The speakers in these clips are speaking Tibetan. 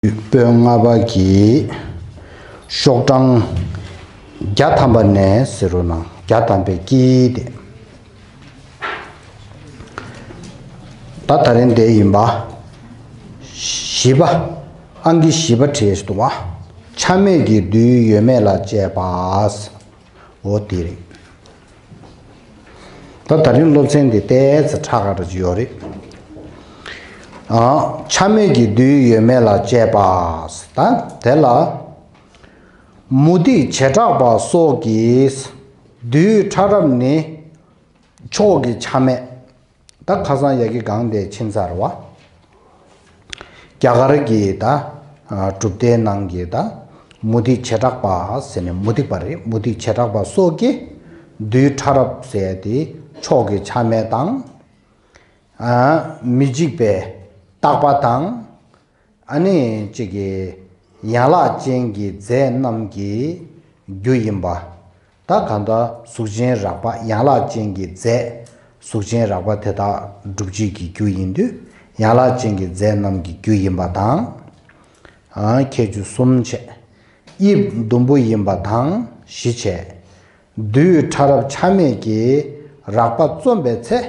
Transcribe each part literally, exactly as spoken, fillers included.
དུས་པོད་ལྔ་པ་གི་ཤོག་གྲངས་བརྒྱ་ཐམ་པ་ནས་ཟེར་རོ་ན་བརྒྱ་ཐམ་པའི་དཀྱིལ་དེ། ད་ད་རིང་དེ་ཡིན་པ། བཞི་པ། ཨང་ཀི་བཞི་པ་བྲིས་འདུག་བ། ཆ་མེད་ཀྱི་དུས་ཡོད་མེད་ལ་དཔྱད་པ། འོ་དེ་རེད། ད་ད་རིང་སློབ་ཚན་འདི་ཏོག་ཙམ་ཁྲ་ཁ་འདྲ་ཅིག་ཡོད་རེད། ཨ། ཆ་མེད་ཀྱི་དུས་ཡོད་མེད་ལ་དཔྱད་པ། ད་དེ་ལ། མུ་སྟེགས་བྱེ་བྲག་པ་སོགས་ཀྱིས། དུས་ཕྲ་རབ་ནི་ཕྱོགས་ཀྱི་ཆ་མེད། ད་ཁ་སང་ཡ་གི་སྒང་དེ་ཕྱིན་ཚར་བ། རྒྱ་གར་གྱི་ད་གྲུབ་མཐའི་ནང་གི་ད་མུ་སྟེགས་བྱེ་བྲག་པ་ཟེར་ནས་མུ་སྟེགས་པ་རེད། མུ་སྟེགས་བྱེ་བྲག་པ་སོགས་ཀྱིས་དུས་ཕྲ་རབ་ཟེར་དེ་ཕྱོགས་ཀྱི་ཆ་མེད་དང་། མི་འཇིག་པའི་རྟག་པ་དང་། ཨ་ནི་གཅིག་གི་ཡན་ལག་ཅན་གྱི་རྫས་རྣམས་ཀྱི་རྒྱུ་ཡིན་པ། ད་གང་ལྟར་གཟུགས་ཅན་རགས་པ་ཡན་ལག་ཅན་གྱི་རྫས། གཟུགས་ཅན་རགས་པ་དེ་དག་སྒྲུབ་བྱེད་ཀྱི་རྒྱུ་ཡིན་དུས་ཡན་ལག་ཅན་གྱི་རྫས་རྣམས་ཀྱི་རྒྱུ་ཡིན་པ་དང་། ཨ། ཁྱད་ཆོས་གསུམ་བྱས། དབྱིབས་ཟླུམ་པོ་ཡིན་པ་དང་བཞི་བྱས། དུས་ཕྲ་རབ་ཆ་མེད་ཀྱི་རགས་པ་རྩོམ་པའི་ཚེ།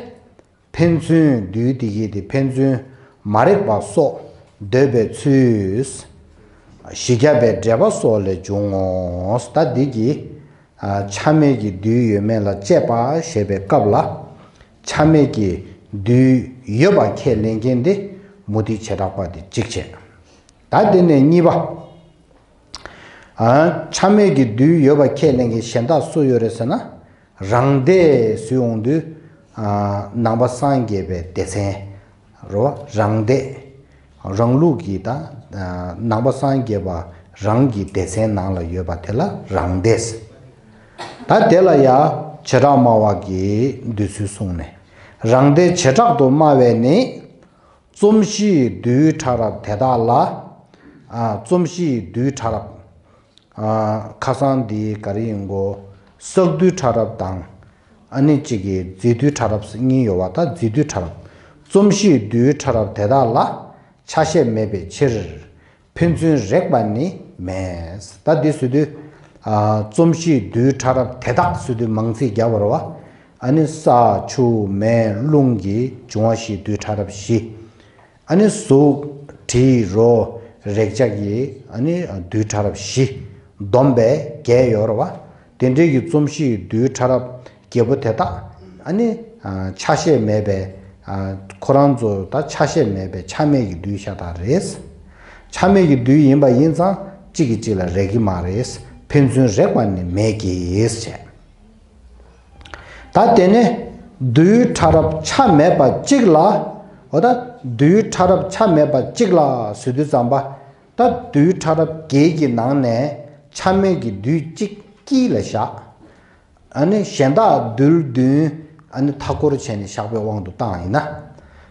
ཕན་ཚུན་དུས་དེ་གའི་དེ་ཕན་ཚུན་མ་རིག་པ་སོགས་འདོད་པའི་ཚུལ། བཞི་བརྒྱ་པའི་འགྲེལ་པ་སོགས་ལས་འབྱུང་ངོ་། ད་འདི་གི་ཆ་མེད་ཀྱི་དུས་ཡོད་མེད་ལ་དཔྱད་པ་ཞེས་པའི་སྐབས་ལ། ཆ་མེད་ཀྱི་དུས་ཡོད་པ་ཁས་ལེན་མཁན་དེ་མུ་སྟེགས་བྱེ་བྲག་པ་དེ་གཅིག་བྱས། ད་དེ་ནས་གཉིས་པ། ཨ། ཆ་མེད་ཀྱི་དུས་ཡོད་པ་ཁས་ལེན་མཁན་གཞན་དག་སུ་ཡོད་རེད་ཟེར་ན། རང་སྡེ་ཟེར་ཡོང་དུས། ཨ། ནང་པ་སངས་རྒྱས་པའི་སྡེ་ཚན་རོ། རང་སྡེ། རང་ལུགས་ཀྱི་ད། ཨ། ནང་པ་སངས་རྒྱས་པ་རང་གི་སྡེ་ཚན་ནང་ལ་ཡོད་པ་དེ་ལ་རང་སྡེ་ཟེར། ད་དེ་ལ་ཡ་བྱེ་བྲག་སྨྲ་བ་གི་འདོད་ཚུལ་གསུངས་ནས། རང་སྡེ་བྱེ་བྲག་ཏུ་སྨྲ་བས་ནི། རྩོམ་གཞིའི་དུས་ཕྲ་རབ་དེ་དག་ལ། ཨ། རྩོམ་གཞིའི་དུས་ཕྲ་རབ། ཨ། ཁ་སང་འདི་ག་རེ་ཡིན་གོ། བསགས་དུས་ཕྲ་རབ་དང་། ཨ་ནི་གཅིག་གི་རྫས་དུས་ཕྲ་རབ་གཉིས་ཡོད་པ། ད་རྫས་དུས་ཕྲ་རབ། རྩོམ་གཞིའི་དུས་ཕྲ་རབ་དེ་དག་ལ་ཆ་ཤས་མེད་པའི་ཕྱིར། ཕན་ཚུན་རེག་པ་ནི་མེད། ད་འདི་ཟེར་དུས། ཨ། རྩོམ་གཞིའི་དུས་ཕྲ་རབ་དེ་དག་ཟེར་དུས་མང་ཚིག་རྒྱབ་པ་རེད་བ། ཨ་ནི་ས་ཆུ་མེ་རླུང་གི་འབྱུང་བ་བཞིའི་དུས་ཕྲ་རབ་བཞི། ཨ་ནི་གཟུགས་དྲི་རོ་རེག་བྱ་གི་ཨ་ནི་དུས་ཕྲ་རབ་བཞི། བསྡོམས་པས་བརྒྱད་ཡོད་རེད་བ། དེ་འདྲའི་གི་རྩོམ་གཞིའི་དུས་ཕྲ་རབ་བརྒྱད་པོ་དེ་དག་ཨ་ནི། ཨ། ཆ་ཤས་མེད་པའི། ཨ། ཁོ་རང་ཚོ་ད་ཆ་ཤས་མེད་པའི་ཆ་མེད་ཀྱི་དུས་ཤ་སྟག་རེད། ཆ་མེད་ཀྱི་དུས་ཡིན་པ་ཡིན་ཙང་གཅིག་གིས་གཅིག་ལ་རེག་གི་མ་རེད། ཕན་ཚུན་རེག་པ་ནི་མེད་ཀྱི་ཟེར། ད་དེ་ནས་དུས་ཕྲ་རབ་ཆ་མེད་པ་གཅིག་ལ། འོ་ད་དུས་ཕྲ་རབ་ཆ་མེད་པ་གཅིག་ལ་ཟེར་དུས་ཙམ་པ། ད་དུས་ཕྲ་རབ་བརྒྱད་ཀྱི་ནང་ནས་ཆ་མེད་ཀྱི་དུས་གཅིག་དཀྱིལ་ལ་བཞག་ཨ་ནི་གཞན་དག་རྡུལ་བདུན་ཨ་ནི་མཐའ་སྐོར་བྱས་ནས་བཞག་པའི་དབང་དུ་བཏང་ཡིན་ན།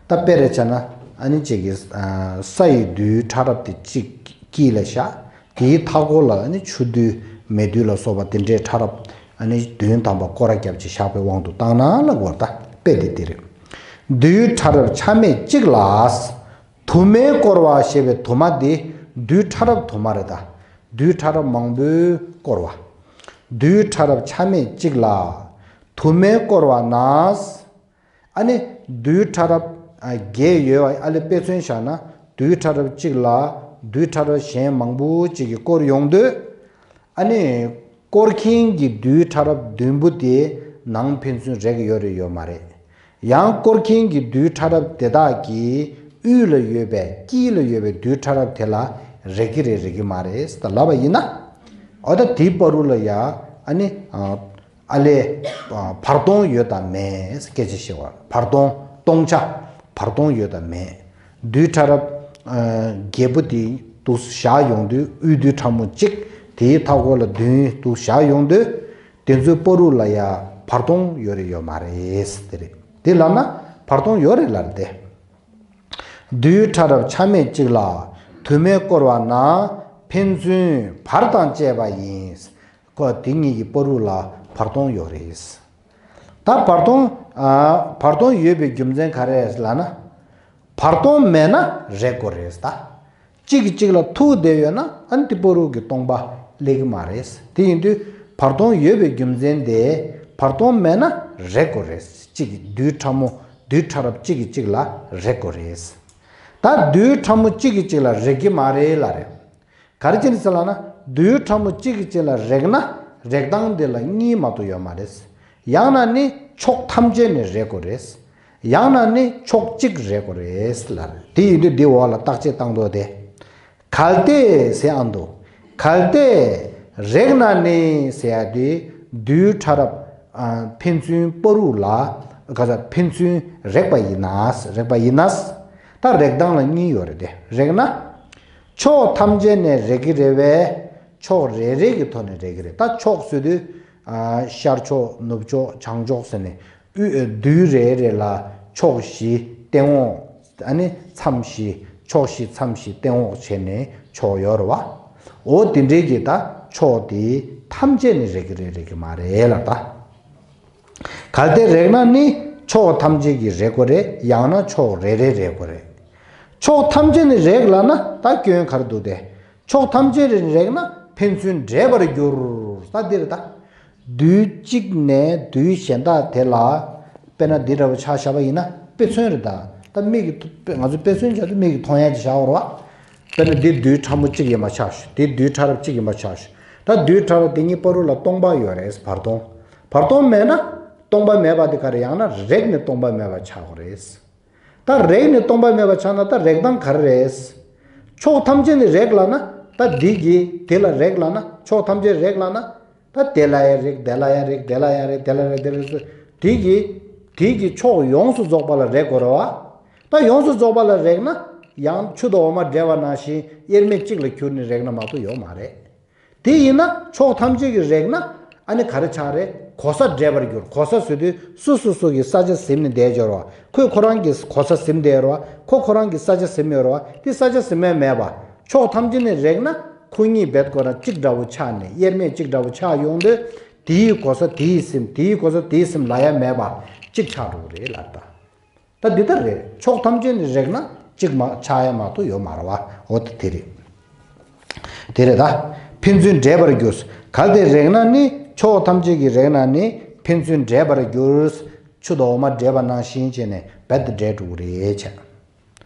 ད་དཔེ་རེ་བྱས་ན་ཨ་ནི་གཅིག་གི། ཨ། ས་ཡི་དུས་ཕྲ་རབ་དེ་གཅིག་དཀྱིལ་ལ་བཞག་དེའི་མཐའ་སྐོར་ལ་ཨ་ནི་ཆུ་རྡུལ་མེ་རྡུལ་ལ་སོགས་པ་དེ་འདྲའི་ཕྲ་རབ་ཨ་ནི་བདུན་ཐམ་པ་སྐོར་ར་རྒྱབ་ཅིག་བཞག་པའི་དབང་དུ་བཏང་ན་ལབ་དགོས་རེད། ད་དཔེ་དེ་དེ་རེད། དུས་ཕྲ་རབ་ཆ་མེད་གཅིག་ལ། དུ་མས་བསྐོར་བ་ཞེས་པའི་དུ་མ་དེ་དུས་ཕྲ་རབ་དུ་མ་རེད། ད་དུས་ཕྲ་རབ་མང་པོས་བསྐོར་བ། དུས་ཕྲ་རབ་ཆ་མེད་གཅིག་ལ། དུ་མས་བསྐོར་བ་ན། ཨ་ནི་དུས་ཕྲ་རབ་ཨ་བརྒྱད་ཡོད་པ། ཨ་ལས་དཔེ་མཚོན་བཞག་ན་དུས་ཕྲ་རབ་གཅིག་ལ་དུས་ཕྲ་རབ་གཞན་མང་པོ་ཅིག་གིས་བསྐོར་ཡོང་དུས། ཨ་ནི་བསྐོར་མཁན་གྱི་དུས་ཕྲ་རབ་བདུན་པོ་དེ་ནང་ཕན་ཚུན་རེག་ཡོད་རེད་ཡོད་མ་རེད། ཡང་བསྐོར་མཁན་གྱི་དུས་ཕྲ་རབ་དེ་དག་གི་དབུས་ལ་ཡོད་པའི་དཀྱིལ་ལ་ཡོད་པའི་དུས་ཕྲ་རབ་དེ་ལ་རེག་གི་རེད་རེག་གི་མ་རེད་ད་ལབ་པ་ཡིན་ན། འོ་ད་དེའི་བར་དུ་ལ་ཡ་ཨ་ནི། ཨ། ཨ་ལས། ཨ། བར་སྟོང་ཡོད་དམ་མེད་སྐད་ཆ་བཤད་པ། བར་སྟོང་སྟོང་ཆ་བར་སྟོང་ཡོད་དམ་མེད། དུས་ཕྲ་རབ། ཨ། བརྒྱད་པོ་དེ་འདུག་བཞག་ཡོང་དུས་དབུས་དུས་ཕྲ་མོ་གཅིག་དེའི་མཐའ་སྐོར་ལ་བདུན་འདུག་བཞག་ཡོང་དུས། དེ་ཚོའི་བར་དུ་ལ་ཡ་བར་སྟོང་ཡོད་རེད་ཡོད་མ་རེད་དེ་རེད། དེ་ལབ་ན་བར་སྟོང་ཡོད་རེད་ལབ་རེད་དེ། དུས་ཕྲ་རབ་ཆ་མེད་གཅིག་ལ་དུ་མས་བསྐོར་བ་ན་ཕན་ཚུན་བར་དང་བཅས་པ་ཡིན། ཁོ་དེ་གཉིས་ཀྱི་བར་དུ་ལ་བར་སྟོང་ཡོད་རེད། ད་བར་སྟོང་། ཨ། བར་སྟོང་ཡོད་པའི་རྒྱུ་མཚན་ག་རེ་རེད་ལབ་ན། བར་སྟོང་མེད་ན་རེག་དགོས་རེད་ད། གཅིག་གིས་གཅིག་ལ་ཐུག་བསྡད་ཡོད་ན་ཨ་ནི་དེ་བར་དུ་གི་སྟོང་པ་སླེབས་ཀྱི་མ་རེད། དེ་ཡིན་དུས་བར་སྟོང་ཡོད་པའི་རྒྱུ་མཚན་དེ་བར་སྟོང་མེད་ན་རེག་དགོས་རེད། གཅིག་གིས་རྡུལ་ཕྲ་མོ་རྡུལ་ཕྲ་རབ་གཅིག་གིས་གཅིག་ལ་རེག་དགོས་རེད། ད་རྡུལ་ཕྲ་མོ་གཅིག་གིས་གཅིག་ལ་རེག་གི་མ་རེད་ལབ་རེད། ག་རེ་བྱས་ནས་ཟེར་ལབ་ན་རྡུལ་ཕྲ་མོ་གཅིག་གིས་གཅིག་ལ་རེག་ན་རེག་སྟངས་དེ་ལ་གཉིས་མ་གཏོགས་ཡོད་མ་རེད། ཡང་ན་ནི་ཕྱོགས་ཐམས་ཅད་ནས་རེག་དགོས་རེད། ཡང་ན་ནི་ཕྱོགས་གཅིག་རེག་དགོས་རེད་ལབ་རེད། དེ་ཡིན་དུས་འདི་འོག་ལ་བརྟག་དཔྱད་བཏང་དོ་དེ། གལ་ཏེ་ཟེར་ཨ་འདུག་གལ་ཏེ་རེག་ན་ནི་ཟེར་ཡ་དེ་རྡུལ་ཕྲ་རབ་ཨ་ཕན་ཚུན་བར་དུ་ལ་ག་ས་ཕན་ཚུན་རེག་པ་ཡིན་ན་རེག་པ་ཡིན་ན། ད་རེག་སྟངས་ལ་གཉིས་ཡོད་རེད་དེ། རེག་ན་ཕྱོགས་ཐམས་ཅད་ནས་རེག་གི་རེད་པས། ཕྱོགས་རེ་རེ་གི་ཐོག་ནས་རེག་གི་རེད། ད་ཕྱོགས་ཟེར་དུས་ཨ་ཤར་ཕྱོགས་ནུབ་ཕྱོགས་བྱང་ཕྱོགས་ཟེར་ནས་དབུས་རྡུལ་རེ་རེ་ལ་ཕྱོགས་བཞི་སྟེང་འོག་ཨ་ནི་མཚམས་བཞི་ཕྱོགས་བཞི་མཚམས་བཞི་སྟེང་འོག་བྱས་ནས་ཕྱོགས་ཡོད་རེད་བ། འོ་དེ་འདྲའི་གི་ད་ཕྱོགས་དེ་ཐམས་ཅད་ནས་རེག་གི་རེད་རེག་གི་མ་རེད་ལབ་ད། གལ་ཏེ་རེག་ན་ནི་ཕྱོགས་ཐམས་ཅད་ཀྱིས་རེག་དགོས་རེད། ཡང་ན་ཕྱོགས་རེ་རེ་རེག་དགོས་རེད། ཕྱོགས་ཐམས་ཅད་ནས་རེག་ལབ་ན་ད་སྐྱོན་ག་རེ་འདུག་སྟེ། ཕྱོགས་ཐམས་ཅད་ནས་རེག་ན་ཕན་ཚུན་འདྲེས་པར་འགྱུར། ད་འདི་རེད་ད། རྡུལ་གཅིག་ནས་རྡུལ་གཞན་དག་དེ་ལ། དཔེར་ན་འདི་འདྲ་བོ་ཆ་བཞག་པ་ཡིན་ན་དཔེ་མཚོན་རེད་ད། ད་མིག་གིས་ཐུ་ང་ཚོ་དཔེ་མཚོན་བྱ་དུས་མིག་གིས་མཐོང་ཡ་ཅིག་བཞག་པ་རེད་བ། དཔེར་ན་འདི་རྡུལ་ཕྲ་མོ་གཅིག་ཡིན་པ་ཆགས་ཤིག་འདི་རྡུལ་ཕྲ་རབ་གཅིག་ཡིན་པ་ཆགས་ཤིག་ད་རྡུལ་ཕྲ་རབ་དེ་གཉིས་བར་དུ་ལ་སྟོང་པ་ཡོད་རེད། བར་སྟོང་། བར་སྟོང་མེད་ན་སྟོང་པ་མེད་པ་དེ་ག་རེ། ཡང་ན་རེག་ནས་སྟོང་པ་མེད་པ་ཆགས་དགོས་རེད། ད་རེག་ནས་སྟོང་པ་མེད་པ་ཆགས་ན་ད་རེག་སྟངས་ག་རེ་རེད། ཕྱོགས་ཐམས་ཅད་ནས་རེག་ལབ་ན་ད་འདི་གིས་དེ་ལ་རེག་ལབ་ན་ཕྱོགས་ཐམས་ཅད་རེག་ལབ་ན་ད་དེ་ལ་ཡང་རེག་དེ་ལ་ཡང་རེག་དེ་ལ་ཡང་རེག་དེ་ལ་རེག་དེ་ལ་རེག་དེ་གིས་དེ་གིས་ཕྱོགས་ཡོངས་སུ་རྫོགས་པ་ལ་རེག་དགོས་རེད་བ། ད་ཡོངས་སུ་རྫོགས་པ་ལ་རེག་ན་ཡང་ཆུ་དང་འོ་མ་འདྲེས་པ་ནང་བཞིན་དབྱེར་མེད་གཅིག་ལ་གྱུར་ནས་རེག་ན་མ་གཏོགས་ཡོད་མ་རེད། དེ་ཡིན་ན་ཕྱོགས་ཐམས་ཅད་ཀྱིས་རེག་ན་ཨ་ནི་ག་རེ་ཆགས་རེད། གོ་ས་འདྲེས་པར་འགྱུར། གོ་ས་ཟེར་དུས་སོ་སོ་སོ་གི་ས་ཆ་ཟིན་ནས་བསྡད་ཡོད་རེད་བ། ཁོས་ཁོ་རང་གི་གོ་ས་ཟིན་བསྡད་ཡོད་རེད་བ། ཁོ་ཁོ་རང་གི་ས་ཆ་ཟིན་ཡོད་རེད་བ། དེ་ས་ཆ་ཟིན་མེད་མེད་པ། ཕྱོགས་ཐམས་ཅད་ནས་རེག་ན་ཁོ་གཉིས་རྦད་ཁོ་རང་གཅིག་འདྲ་བོ་ཆགས་ནས་དབྱེར་མེད་གཅིག་འདྲ་བོ་ཆགས་ཡོང་དུས་དེའི་གོ་ས་དེས་ཟིན། དེའི་གོ་ས་དེས་ཟིན་ལབ་ཡ་མེད་པ་གཅིག་ཆགས་འགྲོ་གི་རེད་ལབ་ད། ད་འདི་ལྟར་རེད། ཕྱོགས་ཐམས་ཅད་ནས་རེག་ན་གཅིག་མ་ཆགས་ཡ་མ་གཏོགས་ཡོད་མ་རེད་བ། འོ་ད་དེ་རེད། དེ་རེད་ད། ཕན་ཚུན་འདྲེས་པར་འགྱུར། གལ་ཏེ་རེག་ན་ནི་ཕྱོགས་ཐམས་ཅད་ཀྱིས་རེག་ན་ནི་ཕན་ཚུན་འདྲེས་པར་འགྱུར། ཆུ་དང་འོ་མ་འདྲེས་པ་ནང་བཞིན་བྱས་ནས་རྦད་དེ་འདྲེས་འགྲོ་གི་རེད་བྱས།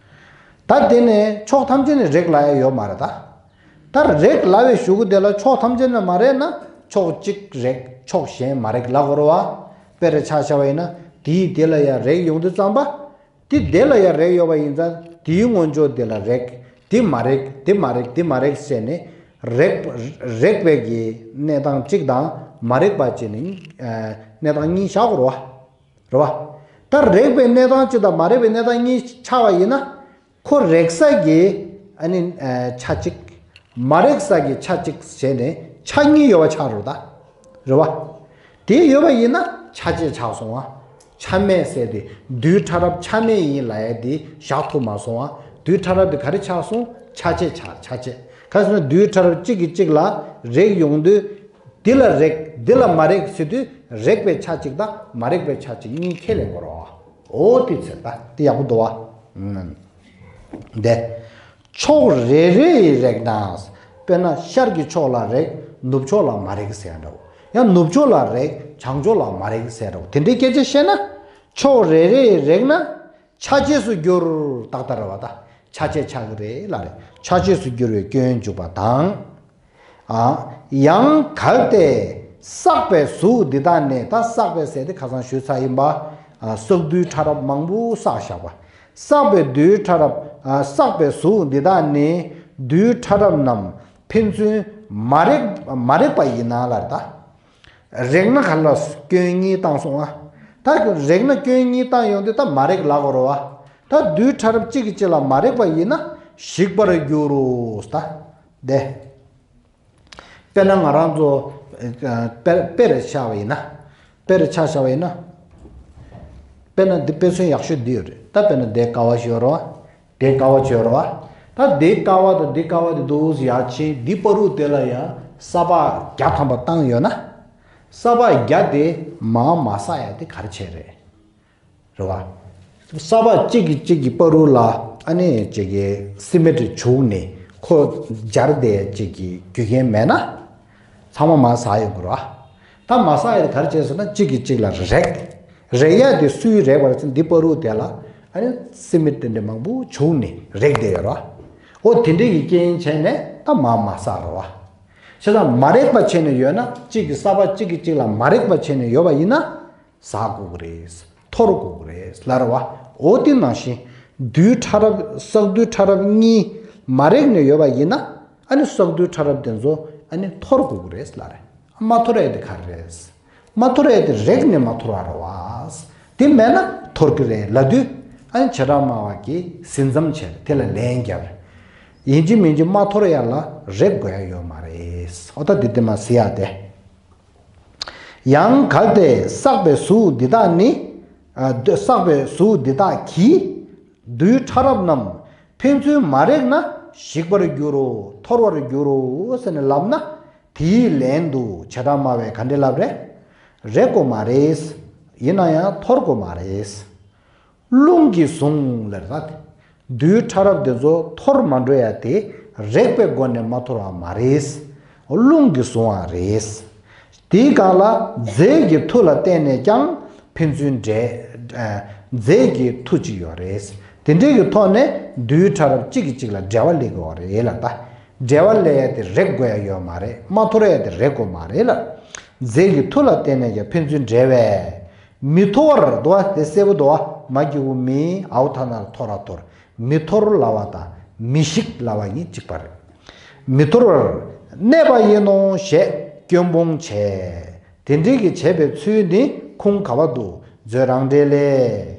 ད་དེ་ནས་ཕྱོགས་ཐམས་ཅད་ནས་རེག་ལབ་ཡ་ཡོད་མ་རེད་ད། ད་རེག་ལབ་པའི་གཞུག་གུ་དེ་ལ་ཕྱོགས་ཐམས་ཅད་ནས་མ་རེག་ན་ཕྱོགས་གཅིག་རེག་ཕྱོགས་གཞན་མ་རེག་ལབ་དགོས་རེད་བ། དཔེར་ཆ་བཞག་པ་ཡིན་ན་དེས་དེ་ལ་ཡ་རེག་ཡོང་དུས་ཙམ་པ། དེ་དེ་ལ་ཡ་རེག་ཡོད་པ་ཡིན་ཙང་དེའི་སྔོན་ཕྱོགས་དེ་ལ་རེག་དེ་མ་རེག་དེ་མ་རེག་དེ་མ་རེག་ཟེར་ནས་རེག་རེག་པའི་གི་གནས་སྟངས་གཅིག་དང་མ་རེག་པ་བྱས་ནས་ཨ་གནས་སྟངས་གཉིས་བཞག་དགོས་རེད་བ། རེད་བ། ད་རེག་པའི་གནས་སྟངས་གཅིག་དང་མ་རེག་པའི་གནས་སྟངས་གཉིས་ཆགས་པ་ཡིན་ན། ཁོ་རེག་ས་གི་ཨ་ནི་ཨ་ཆ་གཅིག་མ་རེག་ས་གི་ཆ་གཅིག་བྱས་ནས་ཆ་གཉིས་ཡོད་པ་ཆགས་རེད་ད། རེད་བ། དེ་ཡོད་པ་ཡིན་ན་ཆ་བཅས་ཆགས་སོང་བ། ཆ་མེད་ཟེར་ཏེ་རྡུལ་ཕྲ་རབ་ཆ་མེད་ཡིན་ལབ་ཡ་དེ་བཞག་ཐུབ་མ་སོང་བ། རྡུལ་ཕྲ་རབ་དེ་ག་རེ་ཆགས་སོང་། ཆ་བཅས་ཆགས་ཆ་བཅས། ག་ཟེར་ན་རྡུལ་ཕྲ་རབ་གཅིག་གིས་གཅིག་ལ་རེག་ཡོང་དུས། འདི་ལ་རེག་འདི་ལ་མ་རེག་ཟེར་དུས་རེག་པའི་ཆ་གཅིག་དང་མ་རེག་པའི་ཆ་གཅིག་གཉིས་ཁས་ལེན་དགོས་རེད་བ། འོ་དེ་ཚེ་ད་དེ་ཡག་པོ་འདུག་བ། འདི། ཕྱོགས་རེ་རེ་ཡིས་རེག་ན། དཔེར་ན་ཤར་གྱི་ཕྱོགས་ལ་རེག་ནུབ་ཕྱོགས་ལ་མ་རེག་ཟེར་ཡ་འདྲ་བོ། ཡང་ནུབ་ཕྱོགས་ལ་རེག་བྱང་ཕྱོགས་ལ་མ་རེག་ཟེར་ཡ་འདྲ་བོ། དེ་འདྲའི་སྐད་ཆ་བཤད་ན། ཕྱོགས་རེ་རེ་ཡིས་རེག་ན། ཆ་བཅས་སུ་འགྱུར། ཏག་ཏག་རེད་བ་ད། ཆ་བཅས་ཆགས་ཀྱི་རེད་ལབ་རེད། ཆ་བཅས་སུ་འགྱུར་བའི་སྐྱོན་འཇུག་པ་དང་། ཨ། ཡང་གལ་ཏེ་བསགས་པའི་གཟུགས་འདི་དག་ནི། ད་བསགས་པའི་ཟེར་དེ་ཁ་སང་ཞུས་ཚར་ཡིན་པ། ཨ། བསགས་རྡུལ་ཕྲ་རབ་མང་པོ་བསགས་བཞག་པ། བསགས་པའི་རྡུལ་ཕྲ་རབ། ཨ། བསགས་པའི་གཟུགས་འདི་དག་ནི་རྡུལ་ཕྲ་རབ་རྣམས་ཕན་ཚུན་མ་རེག་མ་རེག་པ་ཡིན་ན་ལབ་རེད་ད། རེག་ན་ག་ལ་སྐྱོན་གཉིས་བཏང་སོང་ཨ། ད་རེག་ན་སྐྱོན་གཉིས་བཏང་ཡོང་དུས་ད་མ་རེག་ལབ་དགོས་རེད་བ། ད་རྡུལ་ཕྲ་རབ་གཅིག་གིས་གཅིག་ལ་མ་རེག་པ་ཡིན་ན་ཞིག་པར་འགྱུར་རོ། ད་དེ། དཔེར་ན་ང་རང་ཚོ་དཔེ་དཔེ་རེ་ཆ་བ་ཡིན་ན། དཔེ་རེ་ཆ་བཞག་པ་ཡིན་ན། དཔེར་ན་འདི་དཔེ་མཚོན་ཡག་ཤོས་འདི་ཡོད་རེད། ད་དཔེར་ན་འདི་ཀ་བ་ཞིག་ཡོད་རེད་བ། དེ་ཀ་བ་བྱས་རེད་བ། ད་དེ་ཀ་བ་དང་འདི་ཀ་བ་དེ་འདུག་ཡ་ཕྱིན་འདི་བར་དུ་དེ་ལ་ཡང་ས་ཕག་བརྒྱ་ཐམ་པ་བཏང་ཡོད་ན། ས་ཕག་བརྒྱ་དེ་མར་མ་ཟག་ཡ་དེ་ག་རེ་བྱས་རེད། རེད་བ། ས་ཕག་གཅིག་གིས་གཅིག་གི་བར་དུ་ལ་ཨ་ནི་གཅིག་གི་སི་མེ་ཊི་བྱུགས་ནས་ ཁོ་སྦྱར་བསྡད་ཅིག་གི་རྒྱུ་རྐྱེན་མེད་ན། ཚང་མ་མར་ཟག་ཡོང་གི་རེད་བ། ད་མ་ཟག་ཡ་དེ་ག་རེ་བྱས་སོང་ན་གཅིག་གིས་གཅིག་ལ་རེག་རེག་ཡ་དེ་སུའི་རེག་པ་རེད་ཟེར་ན་འདི་བར་དུ་དེ་ལ་ཨ་ནི་སི་མིད་དེ་འདྲ་མང་པོ་བྱུགས་ནས་རེག་བསྡད་ཡོད་རེད་བ། འོ་དེ་འདྲ་གི་རྐྱེན་བྱས་ནས་ད་མར་མ་ཟག་རེད་བ། བྱས་ཙང་མ་རེག་པ་བྱས་ནས་ཡོད་ན་གཅིག་གི་ས་པ་གཅིག་གིས་གཅིག་ལ་མ་རེག་པ་བྱས་ནས་ཡོད་པ་ཡིན་ན། ཟག་དགོས་ཀྱི་རེད། འཐོར་དགོས་ཀྱི་རེད་ལབ་རེད་བ། འོ་དེ་ནང་བཞིན་རྡུལ་ཕྲ་རབ་བསགས་རྡུལ་ཕྲ་རབ་གཉིས་མ་རེག་ནས་ཡོད་པ་ཡིན་ན། ཨ་ནི་བསགས་རྡུལ་ཕྲ་རབ་དེ་ཚོ་ཨ་ནི་འཐོར་དགོས་ཀྱི་རེད་ལབ་རེད། མ་འཐོར་ཡ་དེ་ག་རེ་རེད། མ་འཐོར་ཡ་དེ་རེག་ནས་མ་འཐོར་བ་རེད་བ། དེ་མེད་ན་འཐོར་གྱི་རེད་ལབ་དུས། ཨ་ནི་བྱེ་བྲག་སྨྲ་བ་གིས་ཟིན་མཚམས་བྱས་དེ་ལ་ལན་བརྒྱབ། ཡིན་གཅིག་མིན་གཅིག་མ་འཐོར་ཡ་ལ་རེག་དགོས་ཡ་ཡོད་མ་རེད། འོ་ད་དེ་དེ་མ་ཟེར་ཡ་དེ། ཡང་གལ་ཏེ་བསགས་པའི་གཟུགས་འདི་དག་ནི། ཨ། བསགས་པའི་གཟུགས་འདི་དག་གིས་རྡུལ་ཕྲ་རབ་རྣམས་ཕན་ཚུན་མ་རེག་ན་ཞིག་པར་འགྱུར་རོ། འཐོར་བར་འགྱུར་རོ་ཟེར་ནས་ལབ་ན། དེའི་ལན་དུ་བྱེ་བྲག་སྨྲ་བས་ག་འདྲ་ལབ་རེད། རེག་དགོས་མ་རེད། ཡིན་ན་ཡང་འཐོར་དགོས་མ་རེད། རླུང་གིས་བཟུང་ལབ་རེད་ད། རྡུལ་ཕྲ་རབ་དེ་ཚོ་འཐོར་མ་འགྲོ་ཡ་དེ་རེག་པའི་སྒོ་ནས་མ་འཐོར་བ་མ་རེད། རླུང་གིས་བཟུང་བ་རེད། དེའི་སྒང་ལ་རྫས་ཀྱི་མཐུ་ལ་བརྟེན་ནས་ཀྱང་ཕན་ཚུན་འབྲེལ། ཨ། རྫས་ཀྱི་མཐུ་ཅིག་ཡོད་རེད། དེ་འདྲའི་གི་ཐོག་ནས་རྡུལ་ཕྲ་རབ་གཅིག་གིས་གཅིག་ལ་འབྲེལ་བ་སླེབས་ཀྱི་ཡོད་རེད་ལབ་ད། འབྲེལ་བ་སླེབས་ཡ་དེ་རེག་དགོས་ཡ་ཡོད་མ་རེད། མ་འཐོར་ཡ་དེ་རེག་དགོས་མ་རེད་ལབ། རྫས་ཀྱི་མཐུ་ལ་བརྟེན་ནས་ཀྱང་ཕན་ཚུན་འབྲེལ་བས། མི་འཐོར་བར་འདུག་བ། དེ་གསལ་པོ་འདུག་བ། མ་གི་གུ་མི། འའོ་ཐ་ན་ལ་ཐོ་ར་འཐོར། མི་འཐོར་ལབ་པ་དང་མི་ཞིག་ལབ་པ་གཉིས་གཅིག་པ་རེད། མི་འཐོར་བར་གནས་པ་ཡིན་ནོ་ཞེས་སྐྱོན་སྤོང་བྱས། དེ་འདྲའི་གི་བྱས་པའི་ཚུལ་ནི་ཁུངས་ག་བ་འདུག་མཛོད་རང་འགྲེལ་ལས།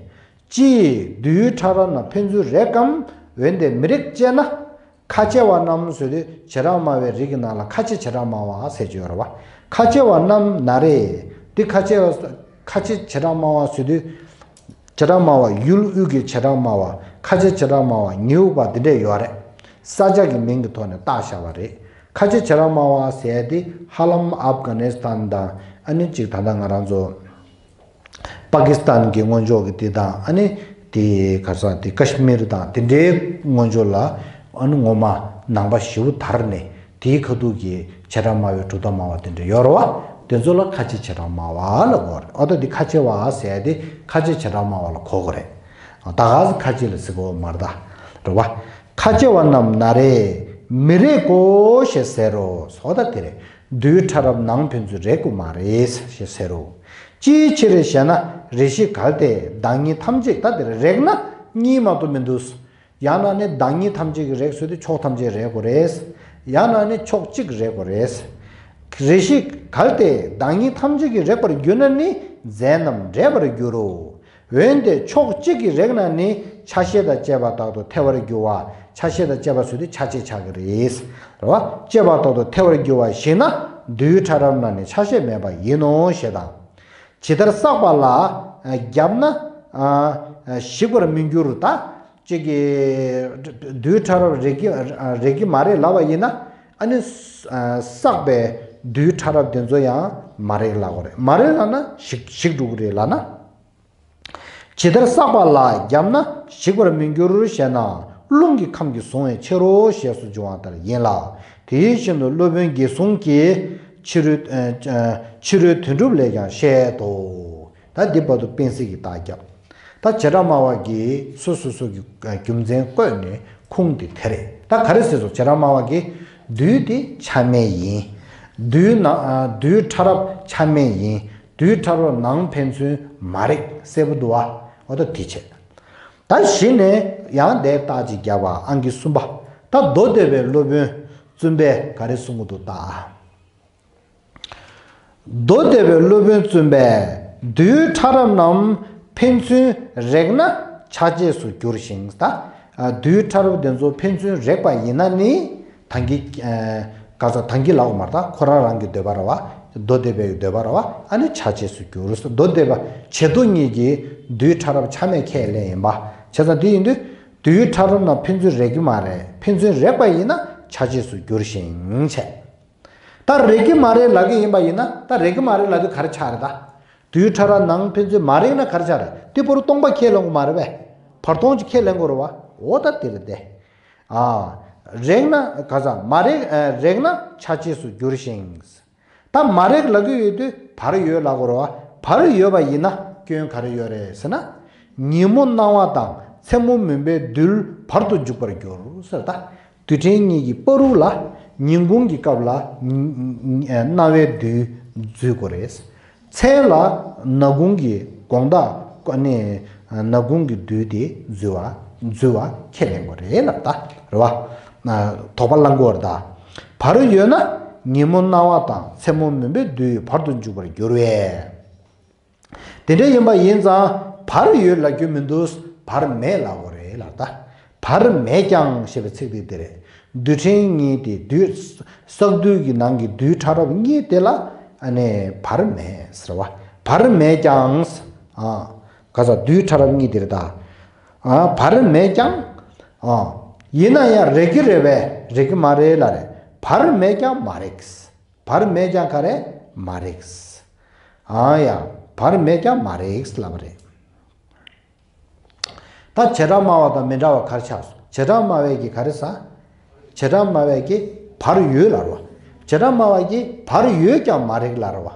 ཅི། རྡུལ་ཕྲ་རབ་རྣམས་ཕན་ཚུན་རེག་གམ། འོན་ཏེ་མི་རེག་ཅེ་ན། ཁ་ཕྱེ་བ་རྣམས་ཟེར་དུས་བྱེ་བྲག་སྨྲ་བའི་རིགས་ཀྱི་ནང་ལ་ཁ་ཕྱེ་བྱེ་བྲག་སྨྲ་བ་ཟེར་གྱི་ཡོད་རེད་བ། ཁ་ཕྱེ་བ་རྣམས་ན་རེ། འདི་ཁ་ཕྱེ་བ། ཁ་ཕྱེ་བྱེ་བྲག་སྨྲ་བ་ཟེར་དུས། བྱེ་བྲག་སྨྲ་བ་ཡུལ་དབུས་ཀྱི་བྱེ་བྲག་སྨྲ་བ། ཁ་ཕྱེ་བྱེ་བྲག་སྨྲ་བ་ཉི་འུག་པ་འདི་འདྲས་ཡོད་རེད། ས་ཆ་གི་མིང་གི་ཐོག་ནས་བཏགས་བཞག་པ་རེད། ཁ་ཕྱེ་བྱེ་བྲག་སྨྲ་བ་ཟེར་ཡ་དེ་ཧ་ལམ་ཨབ་གྷ་ནི་སི་ཐན་དང་ཨ་ནི་གཅིག་ད་ལྟ་ང་རང་ཚོ། པ་ཀི་སི་ཐན་གྱི་སྔོན་ཕྱོགས་ཀྱི་དེ་དང་ཨ་ནི་དེ་ག་ས་དེ་ཀ་ཤི་མིར་དང་དེ་འདྲའི་སྔོན་ཕྱོགས་ལ་ཨ་ནི་ངོ་མ་ནང་པ་ཞེ་པོ་དར་ནས་དེའི་ཁ་ཐུག་གི་བྱེ་བྲག་སྨྲ་བའི་གྲུབ་མཐའ་སྨྲ་བ་དེ་འདྲ་ཡོད་རེད་བ། དེ་ཚོ་ལ་ཁ་ཕྱེ་བྱེ་བྲག་སྨྲ་བ་ལབ་དགོས་རེད། ཨ་ད་དེ་ཁ་ཕྱེ་བ་ཟེར་ཡ་དེ་ཁ་ཕྱེ་བྱེ་བྲག་སྨྲ་བ་ལ་གོ་དགོས་རེད། ད་ག་ས་ཁ་ཕྱེ་ལ་ཟེར་གོ་མ་རེད་ད། རེད་བ། ཁ་ཕྱེ་བ་རྣམས་ན་རེ། མི་རེག་གོ་ཞེས་ཟེར་རོ། ཨོ་ད་དེ་རེད། རྡུལ་ཕྲ་རབ་ནང་ཕན་ཚུན་རེག་གོ་མ་རེད་ཞེས་ཟེར་རོ། ཅིའི་ཕྱིར་ཞེ་ན། རེ་ཞིག་གལ་ཏེ་བདག་ཉིད་ཐམས་ཅད། ད་དེར་རེག་ན་གཉིས་མ་གཏོགས་མི་འདུག་ཡང་ན་ནི་བདག་ཉིད་ཐམས་ཅད་ཀྱིས་རེག་ཟེར་དུས་ཕྱོགས་ཐམས་ཅད་རེག་དགོས་རེད། ཡང་ན་ནི་ཕྱོགས་གཅིག་རེག་དགོས་རེད། རེ་ཞིག་གལ་ཏེ་བདག་ཉིད་ཐམས་ཅད་ཀྱིས་རེག་པར་གྱུར་ན་ནི་རྫས་རྣམས་འདྲེས་པར་འགྱུར་རོ། འོན་ཏེ་ཕྱོགས་གཅིག་གིས་རེག་ན་ནི་ཆ་ཤས་དང་བཅས་པ་དག་ཏུ་ཐལ་བར་འགྱུར་བ། ཆ་ཤས་དང་བཅས་པ་ཟེར་དུས་ཆ་བྱད་ཆགས་ཀྱི་རེད། རེད་བ། བཅས་པ་དག་ཏུ་ཐལ་བར་འགྱུར་བ་ཞིག་ན་རྡུལ་ཕྲ་རབ་རྣམས་ནི་ཆ་ཤས་མེད་པ་ཡིན་ནོ་ཞེས་དང་། ཇི་ལྟར་བསགས་པ་ལ་བརྒྱབ་ན་ཞིག་པར་མི་འགྱུར་ད། གཅིག་གིས་རྡུལ་ཕྲ་རབ་རེག་གི་རེག་གི་མ་རེད་ལབ་པ་ཡིན་ན། ཨ་ནི་བསགས་པའི་རྡུལ་ཕྲ་རབ་དེ་ཚོ་ཡང་མ་རེག་ལབ་དགོས་རེད། མ་རེག་ལབ་ན་ཞིག་ཞིག་འགྲོ་གི་རེད་ལབ་ན། ཇི་ལྟར་བསགས་པ་ལ་བརྒྱབ་ན་ཞིག་པར་མི་འགྱུར་ཞེ་ན། རླུང་གི་ཁམས་ཀྱིས་བཟུང་བའི་ཕྱིར་རོ་ཞེས་སུ་འབྱུང་བ་ལྟར་ཡིན་ལ། དེ་བཞིན་དུ་སློབ་དཔོན་དགེ་སློང་གིས་ཕྱི་རོལ་ཕྱི་རོལ་དོན་གྲུབ་ལས་ཀྱང་བཤད་དོ། ད་འདི་བར་དུ་སྤེན་སྲིད་ཀྱིས་རྟགས་བརྒྱབ། ད་བྱེ་བྲག་སྨྲ་བ་གིས་སོ་སོ་སོ་གི་རྒྱུ་མཚན་བཀོད་ནས་ཁུངས་དེ་དེ་རེད། ད་ག་རེ་ཟེར་སོང་། བྱེ་བྲག་སྨྲ་བ་གིས་རྡུལ་དེ་ཆ་མེད་ཡིན། རྡུལ་ནང་རྡུལ་ཕྲ་རབ་ཆ་མེད་ཡིན། རྡུལ་ཕྲ་རབ་ནང་ཕན་ཚུན་མ་རེག་གསལ་པོ་འདུག་བ། འོ་ད་དེ་བྱས། ད་གཞི་ནས་ཡང་དེ་རྟགས་ཅིག་བརྒྱབ་པ་ཨང་ཀི་གསུམ་པ། ད་མདོ་སྡེ་པའི་སློབ་དཔོན་བཙུན་པས་ག་རེ་གསུང་གི་འདུག་ད། མདོ་སྡེ་པའི་སློབ་དཔོན་བཙུན་པས་རྡུལ་ཕྲ་རབ་རྣམས་ཕན་ཚུན་རེག་ན་ཆ་བྱད་སུ་འགྱུར་ཞིང་། ད་རྡུལ་ཕྲ་རབ་དེ་ཚོ་ཕན་ཚུན་རེག་པ་ཡིན་ན་ནི་ད་གིན་ག་ས་ད་གིན་ལབ་པ་མ་རེད། ད་ཁོ་རང་རང་གི་འདོད་པ་རེད་བ། མདོ་སྡེ་པའི་འདོད་པ་རེད་བ། ཨ་ནི་ཆ་བྱད་སུ་འགྱུར། མདོ་སྡེ་པ་བྱེ་མདོ་གཉིས་ཀྱིས་རྡུལ་ཕྲ་རབ་ཆ་མེད་ཁས་ལེན་ཡིན་པ། བྱས་ཙང་དེ་ཡིན་དུས་རྡུལ་ཕྲ་རབ་རྣམས་ཕན་ཚུན་རེག་གི་མ་རེད། ཕན་ཚུན་རེག་པ་ཡིན་ན་ཆ་བྱད་སུ་འགྱུར་ཞིང་བྱས། ད་རེག་གི་མ་རེད་ལབ་གི་ཡིན་པ་ཡིན་ན། ད་རེག་གི་མ་རེད་ལབ་དུས་ག་རེ་ཆགས་རེད་ད། རྡུལ་ཕྲ་རབ་ནང་ཕན་ཚུན་མ་རེག་ན་ག་རེ་ཆགས་རེད། དེ་བར་སྟོང་པ་ཁས་ལེན་དགོས་མ་རེད་པས། བར་སྟོང་ཅིག་ཁས་ལེན་དགོས་རེད་བ། འོ་ད་དེ་རེད་དེ། ཨ། རེག་ན་ག་ས་མ་རེག་རེག་ན་ཆ་བྱད་སུ་འགྱུར་ཞིང་། ད་མ་རེག་ལབ་ཀྱི་ཡོད་དུས་བར་ཡོད་ལབ་དགོས་རེད་བ། བར་ཡོད་པ་ཡིན་ན་སྐྱོན་ག་རེ་ཡོད་རེད་ཟེར་ན། ཉིན་མོ་སྣང་བ་དང་མཚན་མོ་མུན་པའི་རྡུལ་བར་དུ་འཇུག་པར་འགྱུར་ཟེར། ད་རྡུལ་ཕྲན་གཉིས་ཀྱི་བར་དུ་ལ་ཉིན་གུང་གི་སྐབས་ལ་སྣང་བའི་རྡུལ་འཛུལ་དགོས་རེད། མཚན་ལ་ནག་གུང་གི་དགོང་དག་ནས་ནག་གུང་གི་རྡུལ་དེ་འཛུལ་བ་འཛུལ་བ་ཁས་ལེན་དགོས་རེད་ལབ། ད་རེད་བ། དོགས་པ་བསླང་དགོས་རེད། ད་བར་ཡོད་ན་ཉིན་མོ་སྣང་བ་དང་མཚན་མོ་མུན་པའི་རྡུལ་བར་དུ་འཇུག་པར་འགྱུར་བས། དེ་འདྲ་ཡིན་པ་ཡིན་ཙང་བར་ཡོད་ལབ་རྒྱུ་མི་འདུག་བར་མེད་ལབ་དགོས་རེད་ལབ། ད་བར་མེད་ཀྱང་ཞེས་པའི་ཚིག་དེ་དེ་རེད། རྡུལ་ཕྲན་གཉིས་དེ་རྡུལ་བསགས་རྡུལ་གྱི་ནང་གི་རྡུལ་ཕྲ་རབ་གཉིས་དེ་ལ་ཨ་ནི་བར་མེད་ཟེར་བ། བར་མེད་ཀྱང་ཨ་ག་ས་རྡུལ་ཕྲ་རབ་གཉིས་དེ་རེད། ད་ཨ་བར་མེད་ཀྱང་ཨ་ཡིན་ན་ཡང་རེག་གི་རེད་པས། རེག་གི་མ་རེད་ལབ་རེད། བར་མེད་ཀྱང་མ་རེག་བར་མེད་ཀྱང་ག་རེ་མ་རེག་ཨ་ཡ། བར་མེད་ཀྱང་མ་རེག་ལབ་པ་རེད། ད་བྱེ་བྲག་སྨྲ་བ་དང་མི་འདྲ་བ་ག་རེ་ཆགས་སོང་། བྱེ་བྲག་སྨྲ་བས་ཀྱི་ག་རེ་ཟེར། བྱེ་བྲག་སྨྲ་བས་ཀྱི་བར་ཡོད་ལབ་རེད་བ། བྱེ་བྲག་སྨྲ་བ་གིས་བར་ཡོད་ཀྱང་མ་རེག་ལབ་རེད་བ།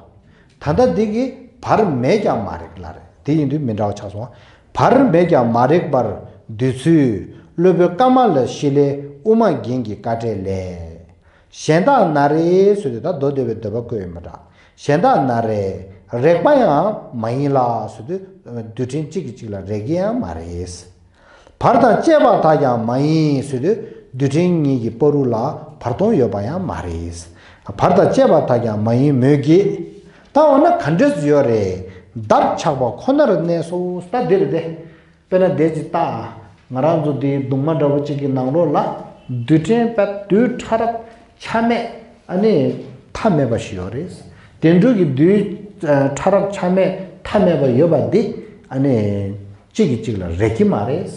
ད་ལྟ་འདི་གིས་བར་མེད་ཀྱང་མ་རེག་ལབ་རེད། དེ་ཡིན་དུས་མི་འདྲ་བ་ཆགས་སོང་། བར་མེད་ཀྱང་མ་རེག་པར་འདོད་ཚུལ། སློབ་དཔོན་ཀ་མ་ལ་ཤཱི་ལའི་དབུ་མ་རྒྱན་གྱི་དཀའ་འགྲེལ་ལས། གཞན་དག་ན་རེ་ཟེར་དུས་ད་མདོ་སྡེ་པའི་འདོད་པ་བཀོད་ཡོད་མ་འདྲ། གཞན་དག་ན་རེ། རེག་པ་ཡང་མ་ཡིན་ལ་ཟེར་དུས་རྡུལ་ཕྲན་གཅིག་གིས་གཅིག་ལ་རེག་གི་ཡང་མ་རེད། བར་དང་བཅས་པ་དག་ཀྱང་མ་ཡིན་ཟེར་དུས་རྡུལ་ཕྲན་གཉིས་ཀྱི་བར་དུ་ལ་བར་སྟོང་ཡོད་པ་ཡང་མ་རེད། བར་དང་བཅས་པ་དག་ཀྱང་མ་ཡིན་མོད་ཀྱི། ད་འོ་ན་ག་འདྲས་ཡོད་རེད། འདབ་ཆགས་པ་ཁོ་ནར་གནས་སོ། ད་འདིར་དེ། དཔེར་ན་དེ་ཅིག་ལྟ། ང་རང་ཚོ་འདིའི་གདུང་མ་འདྲ་བོ་གཅིག་གི་ནང་ལོགས་ལ་རྡུལ་ཕྲན་པ་རྡུལ་ཕྲ་རབ་ཆ་མེད་ཨ་ནི་མཐའ་མེད་པ་ཞིག་ཡོད་རེད། དེ་འདྲ་གི་རྡུལ་ཕྲ་རབ་ཆ་མེད་མཐའ་མེད་པ་ཡོད་པ་འདི་ཨ་ནི་གཅིག་གིས་གཅིག་ལ་རེག་གི་མ་རེད།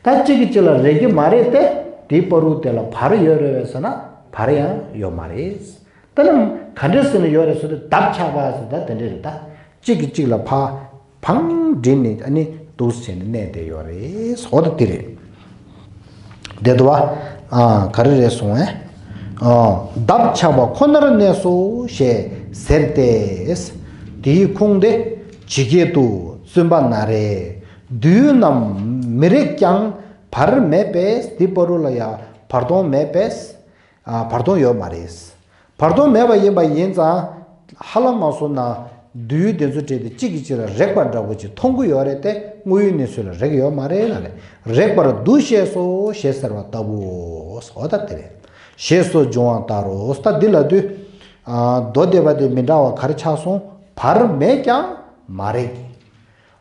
ད་གཅིག་གིས་གཅིག་ལ་རེག་གི་མ་རེད་དེ། དེའི་བར་དུ་དེ་ལ་བར་ཡོད་རེད་པས་ཟེར་ན་བར་ཡང་ཡོད་མ་རེད། ད་ནི་ག་འདྲས་ཟེར་ནས་ཡོད་རེད་ཟེར་དུས་འདབ་ཆགས་པ་ཟེར་ད་དེ་འདྲས་རེད། ད་གཅིག་གིས་གཅིག་ལ་ཕ་བང་བསྒྲིགས་ནས་ཨ་ནི་འདུག་སེ་བྱས་ནས་གནས་བསྡད་ཡོད་རེད། འོ་ད་དེ་རེད། དེ་འདུག་བ། ཨ་ག་རེ་རེད་གསུངས་ཨེ། ཨ་འདབ་ཆགས་པ་ཁོ་ནར་གནས་སོ་ཞེས་ཟེར་ཏེ། དེའི་ཁུངས་དེ་ཇི་སྐད་དུ་བཙུན་པ་ན་རེ། རྡུལ་རྣམས་མི་རེག་ཀྱང་བར་མེད་པས། དེའི་བར་དུ་ལ་ཡང་བར་སྟོང་མེད་པས། ཨ་བར་སྟོང་ཡོད་མ་རེད། བར་སྟོང་མེད་པ་ཡིན་པ་ཡིན་ཙང་། ཧ་ལམ་མ་སོང་ན་རྡུལ་དེ་ཚོ་སྤྲད་དེ་གཅིག་གིས་གཅིག་ལ་རེག་པ་འདྲ་པོ་ཅིག་མཐོང་གི་ཡོད་རེད་དེ། དངོས་ཡོད་གནས་ཚུལ་ལ་རེག་ཡོད་མ་རེད་ལ་རེད། རེག་པར་འདུ་ཤེས་སོ་ཞེས་ཟེར་བ་ལྟ་བུའོ། འོ་ད་དེ་རེད། ཞེས་སོགས་འབྱུང་བ་ལྟར་རོ། ད་འདི་ལ་དུས། ཨ་མདོ་སྡེ་པ་དེ་མི་འདྲ་བ་ག་རེ་ཆགས་སོང་། བར་མེད་ཀྱང་མ་རེག་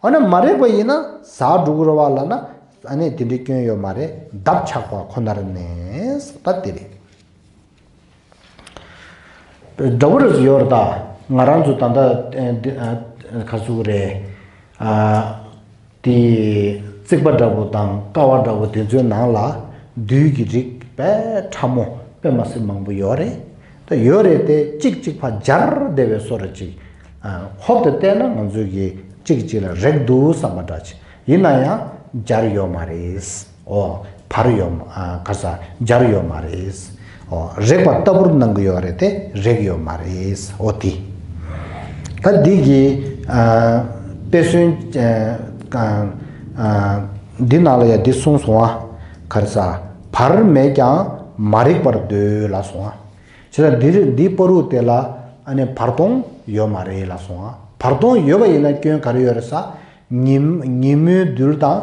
འོ་ན་མ་རེག་པ་ཡིན་ན་ཟག་འགྲོ་གི་རེད་བ་ལབ་ན། ཨ་ནི་དེ་འདྲའི་སྐྱོན་ཡོད་མ་རེད། འདབ་ཆགས་པ་ཁོ་ནར་གནས། ད་དེ་རེད། འདྲ་བོ་རེ་ཡོད་རེད་ད། ང་རང་ཚོ་ད་ལྟ་ཨ་འདི་ཨ་ག་ཚོད་རེད། ཨ་དེ་རྩིག་པ་འདྲ་བོ་དང་ཀ་བ་འདྲ་བོ་དེ་ཚོའི་ནང་ལ་རྡུལ་གྱི་རིགས་དཔེ་ཕྲ་མོ་དཔེ་མ་སྲིད་མང་པོ་ཡོད་རེད། ད་ཡོད་རེད་དེ་གཅིག་གཅིག་ཕར་སྦྱར་བསྡད་པའི་བཟོ་འདྲ་ཅིག་ཨ་ཧོབ་ཏེ་བལྟས་ན་ང་ཚོས་ཀྱི་གཅིག་གཅིག་ལ་རེག་འདུག་བསམ་པ་འདྲ་ཅིག་ཡིན་ན་ཡང་སྦྱར་ཡོད་མ་རེད། ཨོ་བར་ཡོད་མ་ཨ་ག་ས་སྦྱར་ཡོད་མ་རེད། ཨོ་རེག་པ་ལྟ་བུར་སྣང་གི་ཡོད་རེད་དེ་རེག་ཡོད་མ་རེད། ཨོ་དེ་ད་འདི་གི་ཨ་དཔེ་མཚོན་ཨ་ཨ་འདི་ནང་ལ་ཡང་འདི་གསུངས་སོང་ཨ། ག་རེ་ཟ། བར་མེད་ཀྱང་མ་རེག་པར་འདོད་ལ་སོང་ཨ། བྱས་ཙང་འདི་རེད། འདིའི་བར་དུ་དེ་ལ་ཨ་ནི་བར་སྟོང་ཡོད་མ་རེད་ལབ་སོང་ཨ། བར་སྟོང་ཡོད་པ་ཡིན་ན་སྐྱོན་ག་རེ་ཡོད་རེད་ཟེར། ཉིན་ཉིན་མོའི་རྡུལ་དང་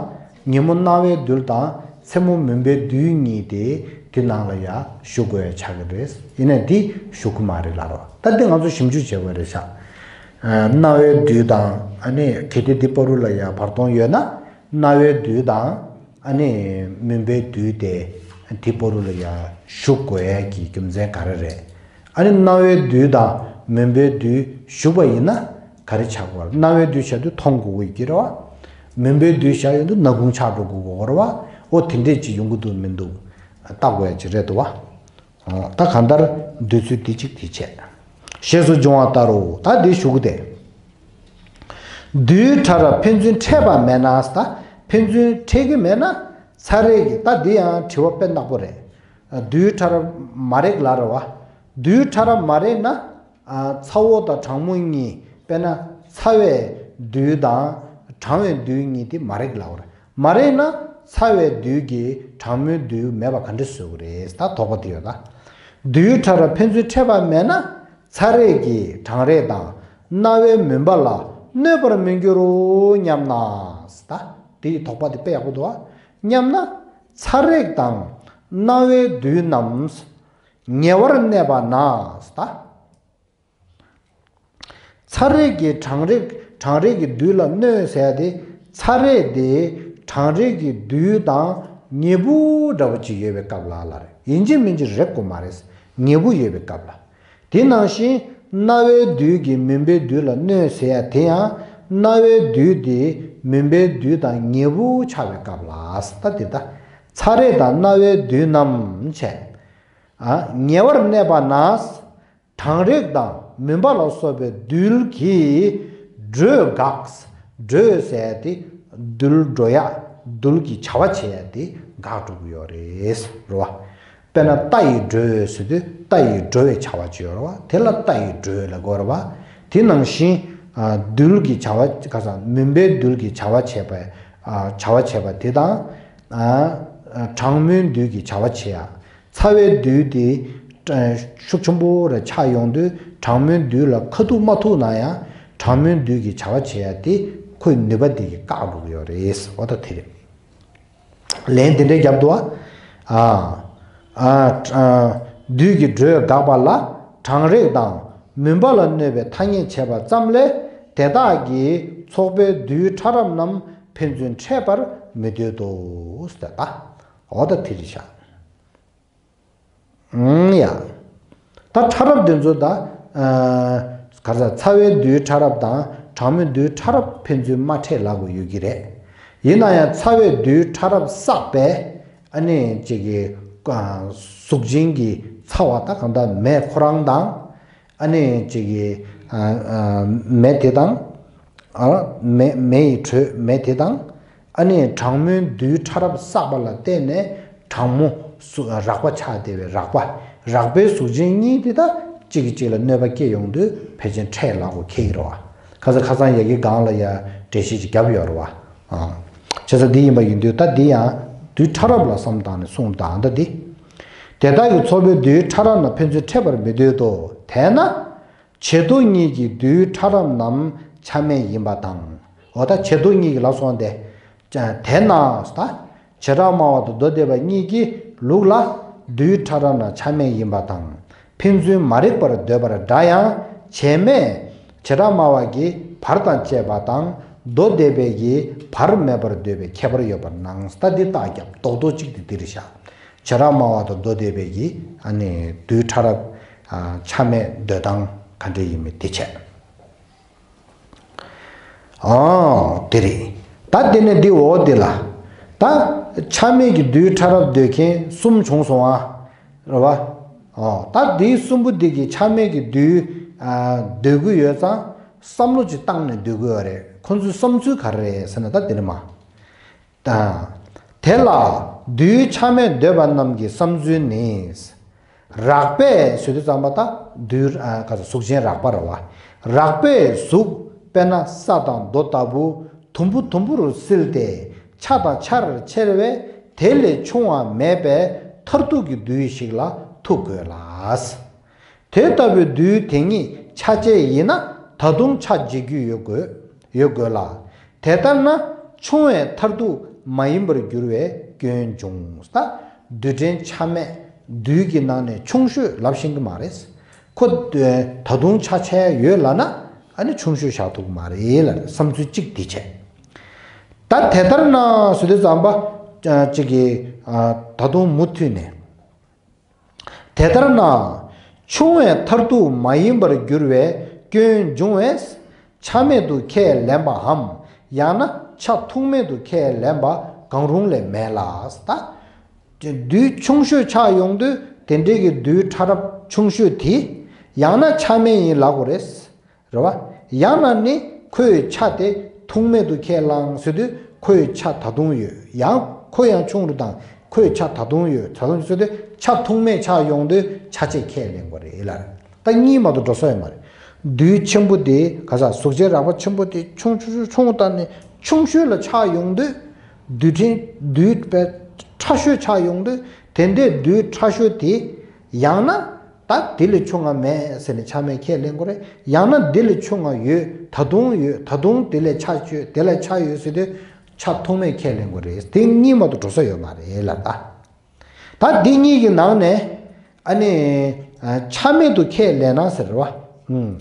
ཉིན་མོ་སྣང་བའི་རྡུལ་དང་མཚན་མོ་མུན་པའི་རྡུལ་གཉིས་དེ་དེ་ནང་ལ་ཡ་ཞུགས་དགོས་ཡ་ཆགས་ཀྱི་རེད། ཡིན་ནའི་འདི་ཞུགས་ཀྱི་མ་རེད་ལབ་རོགས། ད་འདི་ང་ཚོ་ཞིབ་འཇུག་བྱེད་དགོས་རེད་ཤག་སྣང་བའི་རྡུལ་དང་ཨ་ནི་གལ་ཏེ་འདི་བར་དུ་ལ་ཡ་བར་སྟོང་ཡོད་ན། སྣང་བའི་རྡུལ་དང་ཨ་ནི་མུན་པའི་རྡུལ་དེ་དེ་བར་དུ་ལ་ཡ་ཞུགས་དགོས་ཡ་གི་རྒྱུ་མཚན་ག་རེ་རེད། ཨ་ནི་སྣང་བའི་རྡུལ་དང་མུན་པའི་རྡུལ་ཞུགས་པ་ཡིན་ན་ག་རེ་ཆགས་པ་རེད། སྣང་བའི་རྡུལ་བྱ་དུས་མཐོང་དགོས་ཀྱི་རེད་བ། མུན་པའི་རྡུལ་བྱ་ཡོང་དུས་ནག་ཁུང་ཆགས་འགྲོ་དགོས་ཀྱི་རེད་བ། འོ་དེ་འདྲས་ཅིག་ཡོང་གི་འདུག་མི་འདུག་བལྟ་དགོས་ཡ་ཅིག་རེད་འདུག་བ། ད་གང་ལྟར་འདོད་ཚུལ་དེ་གཅིག་དེ་བྱས། ཞེས་སོགས་འབྱུང་བ་ལྟར་རོ། ད་འདི་ཞུ་གི་དེ། རྡུལ་ཕྲ་རབ་ཕན་ཚུན་འཕྲད་པ་མེད་ན། ད་ཕན་ཚུན་འཕྲད་ཀྱི་མེད་ན་ཚ་རེག་གི། ད་འདི་ཡང་དྲི་བ་དཔེ་ནག་པོ་རེད། རྡུལ་ཕྲ་རབ་མ་རེག་ལ་རེད་བ། རྡུལ་ཕྲ་རབ་མ་རེག་ན། ཚ་བོ་དང་གྲང་མོ་གཉིས། དཔེར་ན་ཚ་བའི་རྡུལ་དང་གྲང་བའི་རྡུལ་གཉིས་དེ་མ་རེག་ལ་རེད། མ་རེག་ན་ཚ་བའི་རྡུལ་གྱིས་གྲང་མོའི་རྡུལ་མེད་པ་ག་འདྲ་བཟོ་གི་རེད། ད་དོགས་པ་དེ་ཡོད་ད། རྡུལ་ཕྲ་རབ་ཕན་ཚུན་འཕྲད་པ་མེད་ན། ཚ་རེག་གིས་གྲང་རེག་དང་རྣ་བའི་མུན་པ་ལ་གནོད་པར་མི་འགྱུར་རོ་སྙམ་ན། ད་དེའི་དོགས་པ་དེ་དཔེ་ཡག་པོ་འདུག་ཨ། སྙམ་ན། ཚ་རེག་དང་རྣ་བའི་རྡུལ་རྣམས་ཉེ་བར་གནས་པ་ན། ད་ཚ་རེག་གིས་གྲང་རེག་གྲང་རེག་གི་རྡུལ་ལ་གནོད་ཟེར་ཡ་དེ། ཚ་རེག་དེ་གྲང་རེག་གི་རྡུལ་དང་ཉེ་པོ་འདྲ་པོ་ཅིག་ཡོད་པའི་སྐབས་ལ་ལ་རེད། ཡིན་གཅིག་མིན་གཅིག་རེག་དགོས་མ་རེད། ཉེ་པོ་ཡོད་པའི་སྐབས་ལ། དེ་ནང་བཞིན་རྣ་བའི་རྡུལ་གྱིས་མུན་པའི་རྡུལ་ལ་གནོད་ཟེར་ཡ་དེ་ཡང་རྣ་བའི་རྡུལ་དེ་མུན་པའི་རྡུལ་དང་ཉེ་པོ་ཆགས་པའི་སྐབས་ལ། ད་དེ་ད་ཚ་རེག་དང་རྣ་བའི་རྡུལ་རྣམས་བྱས། ཉེ་བར་གནས་པ་ན། གྲང་རེག་དང་མུན་པ་ལ་སོགས་པའི་རྡུལ་གྱིས་དྲོད་འགགས། དྲོད་ཟེར་ཏེ་རྡུལ་འགྲོ་ཡ། རྡུལ་གྱི་བྱ་བ་བྱེད་ཡ་དེ་འགག་འགྲོ་གི་ཡོད་རེད། རེད་བ། དཔེར་ན་རྟ་ཡི་དྲོད་ཟེར་དུས་རྟ་ཡི་འགྲོ་བའི་བྱ་བ་ཅིག་ཡོད་རེད་བ། དེ་ལ་རྟ་ཡི་དྲོད་ལབ་ཀྱི་ཡོད་རེད་བ། དེ་ནང་བཞིན་རྡུལ་གྱི་བྱ་བ་ག་ས་མུན་པའི་རྡུལ་གྱི་བྱ་བ་བྱེད་པ། བྱ་བ་བྱེད་པ་དེ་དང་། གྲང་མོའི་རྡུལ་གྱི་བྱ་བ་བྱེད་ཡ། ཚ་བའི་རྡུལ་དེ་ཤུགས་ཆེན་པོ་རེ་ཆགས་ཡོང་དུས་གྲང་མོའི་རྡུལ་ལ་ཁ་ཐུག་མ་ཐུག་ན་ཡང་གྲང་མོའི་རྡུལ་གྱི་བྱ་བ་བྱེད་ཡ་དེ་ཁོའི་ནུས་པ་དེ་གིས་བཀག་འགྲོ་གི་ཡོད་རེད། འོ་ད་དེ་རེད། ལན་དེ་འདྲའི་རྒྱབ་འདུག་ཨ། ཨ། ཨ། རྡུལ་གྱི་དྲོད་འགགས་པ་ལ་གྲང་རེག་དང་མུན་པ་ལ་གནོད་པའི་ཐ་སྙད་བྱས་པ་ཙམ་ལས་དེ་དག་གི་ཚོགས་པའི་རྡུལ་ཕྲ་རབ་རྣམས་ཕན་ཚུན་འཕྲད་པར་མི་འདོད་དོ། ཟེར་ད། འོ་ད་དེ་རེད་ཤག་ཨང་ཡ། ད་ཕྲ་རབ་དེ་ཚོ་ད། ག་ས་ཚ་བའི་རྡུལ་ཕྲ་རབ་དང་གྲང་མོའི་རྡུལ་ཕྲ་རབ་ཕན་ཚུན་མ་འཕྲད་ལབ་དགོས་ཡོད་ཀྱི་རེད། ཡིན་ན་ཡང་ཚ་བའི་རྡུལ་ཕྲ་རབ་བསགས་པས་ཨ་ནི་ཅིག་གི་གཟུགས་ཅན་གྱི་ཚ་བ་ད་གང་ལྟར་མེ་ཁོ་རང་དང་། ཨ་ནི་ཅིག་གི་མེ་དེ་དང་། མེ་མེ་ཡི་དྲོད་མེ་དེ་དང་། ཨ་ནི་གྲང་མོའི་རྡུལ་ཕྲ་རབ་བསགས་པ་ལ་བརྟེན་ནས་གྲང་མོ་སུ་རགས་པ་ཆགས་བསྡད་པའི་རགས་པ། རགས་པའི་གཟུགས་ཅན་གཉིས་དེ་དག་གཅིག་གིས་གཅིག་ལ་གནོད་པ་སྐྱེལ་ཡོང་དུས་ཕལ་ཆེར་འཕྲད་ལབ་དགོས་ཁེལ་གྱི་རེད་བ། ཁ་སང་ཁ་སང་ཡ་གི་སྒང་ལ་ཡ་འགྲེལ་བཤད་ཅིག་བརྒྱབ་ཡོད་རེད་བ། བྱས་ཙང་འདི་ཡིན་པ་ཡིན་དུས་ད་འདི་ཡང་རྡུལ་ཕྲ་རབ་ལ་བསམ་བཏང་ནས་གསུངས་དང་ད་འདི། དེ་དག་གི་ཚོགས་པའི་རྡུལ་ཕྲ་རབ་རྣམས་ཕན་ཚུན་འཕྲད་པར་མི་འདོད་དོ། དེས་ན། བྱེ་མདོ་གཉིས་ཀྱི་རྡུལ་ཕྲ་རབ་རྣམས་ཆ་མེད་ཡིན་པ་དང་། འོ་ད་བྱེ་མདོ་གཉིས་ཀྱི་ལ་སོང་སྟེ། དེས་ན་ད། བྱེ་བྲག་སྨྲ་བ་དང་མདོ་སྡེ་པ་གཉིས་ཀྱི་ལུགས་ལ་རྡུལ་ཕྲ་རབ་རྣམས་ཆ་མེད་ཡིན་པ་དང་། ཕན་ཚུན་མ་རེག་པར་འདོད་པ་འདྲ་ཡང་བྱེད་མེད། བྱེ་བྲག་སྨྲ་བ་གིས་བར་དང་བཅས་པ་དང་མདོ་སྡེ་པའི་གིས་བར་མེད་པར་འདོད་པའི་ཁྱད་པར་ཡོད་པར་སྣང་། ད་འདི་རྟགས་རྒྱབ་རྡོག་རྡོག་གཅིག་དེ་འདི་རེད་ཤག་བྱེ་བྲག་སྨྲ་བ་དང་མདོ་སྡེ་པའི་གིས་ཨ་ནི་རྡུལ་ཕྲ་རབ་ཆ་མེད་འདོད་སྟངས་ག་འདྲ་ཡིན་མིན་དེ་བྱས། ཨང་། དེ་རེད། ད་དེ་ནས་འདི་འོག་འདི་ལ། ད་ཆ་མེད་ཀྱི་རྡུལ་ཕྲ་རབ་འདོད་མཁན་གསུམ་བྱུང་སོང་ཨ། རེད་བ། ཨོ། ད་འདི་གསུམ་པོ་འདི་གི་ཆ་མེད་ཀྱི་རྡུལ་འདོད་ཀྱི་ཡོད་ཙང་བསམ་བློ་ཅིག་བཏང་ནས་འདོད་ཀྱི་ཡོད་རེད། ཁོ་ཚོའི་བསམ་ཚུལ་ག་རེ་རེད་ཟེར་ན་ད་དེ་རེད་མ། དང་། དེ་ལ་རྡུལ་ཆ་མེད་འདོད་པ་རྣམས་ཀྱི་བསམ་ཚུལ་ནི། རགས་པས་ཟེར་དུས་ཙམ་པ་ད་རྡུལ་ཨ་ག་ཚོད་གཟུགས་ཅན་རགས་པ་རེད་བ། རགས་པས་གཟུགས་དཔེར་ན་ས་དང་རྡོ་ལྟ་བུ་དུམ་བུ་དུམ་བུར་བསིལ་ཏེ་ཆ་དང་ཆར་ཕྱེ་བས་དེ་ལས་ཆུང་བ་མེད་པས་མཐར་ཐུག་གི་རྡུལ་ཞིག་ལ་ཐུག་དགོས་ལ། དེ་ལྟ་བུའི་རྡུལ་དེ་ཉིད་ཆ་བཅས་ཡིན་ན་ད་དུང་ཆ་བརྗེ་རྒྱུ་ཡོད་དགོས་ཡོད་དགོས་ལ། དེ་ལྟར་ན་ཆུང་བས་མཐར་ཐུག་མ་ཡིན་པར་འགྱུར་བའི་སྐྱོན་འབྱུང་། ད་རྡུལ་ཕྲན་ཆ་མེད་རྡུལ་གྱི་ནང་ནས་ཆུང་ཤོས་ལབ་ཤེས་ཀྱི་མ་རེད། ཁོ་ད་དུང་ཆ་བཅས་ཡོད་ལབ་ན་ཨ་ནི་ཆུང་ཤོས་བཞག་ཐུབ་ཀྱི་མ་རེད་ལ་བསམ་ཚུལ་གཅིག་འདི་བྱས། ད་དེ་ལྟར་ན་ཟེར་དུས་ཙམ་པ་གཅིག་གིས་ད་དུང་མུ་མཐུད་ནས། དེ་ལྟར་ན། ཆུང་བས་མཐར་ཐུག་མ་ཡིན་པར་འགྱུར་བའི་སྐྱོན་འབྱུང་བས། ཆ་མེད་དུ་ཁས་ལེན་པའམ། ཡང་ན་ཆ་ཐུག་མེད་དུ་ཁས་ལེན་པ་གང་རུང་ལས་མེད་ལ། ད། རྡུལ་ཆུང་ཤོས་ཆགས་ཡོང་དུས་དེ་འདྲའི་གི་རྡུལ་ཕྲ་རབ་ཆུང་ཤོས་དེ། ཡང་ན་ཆ་མེད་ཡིན་ལབ་དགོས་རེད། རེད་བ། ཡང་ན་ནི་ཁོའི་ཆ་དེ་ཐུག་མེད་དུ་ཁས་བླངས་ཟེར་དུས་ཁོའི་ཆ་ད་དུང་ཡོད། ཡང་ཁོ་ཡང་ཆུང་རུ་དང་ཁོའི་ཆ་ད་དུང་ཡོད། ད་དུང་ཟེར་དུས་ ཆ་ཐུང་མེད་ཆགས་ཡོང་དུས་ཆ་ཆེ་ཁས་ལེན་དགོས་རེད་ལ། ད་གཉིས་མ་གཏོགས་འགྲོ་ས་ཡོད་མ་རེད། རྡུལ་ཆེན་པོ་དེ་ག་ས་གཟུགས་ཅན་རགས་པ་ཆེན་པོ་དེ་ཆུང་ཆུང་ཆུང་ཆུང་ལྟར་ནས་ཆུང་ཤོས་ལ་ཆགས་ཡོང་དུས། རྡུལ་ཕྲན་རྡུལ་པའི་ཕྲ་ཤོས་ཆགས་ཡོང་དུས། དེ་འདྲའི་རྡུལ་ཕྲ་ཤོས་དེ་ཡང་ན་ད་དེ་ལས་ཆུང་ང་མེད་ཟེར་ནས་ཆ་མེད་ཁས་ལེན་དགོས་རེད། ཡང་ན་དེ་ལས་ཆུང་ང་ཡོད། ད་དུང་ཡོད། ད་དུང་དེ་ལས་ཆ་ཆོད། དེ་ལས་ཆ་ཡོད་ཟེར་དུས་ཆ་ཐུང་མེད་ཁས་ལེན་དགོས་རེད། དེ་གཉིས་མ་གཏོགས་འགྲོ་ས་ཡོད་མ་རེད་ལ་ད། ད་འདི་གཉིས་ཀྱི་ནང་ནས་ཨ་ནི་ཆ་མེད་དུ་ཁས་ལེན་ན་ཟེར་བ། ཨུམ།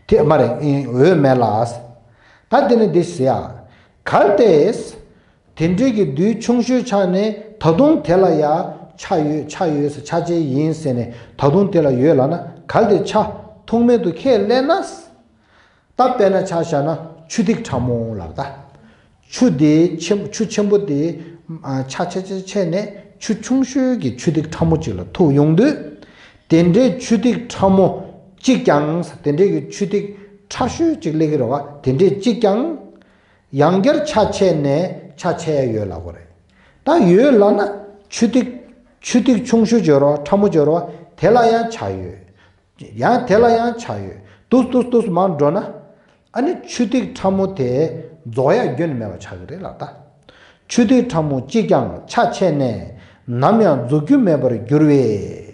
དེ་མ་རེད། འོས་མེད་ལ། ད་དེ་ནི་འདི་ཟེར་ཡ། གལ་ཏེ། དེ་འདྲའི་གི་རྡུལ་ཆུང་ཤོས་ཆགས་ནས་ད་དུང་དེ་ལ་ཡ་ཆ་ཡོད་ཆ་ཡོད་ཟེར་ཆ་ཆེ་ཡིན་ཟེར་ནས་ད་དུང་དེ་ལ་ཡོད་ལབ་ན། གལ་ཏེ་ཆ་ཐུང་མེད་དུ་ཁས་ལེན་ན། ད་དཔེར་ན་ཆ་བཞག་ན་ཆུ་ཐིགས་ཕྲ་མོ་ལབ་ད། ཆུ་དེ་ཆེན་ཆུ་ཆེན་པོ་དེ་ཨ་ཆ་ཆེ་ཆེ་ཆེ་ནས་ཆུ་ཆུང་ཤོས་ཀྱི་ཆུ་ཐིགས་ཕྲ་མོ་གཅིག་ལ་ཐུག་ཡོང་དུས། དེ་འདྲའི་ཆུ་ཐིགས་ཕྲ་མོ་གཅིག་ཀྱང་། དེ་འདྲའི་གི་ཆུ་ཐིགས་ཕྲ་ཤོས་གཅིག་སླེབས་ཀྱི་རེད་བ། དེ་འདྲའི་གཅིག་ཀྱང་། ཡང་བསྐྱར་ཆ་ཆེ་ནས་ཆ་ཆེ་ཡ་ཡོད་ལབ་དགོས་རེད། ད་ཡོད་ལབ་ན་ཆུ་ཐིགས་ཆུ་ཐིགས་ཆུང་ཤོས་བརྗོད་རོགས། ཕྲ་མོ་བརྗོད་རོགས། དེ་ལ་ཡང་ཆ་ཡོད། ཡང་དེ་ལ་ཡང་ཆ་ཡོད། འདུག་འདུག་འདུག་མར་འགྲོ་ན། ཨ་ནི་ཆུ་ཐིགས་ཕྲ་མོ་དེ་རྫོགས་ཡ་རྒྱུན་ནས་མེད་པ་ཆགས་ཀྱི་རེད་ལབ་ད། ཆུ་ཐིགས་ཕྲ་མོ་གཅིག་ཀྱང་ཆ་ཆེ་ནས་ནམ་ཡང་རྫོགས་རྒྱུ་མེད་པར་འགྱུར་བས།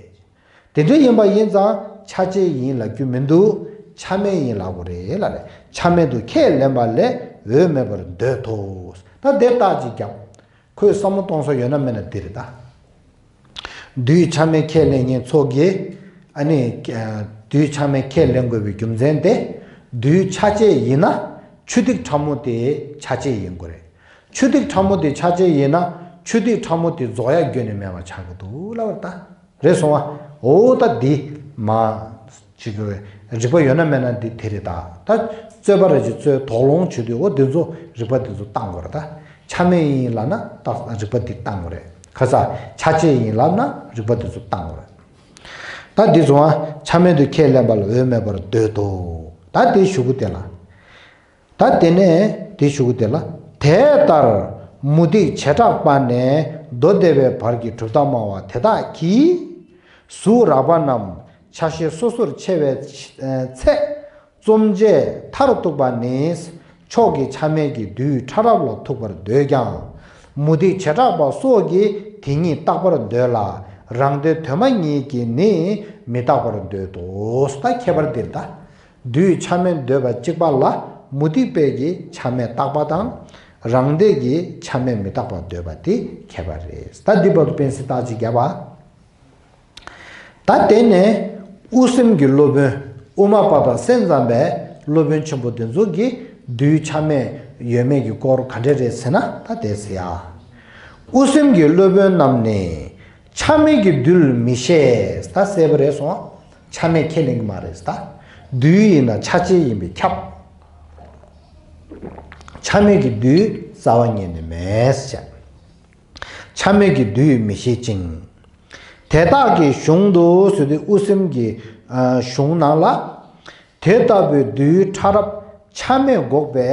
དེ་འདྲ་ཡིན་པ་ཡིན་ཙང་ཆ་ཆེ་ཡིན་ལབ་རྒྱུ་མི་འདུག་ཆ་མེད་ཡིན་ལབ་དགོས་རེད་ལབ་རེད། ཆ་མེད་དུ་ཁས་ལེན་པ་ལས་འོས་མེད་པར་འདོད་དོ། ད་དེ་རྟགས་ཅིག་རྒྱབ། ཁོས་བསམ་བློ་གཏོང་ས་ཡོད་ན་མེད་ན་འདི་རེད་ད། རྡུལ་ཆ་མེད་ཁས་ལེན་མཁན་ཚོ་གིས་ཨ་ནི་རྡུལ་ཆ་མེད་ཁས་ལེན་དགོས་པའི་རྒྱུ་མཚན་དེ། རྡུལ་ཆ་ཆེ་ཡིན་ན་ཆུ་ཐིགས་ཕྲ་མོ་དེ་ཆ་ཆེ་ཡིན་དགོས་རེད། ཆུ་ཐིགས་ཕྲ་མོ་དེ་ཆ་ཆེ་ཡིན་ན་ཆུ་ཐིགས་ཕྲ་མོ་དེ་རྫོགས་ཡ་རྒྱུན་ནས་མེད་པ་ཆགས་ཀྱི་འདུག་ལབ་པ་རེད་ད། རེད་སོང་བ། འོ་ད་འདི་མ་ཅིག་རིགས་པ་ཡོད་ན་མེད་ན་འདི་དེ་རེད་ད། ད་རྩོད་པ་རེ་ཅིག་རྩོད་དོགས་སློང་བྱེད་དུས་འོ་འདི་ཚོ་རིགས་པ་འདི་ཚོ་བཏང་དགོས་རེད་ད། ཆ་མེད་ཡིན་ལབ་ན་ད་རིགས་པ་འདི་བཏང་དགོས་རེད། ཁ་ས་ཆ་ཆེ་ཡིན་ལབ་ན་རིགས་པ་འདི་ཚོ་བཏང་དགོས་རེད། ད་འདི་ཚོ་ཆ་མེད་དུ་ཁས་ལེན་པ་ལ་འོས་མེད་པར་འདོད་དོ། ད་འདི་ཞུ་གི་དེ་ལ། ད་དེ་ནས་དེ་ཞུ་གི་དེ་ལ། དེ་ལྟར་མུ་སྟེགས་བྱེ་བྲག་པ་ནས་མདོ་སྡེ་པའི་བར་གྱི་གྲུབ་མཐའ་སྨྲ་བ་དེ་དག་གིས། གཟུགས་རགས་པ་རྣམས་ཆ་ཤས་སོ་སོར་ཕྱེ་བའི་ཚེ། རྩོམ་བྱེད་མཐར་ཐུག་པ་ནི། ཕྱོགས་ཀྱི་ཆ་མེད་ཀྱི་རྡུལ་ཕྲ་རབ་ལ་ཐུག་པར་འདོད་ཀྱང་། མུ་སྟེགས་བྱེ་བྲག་པ་སོགས་ཀྱིས་དེ་ཉིད་རྟག་པར་འདོད་ལ། རང་སྡེ་དོན་སྨྲ་ཉིད་ཀྱིས་ནི་མི་རྟག་པར་འདོད་དོ། ད་ཁྱད་པར་འདིར་ད། རྡུལ་ཆ་མེད་འདོད་པ་གཅིག་པ་ལ་མུ་སྟེགས་པས་ཀྱི་ཆ་མེད་རྟག་པ་དང་། རང་སྡེ་གི་ཆ་མེད་མི་རྟག་པ་འདོད་པ་དེ་ཁྱད་པར་རེད། ད་འདི་བར་དུ་སྤེན་སྲིད་རྟགས་ཅིག་བརྒྱབ་པ། ད་དེ་ནས་དབུ་སེམས་ཀྱི་སློབ་དཔོན་དབུ་མ་པ་དང་སེམས་ཙམ་པའི་སློབ་དཔོན་ཆེན་པོ་དེ་ཚོ་གིས་རྡུལ་ཆ་མེད་ཡོད་མེད་ཀྱི་སྐོར་ག་འདྲ་རེད་ཟེར་ན་ད་དེ་ཟེར་ཡ། དབུ་སེམས་ཀྱི་སློབ་དཔོན་རྣམས་ནི། ཆ་མེད་ཀྱི་རྡུལ་མི་ཤེས། ད་གསལ་པོ་རེད་སོང་། ཆ་མེད་ཁས་ལེན་གྱི་མ་རེད་ད། རྡུལ་ཡིན་ན་ཆ་ཆེ་ཡིན་པས་ཁྱབ། ཆ་མེད་ཀྱི་རྡུལ་རྩ་བ་ཉིད་ནས་མེད་ཟེར། ཆ་མེད་ཀྱི་རྡུལ་མི་ཤེས་ཅིང་། དེ་དག་གི་གཞུང་དུ་ཟེར་དུས་དབུ་སེམས་ཀྱི་ཨ་གཞུང་ནང་ལ། དེ་ལྟ་བུའི་རྡུལ་ཕྲ་རབ་ཆ་མེད་འགོག་པའི་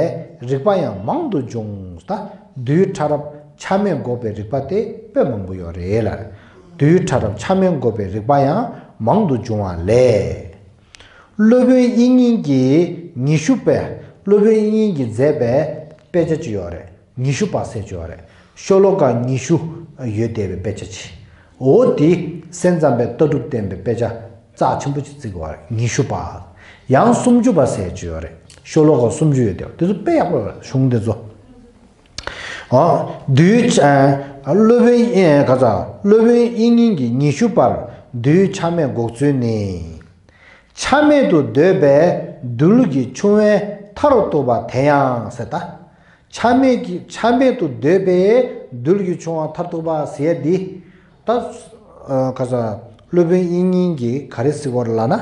རིགས་པ་ཡང་མང་དུ་འབྱུང་། ད་རྡུལ་ཕྲ་རབ་ཆ་མེད་འགོག་པའི་རིགས་པ་དེ་དཔེ་མང་པོ་ཡོད་རེད་ལ། རྡུལ་ཕྲ་རབ་ཆ་མེད་འགོག་པའི་རིགས་པ་ཡང་མང་དུ་འབྱུང་བ་ལས། སློབ་དཔོན་དབྱིག་གཉེན་གྱིས་ཉི་ཤུ་པའི། སློབ་དཔོན་དབྱིག་གཉེན་གྱིས་མཛད་པའི་དཔེ་ཆ་ཅིག་ཡོད་རེད། ཉི་ཤུ་པ་ཟེར་ཅིག་ཡོད་རེད། ཤོ་ལོ་ཀ་ཉི་ཤུ་ཡོད་བསྡད་པའི་དཔེ་ཆ་ཅིག་འོ་དེ་སེམས་ཙམ་པའི་ལྟ་གྲུབ་བསྟན་པའི་དཔེ་ཆ་རྩ་ཆེན་པོ་ཅིག་བརྩི་དགོས་པ་རེད། ཉི་ཤུ་པ། ཡང་སུམ་ཅུ་པ་ཟེར་ཅིག་ཡོད་རེད། ཤོ་ལོ་ཀ་སུམ་ཅུ་ཡོད་བསྡད་པ་དེ་ཚོ་དཔེ་ཡག་པོ་རེད། གཞུང་དེ་ཚོ། ཨ་རྡུལ་ཆ་སློབ་དཔོན་ཨེ་ག་ཚ་སློབ་དཔོན་དབྱིག་གཉེན་གྱིས་ཉི་ཤུ་པར་རྡུལ་ཆ་མེད་འགོག་ཚུལ་ནི། ཆ་མེད་དུ་འདོད་པའི་རྡུལ་གྱི་ཆུང་བས་མཐར་ཐུག་པ་དེ་ཡང་ཟེར་ད། ཆ་མེད་ཀྱི་ཆ་མེད་དུ་འདོད་པའི་རྡུལ་གྱི་ཆུང་བ་མཐར་ཐུག་པ་ཟེར་ཡ་འདི། ད་ག་ས་སློབ་དཔོན་དབྱིག་གཉེན་གྱིས་ག་རེ་ཟེར་བ་རེད་ལབ་ན།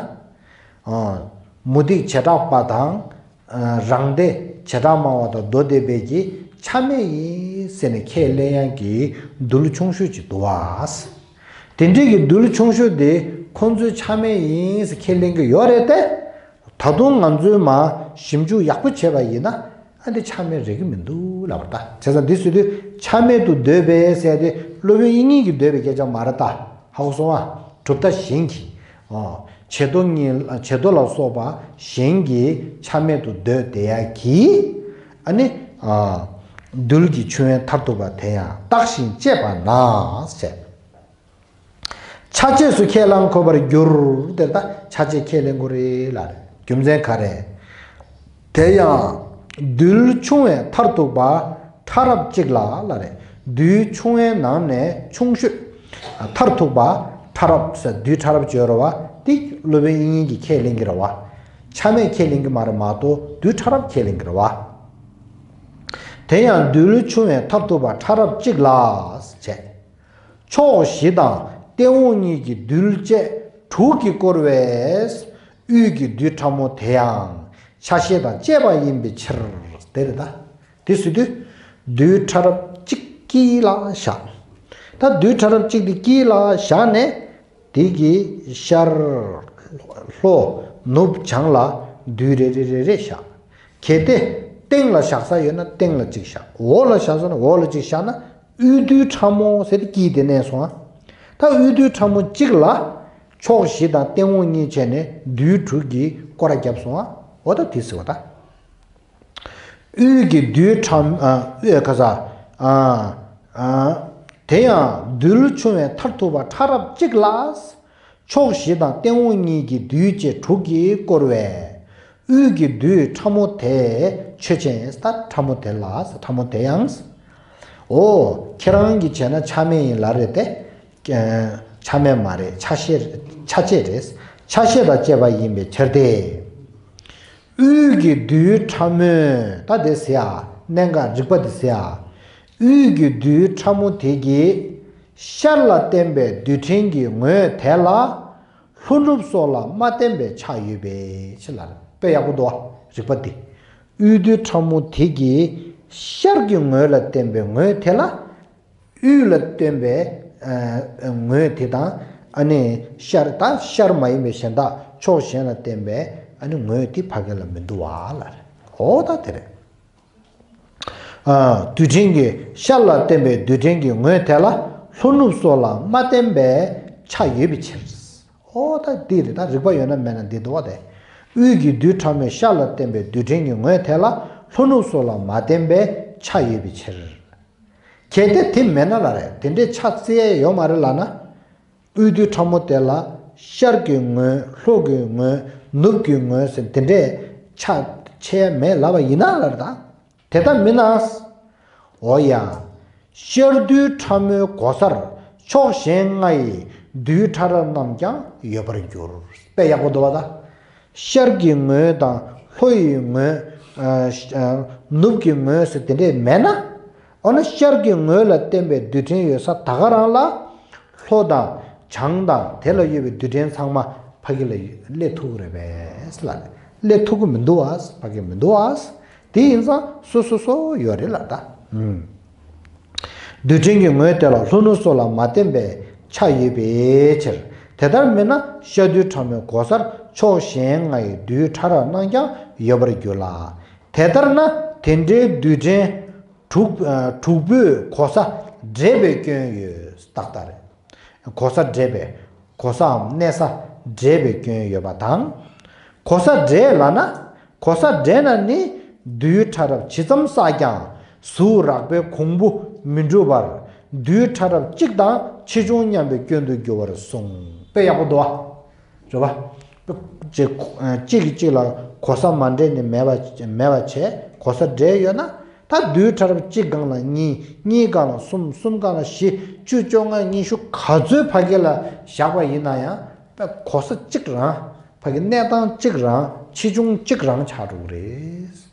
མུ་སྟེགས་བྱེ་བྲག་པ་དང་། རང་སྡེ་བྱེ་བྲག་སྨྲ་བ་དང་མདོ་སྡེ་པས་ཀྱི་ཆ་མེད་ཡིན་ཟེར་ནས་ཁས་ལེན་ཡག་གི་རྡུལ་ཆུང་ཤོས་ཅིག་འདུག་བ། དེ་འདྲའི་གི་རྡུལ་ཆུང་ཤོས་དེ་ཁོང་ཚོས་ཆ་མེད་ཡིན་ཟེར་ཁས་ལེན་གྱི་ཡོད་རེད་དེ། ད་དུང་ང་ཚོས་མ་ཞིབ་འཇུག་ཡག་པོ་བྱས་པ་ཡིན་ན་ཨ་འདི་ཆ་མེད་རེད་ཀྱི་མི་འདུག་ལབ་པ་རེད་ད། བྱས་ཙང་འདི་ཟེར་དུས་ཆ་མེད་དུ་འདོད་པས་ཟེར་ཏེ་སློབ་དཔོན་དབྱིག་གཉེན་གྱིས་འདོད་པའི་སྐད་ཆ་མ་རེད་ད། ཧོག་སོང་བ། གྲུབ་མཐའ་གཞན་གྱིས། ཨོ། བྱེ་མདོ་གཉིས་བྱེ་མདོ་ལ་སོགས་པ་གཞན་གྱི་ཆ་མེད་དུ་འདོད་དེ་ཡ་གིས། ཨ་ནི། ཨ། རྡུལ་གྱི་ཆུ་དབོན་མཐར་ཐུག་པ་དེ་ཡང་བརྟགས་ཤིང་དཔྱད་པ་ན་ཟེར། ཆ་བཅས་སུ་ཁས་བླང་དགོས་པར་འགྱུར། དེར་ད་ཆ་བཅས་ཁས་ལེན་དགོས་རེད་ལ་རེད། རྒྱུ་མཚན་ག་རེ། དེ་ཡང་རྡུལ་ཆུང་བའི་མཐར་ཐུག་པ་ཕྲ་རབ་གཅིག་ལ་ལ་རེད། རྡུལ་ཆུང་བའི་ནང་ནས་ཆུང་ཤོས་མཐར་ཐུག་པ་ཕྲ་རབ་ཟེར། རྡུལ་ཕྲ་རབ་བརྗོད་ར་བ་དེ་སློབ་དཔོན་དབྱིག་གཉེན་གྱིས་ཁས་ལེན་གྱི་ར་བ། ཆ་མེད་ཁས་ལེན་གྱི་མ་རེད་མ་གཏོགས་རྡུལ་ཕྲ་རབ་ཁས་ལེན་གྱི་ར་བ། དེ་ཡང་རྡུལ་ཆུང་བའི་མཐར་ཐུག་པ་ཕྲ་རབ་གཅིག་ལ་བྱས། ཕྱོགས་བཞི་དང་སྟེང་འོག་གཉིས་ཀྱི་རྡུལ་བཅས་དྲུག་གིས་བསྐོར་བས། དབུས་ཀྱི་རྡུལ་ཕྲ་མོ་དེ་ཡང་ཆ་ཤས་དང་བཅས་པ་ཡིན་པའི་ཕྱིར། དེ་རེད་ད། དེ་ཟེར་དུས། རྡུལ་ཕྲ་རབ་གཅིག་དཀྱིལ་ལ་བཞག་ད་རྡུལ་ཕྲ་རབ་གཅིག་དེ་དཀྱིལ་ལ་བཞག་ནས། དེ་གི་ཤར། ལྷོ། ནུབ་བྱང་ལ་རྡུལ་རེ་རེ་རེ་རེ་བཞག་གལ་ཏེ་སྟེང་ལ་བཞག་ས་ཡོད་ན་སྟེང་ལ་གཅིག་བཞག་འོག་ལ་བཞག་ས་ན་འོག་ལ་གཅིག་བཞག་ན། དབུས་རྡུལ་ཕྲ་མོ་ཟེར་ཏེ་དཀྱིལ་དེ་གནས་སོང་ཨ། ད་དབུས་རྡུལ་ཕྲ་མོ་གཅིག་ལ་ཕྱོགས་བཞི་དང་སྟེང་འོག་གཉིས་བྱས་ནས་རྡུལ་དྲུག་གིས་སྐོར་ར་བརྒྱབ་སོང་ཨ། འོ་ད་དེ་ཟེར་བ་ད། དབུས་ཀྱི་རྡུལ་ཕྲ་མོ་ཨ། དབུས་ཁ་ས། ཨ། ཨ། དེ་ཡང་རྡུལ་ཆུང་བའི་མཐར་ཐུག་པ་ཕྲ་རབ་གཅིག་ལ། ཕྱོགས་བཞི་དང་སྟེང་འོག་གཉིས་ཀྱི་རྡུལ་བཅས་དྲུག་གིས་བསྐོར་བས། དབུས་ཀྱི་རྡུལ་ཕྲ་མོ་དེ་ཆོས་ཅན། ད་ཕྲ་མོ་དེ་ལ་ཕྲ་མོ་དེ་ཡང་། འོ། ཁྱེད་རང་གིས་བྱས་ན་ཆ་མེད་ཡིན་ལ་རེད་དེ། ཆ་མེད་མ་རེད། ཆ་ཤས། ཆ་བཅས་རེད། ཆ་ཤས་དང་བཅས་པ་ཡིན་པའི་ཕྱིར་ཏེ། དབུས་ཀྱི་རྡུལ་ཕྲ་མོས། ད་དེ་ཟེར་ཡ། གནད་འགག་རིགས་པ་དེ་ཟེར་ཡ། དབུས་ཀྱི་རྡུལ་ཕྲ་མོ་དེ་གིས་ཤར་ལ་བརྟེན་པའི་རྡུལ་ཕྲན་གྱི་ངོས་དེ་ལ་ལྷོ་ནུབ་སོགས་ལ་མ་བརྟེན་པའི་ཆ་ཡོད་པའི་ཕྱིར་ལ། དཔེ་ཡག་པོ་འདུག་བ། རིགས་པ་འདི། དབུས་རྡུལ་ཕྲ་མོ་དེ་གིས་ཤར་གྱི་ངོས་ལ་བརྟེན་པའི་ངོས་དེ་ལ། དབུས་ལ་བརྟེན་པའི་ཨ་ངོས་དེ་དང་། ཨ་ནི་ཤར། ད་ཤར་མ་ཡིན་པའི་གཞན་དག་ཕྱོགས་གཞན་ལ་བརྟེན་པའི་ཨ་ནི་ངོས་དེ་ཕ་གི་ལ་མི་འདུག་བ་ལ་རེད། འོ་ད་དེ་རེད། ཨ། རྡུལ་ཕྲན་གྱི། ཤར་ལ་བརྟེན་པའི་རྡུལ་ཕྲན་གྱི་ངོས་དེ་ལ་ལྷོ་ནུབ་སོགས་ལ་མ་བརྟེན་པའི་ཆ་ཡོད་པའི་ཕྱིར། འོ་ད་འདི་རེད། ད་རིགས་པ་ཡོད་ན་མེད་ན་འདི་འདུག་བ་དེ། དབུས་ཀྱི་རྡུལ་ཕྲ་མོས་ཤར་ལ་བརྟེན་པའི་རྡུལ་ཕྲན་གྱི་ངོས་དེ་ལ་ལྷོ་ནུབ་སོགས་ལ་མ་བརྟེན་པའི་ཆ་ཡོད་པའི་ཕྱིར། གལ་ཏེ་དེ་མེད་ན་ལ་རེད། དེ་འདྲའི་ཆ་བརྩི་ཡས་ཡོད་མ་རེད་ལ་ན། དབུས་རྡུལ་ཕྲ་མོ་དེ་ལ་ཤར་གྱི་ངོས། ལྷོ་གི་ངོས། ནུབ་ཀྱི་ངོས་ཟེར་དེ་འདྲའི་ཆ་ཕྱེ་ཡ་མེད་ལབ་པ་ཡིན་ན་ལ་རེད་ད། དེ་ལྟ་མིན་ན། འོ་ཡ། ཤར་རྡུལ་ཕྲ་མོའི་གོ་སར་ཕྱོགས་གཞན་ལྔ་ཡི་རྡུལ་ཕྲ་རབ་རྣམས་ཀྱང་ཡོད་པར་འགྱུར། དཔེ་ཡག་པོ་འདུག་བ་ད། ཤར་གྱི་ངོས་དང་ལྷོ་ཡི་ངོས། ཨ། ནུབ་ཀྱི་ངོས་སུ་དེ་འདྲས་མེད་ན། འོ་ན་ཤར་གྱི་ངོས་ལ་བརྟེན་པའི་རྡུལ་ཕྲན་ཡོད་ས་ད་ག་རང་ལ། ལྷོ་དང་བྱང་དང་དེ་ལ་ཡོད་པའི་རྡུལ་ཕྲན་ཚང་མ་ཕ་གི་ལ་སླེབས་ཐུབ་ཀྱི་རེད་པས་ལ། སླེབས་ཐུབ་ཀྱི་མི་འདུག་བ། ཕ་གི་མི་འདུག་བ། དེ་ཡིན་ཙང་སོ་སོ་སོ་ཡོད་རེད་ལ་ད། ཨུམ། རྡུལ་ཕྲན་གྱི་ངོས་དེ་ལ་ལྷོ་ནུབ་སོགས་ལ་མ་བརྟེན་པའི་ཆ་ཡོད་པའི་ཕྱིར། དེ་ལྟར་མིན་ན་ཤར་རྡུལ་ཕྲ་མོའི་གོ་སར་ཕྱོགས་གཞན་ལྔ་ཡི་རྡུལ་ཕྲ་རབ་རྣམས་ཀྱང་ཡོད་པར་འགྱུར་ལ། དེ་ལྟར་ན་དེ་འདྲའི་རྡུལ་ཕྲན་དྲུག་ཨ། དྲུག་པོས་གོ་ས་འདྲེས་པའི་སྐྱོན་ཡོད། ཏག་ཏག་རེད། གོ་ས་འདྲེས་པའི། གོ་སའམ་གནས་ས་འདྲེས་པའི་སྐྱོན་ཡོད་པ་དང་། གོ་ས་འདྲེས་ལབ་ན། གོ་ས་འདྲེས་ན་ནི་རྡུལ་ཕྲ་རབ་ཇི་ཙམ་བསགས་ཀྱང་གཟུགས་རགས་པའི་གོང་བུ་མི་འགྲུབ་པར་རྡུལ་ཕྲ་རབ་གཅིག་དང་ཆེ་ཆུང་མཉམ་པའི་སྐྱོན་དུ་འགྱུར་བར་གསུངས། དཔེ་ཡག་པོ་འདུག་བ། རེད་བ། གཅིག་གཅིག་གིས་གཅིག་ལ་གོ་ས་མ་འདྲེས་ནས་མེད་པ་མེད་པ་བྱས། གོ་ས་འདྲེས་ཡོད་ན། ད་རྡུལ་ཕྲ་རབ་གཅིག་སྒང་ལ་གཉིས། གཉིས་སྒང་ལ་གསུམ། གསུམ་སྒང་ལ་བཞི། བཅུ། བཅོ་ལྔ། ཉི་ཤུ། ག་ཚོད་ཕ་གི་ལ་བཞག་པ་ཡིན་ན་ཡང་། དཔེ་གོ་ས་གཅིག་རང་། ཕ་གི་གནས་སྟངས་གཅིག་རང་། ཆེ་ཆུང་གཅིག་རང་ཆགས་འགྲོ་གི་རེད།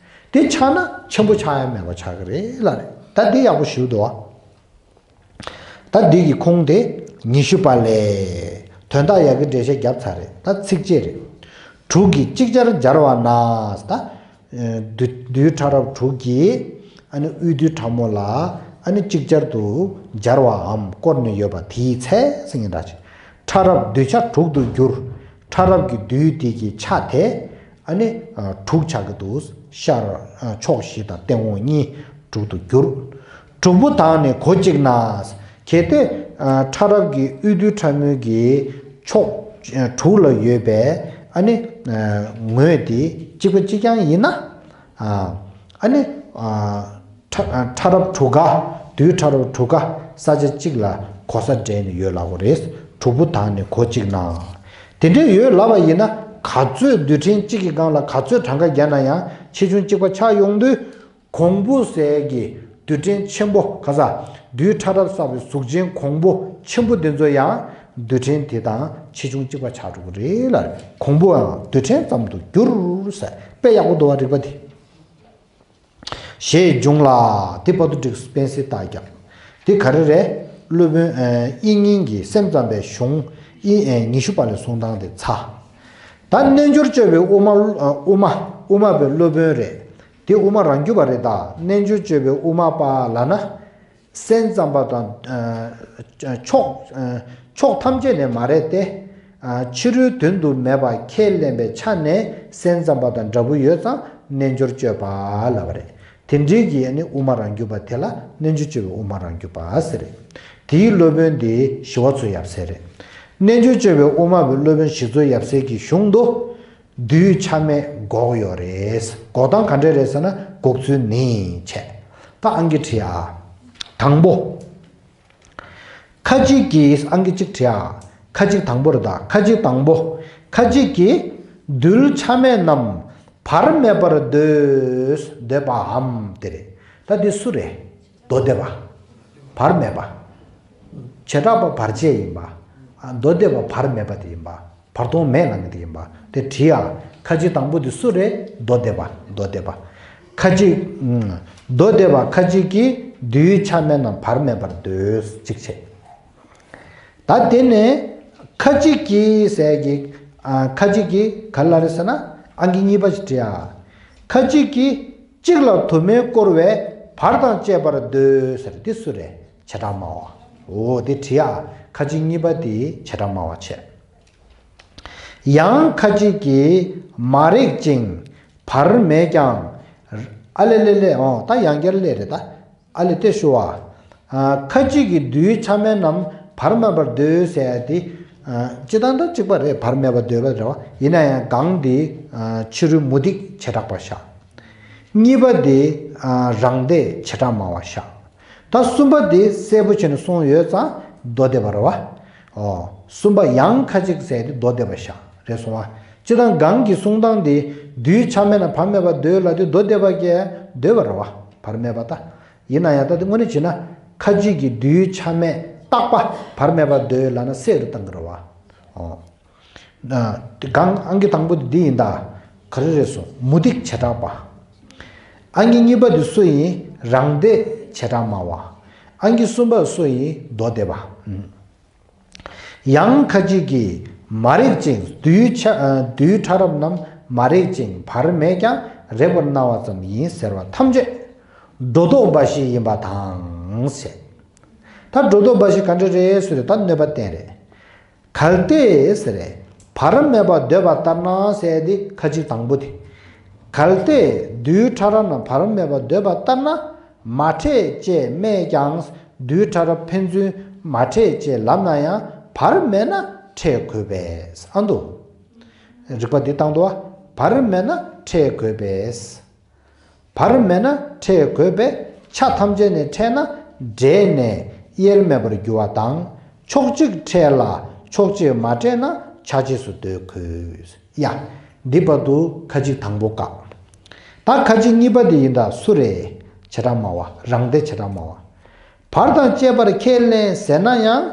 དེ་ཆགས་ན་ཆེན་པོ་ཆགས་ཡ་མེད་པ་ཆགས་ཀྱི་རེད་ལ་རེད། ད་འདི་ཡག་པོ་ཞིག་འདུག་བ། ད་འདི་གི་ཁུངས་དེ་ཉི་ཤུ་པ་ལས། དོན་དག་ཡ་གི་འགྲེལ་བཤད་བརྒྱབ་ཚར་རེད། ད་ཚིགས་བཅད་རེད། དྲུག་གིས་ཅིག་ཅར་སྦྱར་བ་ན། ད་རྡུལ་རྡུལ་ཕྲ་རབ་དྲུག་གིས་ཨ་ནི་དབུས་རྡུལ་ཕྲ་མོ་ལ་ཨ་ནི་ཅིག་ཅར་དུ་སྦྱར་བའམ་བསྐོར་ནས་ཡོད་པ་དེའི་ཚེ་ཟེར་མཁན་འདྲ་ཅིག་ཕྲ་རབ་རྡུལ་ཆ་དྲུག་ཏུ་འགྱུར། ཕྲ་རབ་ཀྱི་རྡུལ་དེ་གི་ཆ་དེ་ཨ་ནི་དྲུག་ཆགས་ཀྱི་འདུག་ཤར་ཕྱོགས་བཞི་དང་སྟེང་འོག་གཉིས་དྲུག་ཏུ་འགྱུར། དྲུག་པོ་དག་ནི་གོ་གཅིག་ན། གལ་ཏེ་ ཕྲ་རབ་ཀྱི་དབུས་རྡུལ་ཕྲ་མོའི་གི་ཕྱོགས་དྲུག་ལ་ཡོད་པའི་ཨ་ནི་ངོས་དེ་གཅིག་པ་གཅིག་རྐྱང་ཡིན་ན། ཨ་ནི། ཕྲ་ཕྲ་རབ་དྲུག་ཀ་རྡུལ་ཕྲ་རབ་དྲུག་ཀ་ས་ཆ་གཅིག་ལ་གོ་ས་འདྲེས་ནས་ཡོད་ལབ་དགོས་རེད། དྲུག་པོ་དག་ནི་གོ་གཅིག་ན། དེ་འདྲས་ཡོད་ལབ་པ་ཡིན་ན། ག་ཚོད་རྡུལ་ཕྲན་གཅིག་གི་སྒང་ལ་ག་ཚོད་གྲངས་ཀ་བརྒྱབ་ན་ཡང་ཆེ་ཆུང་གཅིག་པ་ཆགས་ཡོང་དུས། གོང་བུ་ཟེར་གྱི་རྡུལ་ཕྲན་ཆེན་པོ་ག་ས། རྡུལ་ཕྲ་རབ་བསགས་པའི་གཟུགས་ཅན་གོང་བུ་ཆེན་པོ་འདི་ཚོ་ཡང་རྡུལ་ཕྲན་དེ་དང་ཆེ་ཆུང་གཅིག་པ་ཆགས་འགྲོ་གི་རེད་ལ། གོང་བུའང་རྡུལ་ཕྲན་ཙམ་དུ་འགྱུར་ཟེར། དཔེ་ཡག་པོ་འདུག་བ། རིག་པ་དེ། ཞེས་འབྱུང་ལ། དེ་བར་དུ་འགྲིགས་སོང་། སྤེན་སྲིད་རྟགས་བརྒྱབ། དེ་ག་རེ་རེད། སློབ་དཔོན་ཨེ་དབྱིག་གཉེན་གྱི་སེམས་ཙམ་པའི་གཞུང་། ཨེ་ཨེ་ཉི་ཤུ་པ་ལས་གསུང་སྟངས་དེ་ཚར། ད་རྣལ་འབྱོར་སྤྱོད་པའི་དབུ་མ། དབུ་མ། དབུ་མ་པའི་སློབ་དཔོན་རེད། དེ་དབུ་མ་རང་རྒྱུད་པ་རེད་ད། རྣལ་འབྱོར་སྤྱོད་པའི་དབུ་མ་པ་ལབ་ན། སེམས་ཙམ་པ་དང་། ཕྱོགས། ཕྱོགས་ཐམས་ཅད་ནས་མ་རེད་དེ། ཕྱི་རོལ་དོན་དུ་མེད་པ་ཁས་ལེན་པའི་ཆ་ནས་སེམས་ཙམ་པ་དང་འདྲ་པོ་ཡོད་ཙང་རྣལ་འབྱོར་སྤྱོད་པ་ལབ་པ་རེད། དེ་འདྲའི་གི་ནི་དབུ་མ་རང་རྒྱུད་པ་དེ་ལ་རྣལ་འབྱོར་སྤྱོད་པའི་དབུ་མ་རང་རྒྱུད་པ་ཟེར་རེད། དེའི་སློབ་དཔོན་དེ་ཞི་བ་འཚོ་ཡབ་སྲས་རེད། རྣལ་འབྱོར་སྤྱོད་པའི་དབུ་མ་པའི་སློབ་དཔོན་ཞི་འཚོ་ཡབ་སྲས་ཀྱི་གཞུང་དུ། རྡུལ་ཆ་མེད་འགོག་ཡོད་རེད། འགོག་སྟངས་ག་འདྲས་རེད་ཟེར་ན། འགོག་ཚུལ་ནི་བྱས། ད་ཨང་ཀི་བྲིས་ཨ། དང་པོ། ཁ་ཅིག་གིས། ཨང་ཀི་གཅིག་བྲིས་ཨ། ཁ་ཅིག་དང་པོ་རེད་ད། ཁ་ཅིག་དང་པོ། ཁ་ཅིག་གིས་རྡུལ་ཆ་མེད་རྣམས་བར་མེད་པར་འདོད། འདོད་པའམ་དེ་རེད། ད་འདི་སུ་རེད། མདོ་སྡེ་པ། བར་མེད་པ། བྱེ་བྲག་པ་བར་ཆད་ཡིན་པ། མདོ་སྡེ་པ་བར་མེད་པ་དེ་ཡིན་པ། བར་སྟོང་མེད་ལབ་མཁན་དེ་ཡིན་པ། དེ་བྲིས་ཨ། ཁ་ཅིག་དང་པོ་དེ་སུ་རེད། མདོ་སྡེ་པ། མདོ་སྡེ་པ། ཁ་ཅིག་ཨུམ། མདོ་སྡེ་པ་ཁ་ཅིག་གིས་རྡུལ་ཆ་མེད་རྣམས་བར་མེད་པར་འདོད། གཅིག་བྱས། ད་དེ་ནས་ཁ་ཅིག་གིས་ཟེར་གི། ཨ། ཁ་ཅིག་གིས་ག་ལ་རེད་ཟེར་ན། ཨང་ཀི་གཉིས་པ་ཞིག་བྲིས་ཨ། ཁ་ཅིག་གིས་གཅིག་ལ་དུ་མས་བསྐོར་བས་བར་དང་བཅས་པར་འདོད་ཟེར། དེ་སུ་རེད། བྱེ་བྲག་སྨྲ་བ། འོ་དེ་བྲིས་ཨ། ཁ་ཅིག་གཉིས་པ་དེ་བྱེ་བྲག་སྨྲ་བ་བྱས། ཡང་ཁ་ཅིག་གིས་མ་རེག་ཅིང་བར་མེད་ཀྱང་། ཨ་ལེ་ལེ་ལེ། འོ་ད་ཡང་བསྐྱར་ལེ་རེད་ད། ཨ་ལེ་དེ་ཞུ་བ། ཨ། ཁ་ཅིག་གིས་རྡུལ་ཆ་མེད་རྣམས་བར་མེད་པར་འདོད་ཟེར་ཡ་དེ། ཨ། སྤྱིར་བཏང་ད་གཅིག་པ་རེད། བར་མེད་པར་འདོད་པ་རེད་བ། ཡིན་ན་ཡང་གང་དེ། ཨ། ཕྱི་རོལ་མུ་སྟེགས་བྱེ་བྲག་པ་བཞག་གཉིས་པ་དེ། ཨ། རང་སྡེ་བྱེ་བྲག་སྨྲ་བ་བཞག་ད་གསུམ་པ་དེ་གསལ་པོ་བྱས་ནས་གསུངས་ཡོད་ཙང་མདོ་སྡེ་པ་རེད་བ། ཨོ། གསུམ་པ་ཡང་ཁ་ཅིག་ཟེར་དེ་མདོ་སྡེ་པ་བཞག་རེད་སོང་བ། སྤྱིར་བཏང་གང་གི་གསུང་སྟངས་དེ་རྡུལ་ཆ་མེད་ན་བར་མེད་པར་འདོད་ལབ་དུས་མདོ་སྡེ་པ་གིས་འདོད་པ་རེད་བ། བར་མེད་པ་ད། ཡིན་ན་ཡང་ད་དེ་དངོས་གནས་བྱས་ན་ཁ་ཅིག་གིས་རྡུལ་ཆ་མེད་རྟག་པ་བར་མེད་པར་འདོད་ལབ་ན་གསལ་རུ་བཏང་གི་རེད་བ། ཨོ། ཨ། དེ་གང་ཨང་ཀི་དང་པོ་དེ་འདི་ཡིན་ད། ག་རེ་རེད་སོང་། མུ་སྟེགས་བྱེ་བྲག་པ། ཨང་ཀི་གཉིས་པ་དེ་སུ་ཡིན། རང་སྡེ་བྱེ་བྲག་སྨྲ་བ། ཨང་ཀི་གསུམ་པ་སུ་ཡིན། མདོ་སྡེ་པ། ཨུམ། ཡང་ཁ་ཅིག་གིས་མ་རེག་ཅིང་རྡུལ་ཆ། ཨ། རྡུལ་ཕྲ་རབ་རྣམས་མ་རེག་ཅིང་བར་མེད་ཀྱང་རེག་པར་སྣང་བ་ཙམ་ཡིན་ཟེར་བ་ཐམས་ཅད་སྒྲོ་འདོགས་འབའ་ཞིག་ཡིན་པ་དང་ཟེར། ད་སྒྲོ་འདོགས་འབའ་ཞིག་ག་འདྲ་རེད་ཟེར་ད་གནོད་པ་བསྟན་རེད། གལ་ཏེ་ཟེར། བར་མེད་པར་འདོད་པ་ལྟར་ན་ཟེར་དེ་ཁ་ཅིག་དང་པོ་དེ། གལ་ཏེ་རྡུལ་ཕྲ་རབ་རྣམས་བར་མེད་པར་འདོད་པ་ལྟར་ན། མ་འཕྲད་ཅེས་སྨྲས་ཀྱང་། རྡུལ་ཕྲ་རབ་ཕན་ཚུན་མ་འཕྲད་ཅེས་ལབ་ན་ཡང་བར་མེད་ན་འཕྲད་དགོས་པས། ཨ་འདུག་རིགས་པ་འདི་བཏང་འདུག་བ། བར་མེད་ན་འཕྲད་དགོས་པས། བར་མེད་ན་འཕྲད་དགོས་པས་ཆ་ཐམས་ཅད་ནས་འཕྲད་ན་འབྲས་ནས་དབྱེར་མེད་པར་འགྱུར་བ་དང་། ཕྱོགས་གཅིག་འཕྲད་ལ་ཕྱོགས་གཅིག་མ་འཕྲད་ན་ཆ་བྱེད་སུ་འདོད་དགོས། ཡ། འདི་བར་དུ་ཁ་ཅིག་དང་པོ་བཀག་ད་ཁ་ཅིག་གཉིས་པ་དེ་ཡིན་ད་སུ་རེད། བྱེ་བྲག་སྨྲ་བ། རང་སྡེ་བྱེ་བྲག་སྨྲ་བ། བར་དང་བཅས་པར་ཁས་ལེན་ཟེར་ན་ཡང་།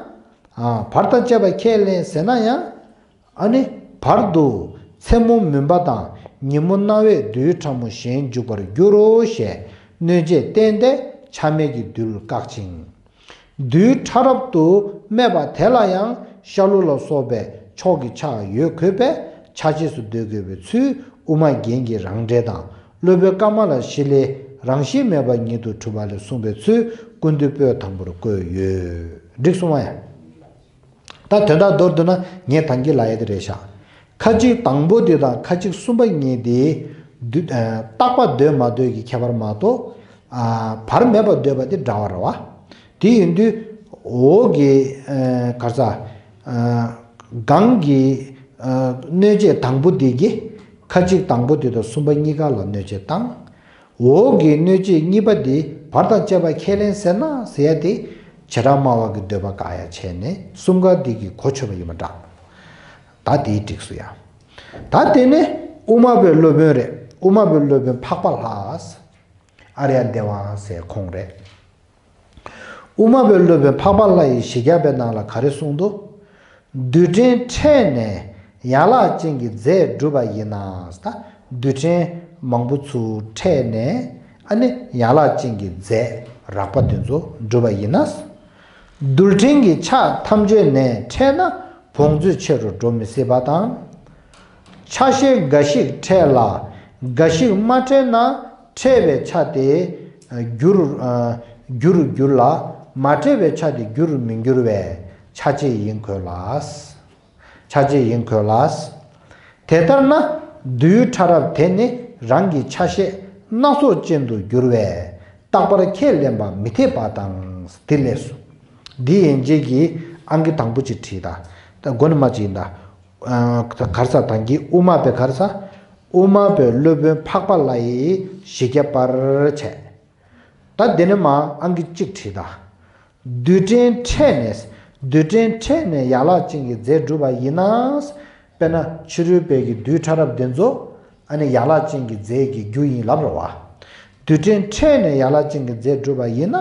ཨ། བར་དང་བཅས་པར་ཁས་ལེན་ཟེར་ན་ཡང་། ཨ་ནི་བར་དུ་མཚན་མོ་མུན་པ་དང་ཉིན་མོ་སྣང་བས་རྡུལ་ཕྲ་མོ་གཞན་འཇུག་པར་འགྱུར་རོ་ཞེས་གནོད་བྱེད་བསྟན་ཏེ་ཆ་མེད་ཀྱི་རྡུལ་བཀག་ཅིང་། རྡུལ་ཕྲ་རབ་ཏུ་སྨྲས་པ་དེ་ལ་ཡང་ཤར་ལྷོ་ལ་སོགས་པའི་ཕྱོགས་ཀྱི་ཆ་ཡོད་དགོས་པས་ཆ་བྱེད་དུ་འདོད་དགོས་པའི་ཚུལ་དབུ་མ་རྒྱན་གྱི་རང་འགྲེལ་དང་སློབ་དཔོན་ཀ་མ་ལ་ཤཱི་ལའི་རང་བཞིན་མེད་པ་ཉིད་དུ་གྲུབ་པ་ལས་གསུངས་པའི་ཚུལ་ཀུན་བཏུས་པོད་དང་པོར་བཀོད་ཡོད། འགྲིག་སོང་བ་ཡ། ད་དོན་དག་མདོར་བསྡུ་ན་ངས་ད་གིན་ལབ་ཡ་དེ་རེད་ཤག་ཁ་ཅིག་དང་པོ་དེ་དང་ཁ་ཅིག་གསུམ་པ་གཉིས་དེ། རྟག་པ་འདོད་མ་འདོད་ཀྱི་ཁྱད་པར་མ་གཏོགས། ཨ། བར་མེད་པར་འདོད་པ་དེ་འདྲ་བ་རེད་བ། དེ་ཡིན་དུས། འོག་གི་ཨ་གར་ས་ཨ་སྒང་གི་ཨ་གནོད་བྱེད་དང་པོ་དེ་གི་ཁ་ཅིག་དང་པོ་དེ་དང་གསུམ་པ་གཉིས་ཀ་ལ་གནོད་བྱེད་བཏང་། འོག་གི་གནོད་བྱེད་གཉིས་པ་དེ་བར་དང་བཅས་པ་ཁས་ལེན་ཟེར་ན་ཟེར་ཡ་དེ་བྱེ་བྲག་སྨྲ་བ་གི་འདོད་པ་བཀག་ཡ་བྱས་ནས་གསུམ་ཀ་དེ་གི་གོ་ཆོད་པ་ཡིན་པ་འདྲ། ད་དེའི་འགྲིགས་སུ་ཡ། ད་དེ་ནས་དབུ་མ་པའི་སློབ་དཔོན་རེད། དབུ་མ་པའི་སློབ་དཔོན་འཕགས་པ་ལྷ། ཨཱརྱ་དེ་ཝ་ཟེར་ཁོང་རེད། དབུ་མ་པའི་སློབ་དཔོན་འཕགས་པ་ལྷ་ཡིས་བཞི་བརྒྱ་པའི་ནང་ལ་ག་རེ་གསུངས་འདུག་རྡུལ་ཕྲན་ཕྲལ་ནས་ཡན་ལག་ཅན་གྱི་རྫས་སྒྲུབ་པ་ཡིན་ན། ད་རྡུལ་ཕྲན་མང་པོ་ཚུར་ཕྲལ་ནས་ཨ་ནི་ཡན་ལག་ཅན་གྱི་རྫས་རགས་པ་དེ་ཚོ་སྒྲུབ་པ་ཡིན་ན། རྡུལ་ཕྲན་གྱི་ཆ་ཐམས་ཅད་ནས་ཕྲལ་ན་བོངས་ཚོད་ཆེ་རུ་འགྲོ་མི་སྲིད་པ་དང་། ཆ་ཤས་འགའ་ཞིག་ཕྲལ་ལ་འགའ་ཞིག་མ་ཕྲལ་ན་ཕྲལ་བའི་ཆ་དེ་རྒྱུ་རུ་རྒྱུ་རུ་འགྱུར་ལ། མ་ཕྲལ་བའི་ཆ་དེ་རྒྱུ་རུ་མི་འགྱུར་བས་ཆ་བྱེད་ཡིན་དགོས་ལ། ཆ་བྱེད་ཡིན་དགོས་ལ། དེ་ལྟར་ན་རྡུལ་ཕྲ་རབ་དེ་ནི་རང་གི་ཆ་ཤས་སྣ་ཚོགས་ཅན་དུ་འགྱུར་བས་རྟག་པར་ཁས་ལེན་པ་མི་འཐད་པ་དང་། དེ་ལས་སུ། འདི་ཡན་ཆད་ཀྱི་ཨང་ཀི་དང་པོ་གཅིག་བྲིས་ད། ད་མགོ་ནས་མར་གཅིག་ཡིན་ད། ཨ་གར་ས་དང་གི་དབུ་མ་པའི་གར་ས། དབུ་མ་པའི་སློབ་དཔོན་འཕགས་པ་ལྷ་ཡིས་བཞི་བརྒྱ་པར་བྱས། ད་འདི་ནས་མར་ཨང་ཀི་གཅིག་བྲིས་ད། རྡུལ་ཕྲན་ཕྲལ་ནས། རྡུལ་ཕྲན་ཕྲལ་ནས་ཡན་ལག་ཅན་གྱི་རྫས་སྒྲུབ་པ་ཡིན་ན། དཔེར་ན་ཕྱི་རོལ་པའི་གི་རྡུལ་ཕྲ་རབ་དེ་ཚོ་ཨ་ནི་ཡན་ལག་ཅན་གྱི་རྫས་ཀྱི་རྒྱུ་ཡིན་ལབ་རེད་བ། རྡུལ་ཕྲན་ཕྲལ་ནས་ཡན་ལག་ཅན་གྱི་རྫས་སྒྲུབ་པ་ཡིན་ན།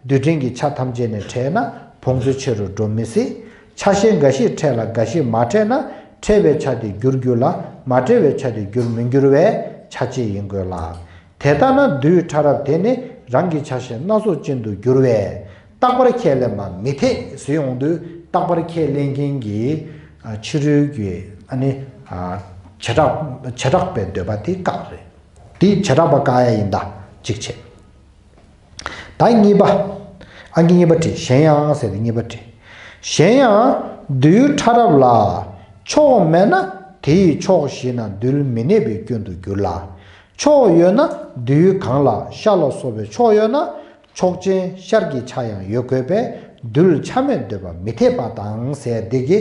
རྡུལ་ཕྲན་གྱི་ཆ་ཐམས་ཅད་ནས་ཕྲལ་ན་བོངས་ཚོད་ཆེ་རུ་འགྲོ་མི་སྲིད། ཆ་ཤས་འགའ་ཞིག་ཕྲལ་ལ་འགའ་ཞིག་མ་ཕྲལ་ན་ཕྲལ་བའི་ཆ་དེ་འགྱུར་འགྱུར་ལ། མ་ཕྲལ་བའི་ཆ་དེ་འགྱུར་མི་འགྱུར་བས་ཆ་བྱེད་ཡིན་དགོས་ལ། དེ་ལྟ་ན་རྡུལ་ཕྲ་རབ་དེ་ནི་རང་གི་ཆ་ཤས་སྣ་ཚོགས་ཅན་དུ་འགྱུར་བས་རྟག་པར་ཁས་ལེན་པ་མི་འཐད་ཟེར་ཡོང་དུས། རྟག་པར་ཁས་ལེན་མཁན་གྱི་ཨ་ཕྱི་རོལ་གྱི་ཨ་ནི་ཨ་བྱེ་བྲག་བྱེ་བྲག་པའི་འདོད་པ་དེ་བཀག་རེད། དེ་བྱེ་བྲག་པ་བཀག་ཡ་ཡིན་ད་གཅིག་བྱས། ད་གཉིས་པ། ཨང་ཀི་གཉིས་པ་བྲིས། གཞན་ཡང་ཟེར་ཏེ་གཉིས་པ་བྲིས། གཞན་ཡང་རྡུལ་ཕྲ་རབ་ལ་ཕྱོགས་མེད་ན་དེ་ཡི་ཕྱོགས་བཞི་ན་རྡུལ་མི་གནས་པའི་སྐྱོན་དུ་འགྱུར་ལ། ཕྱོགས་ཡོད་ན་རྡུལ་གང་ལ་ཤར་ལ་སོགས་པའི་ཕྱོགས་ཡོད་ན་ཕྱོགས་ཅན་ཤར་གྱི་ཆ་ཡང་ཡོད་དགོས་པས་རྡུལ་ཆ་མེད་འདོད་པ་མི་འཐད་པ་དང་ཟེར་འདི་གི་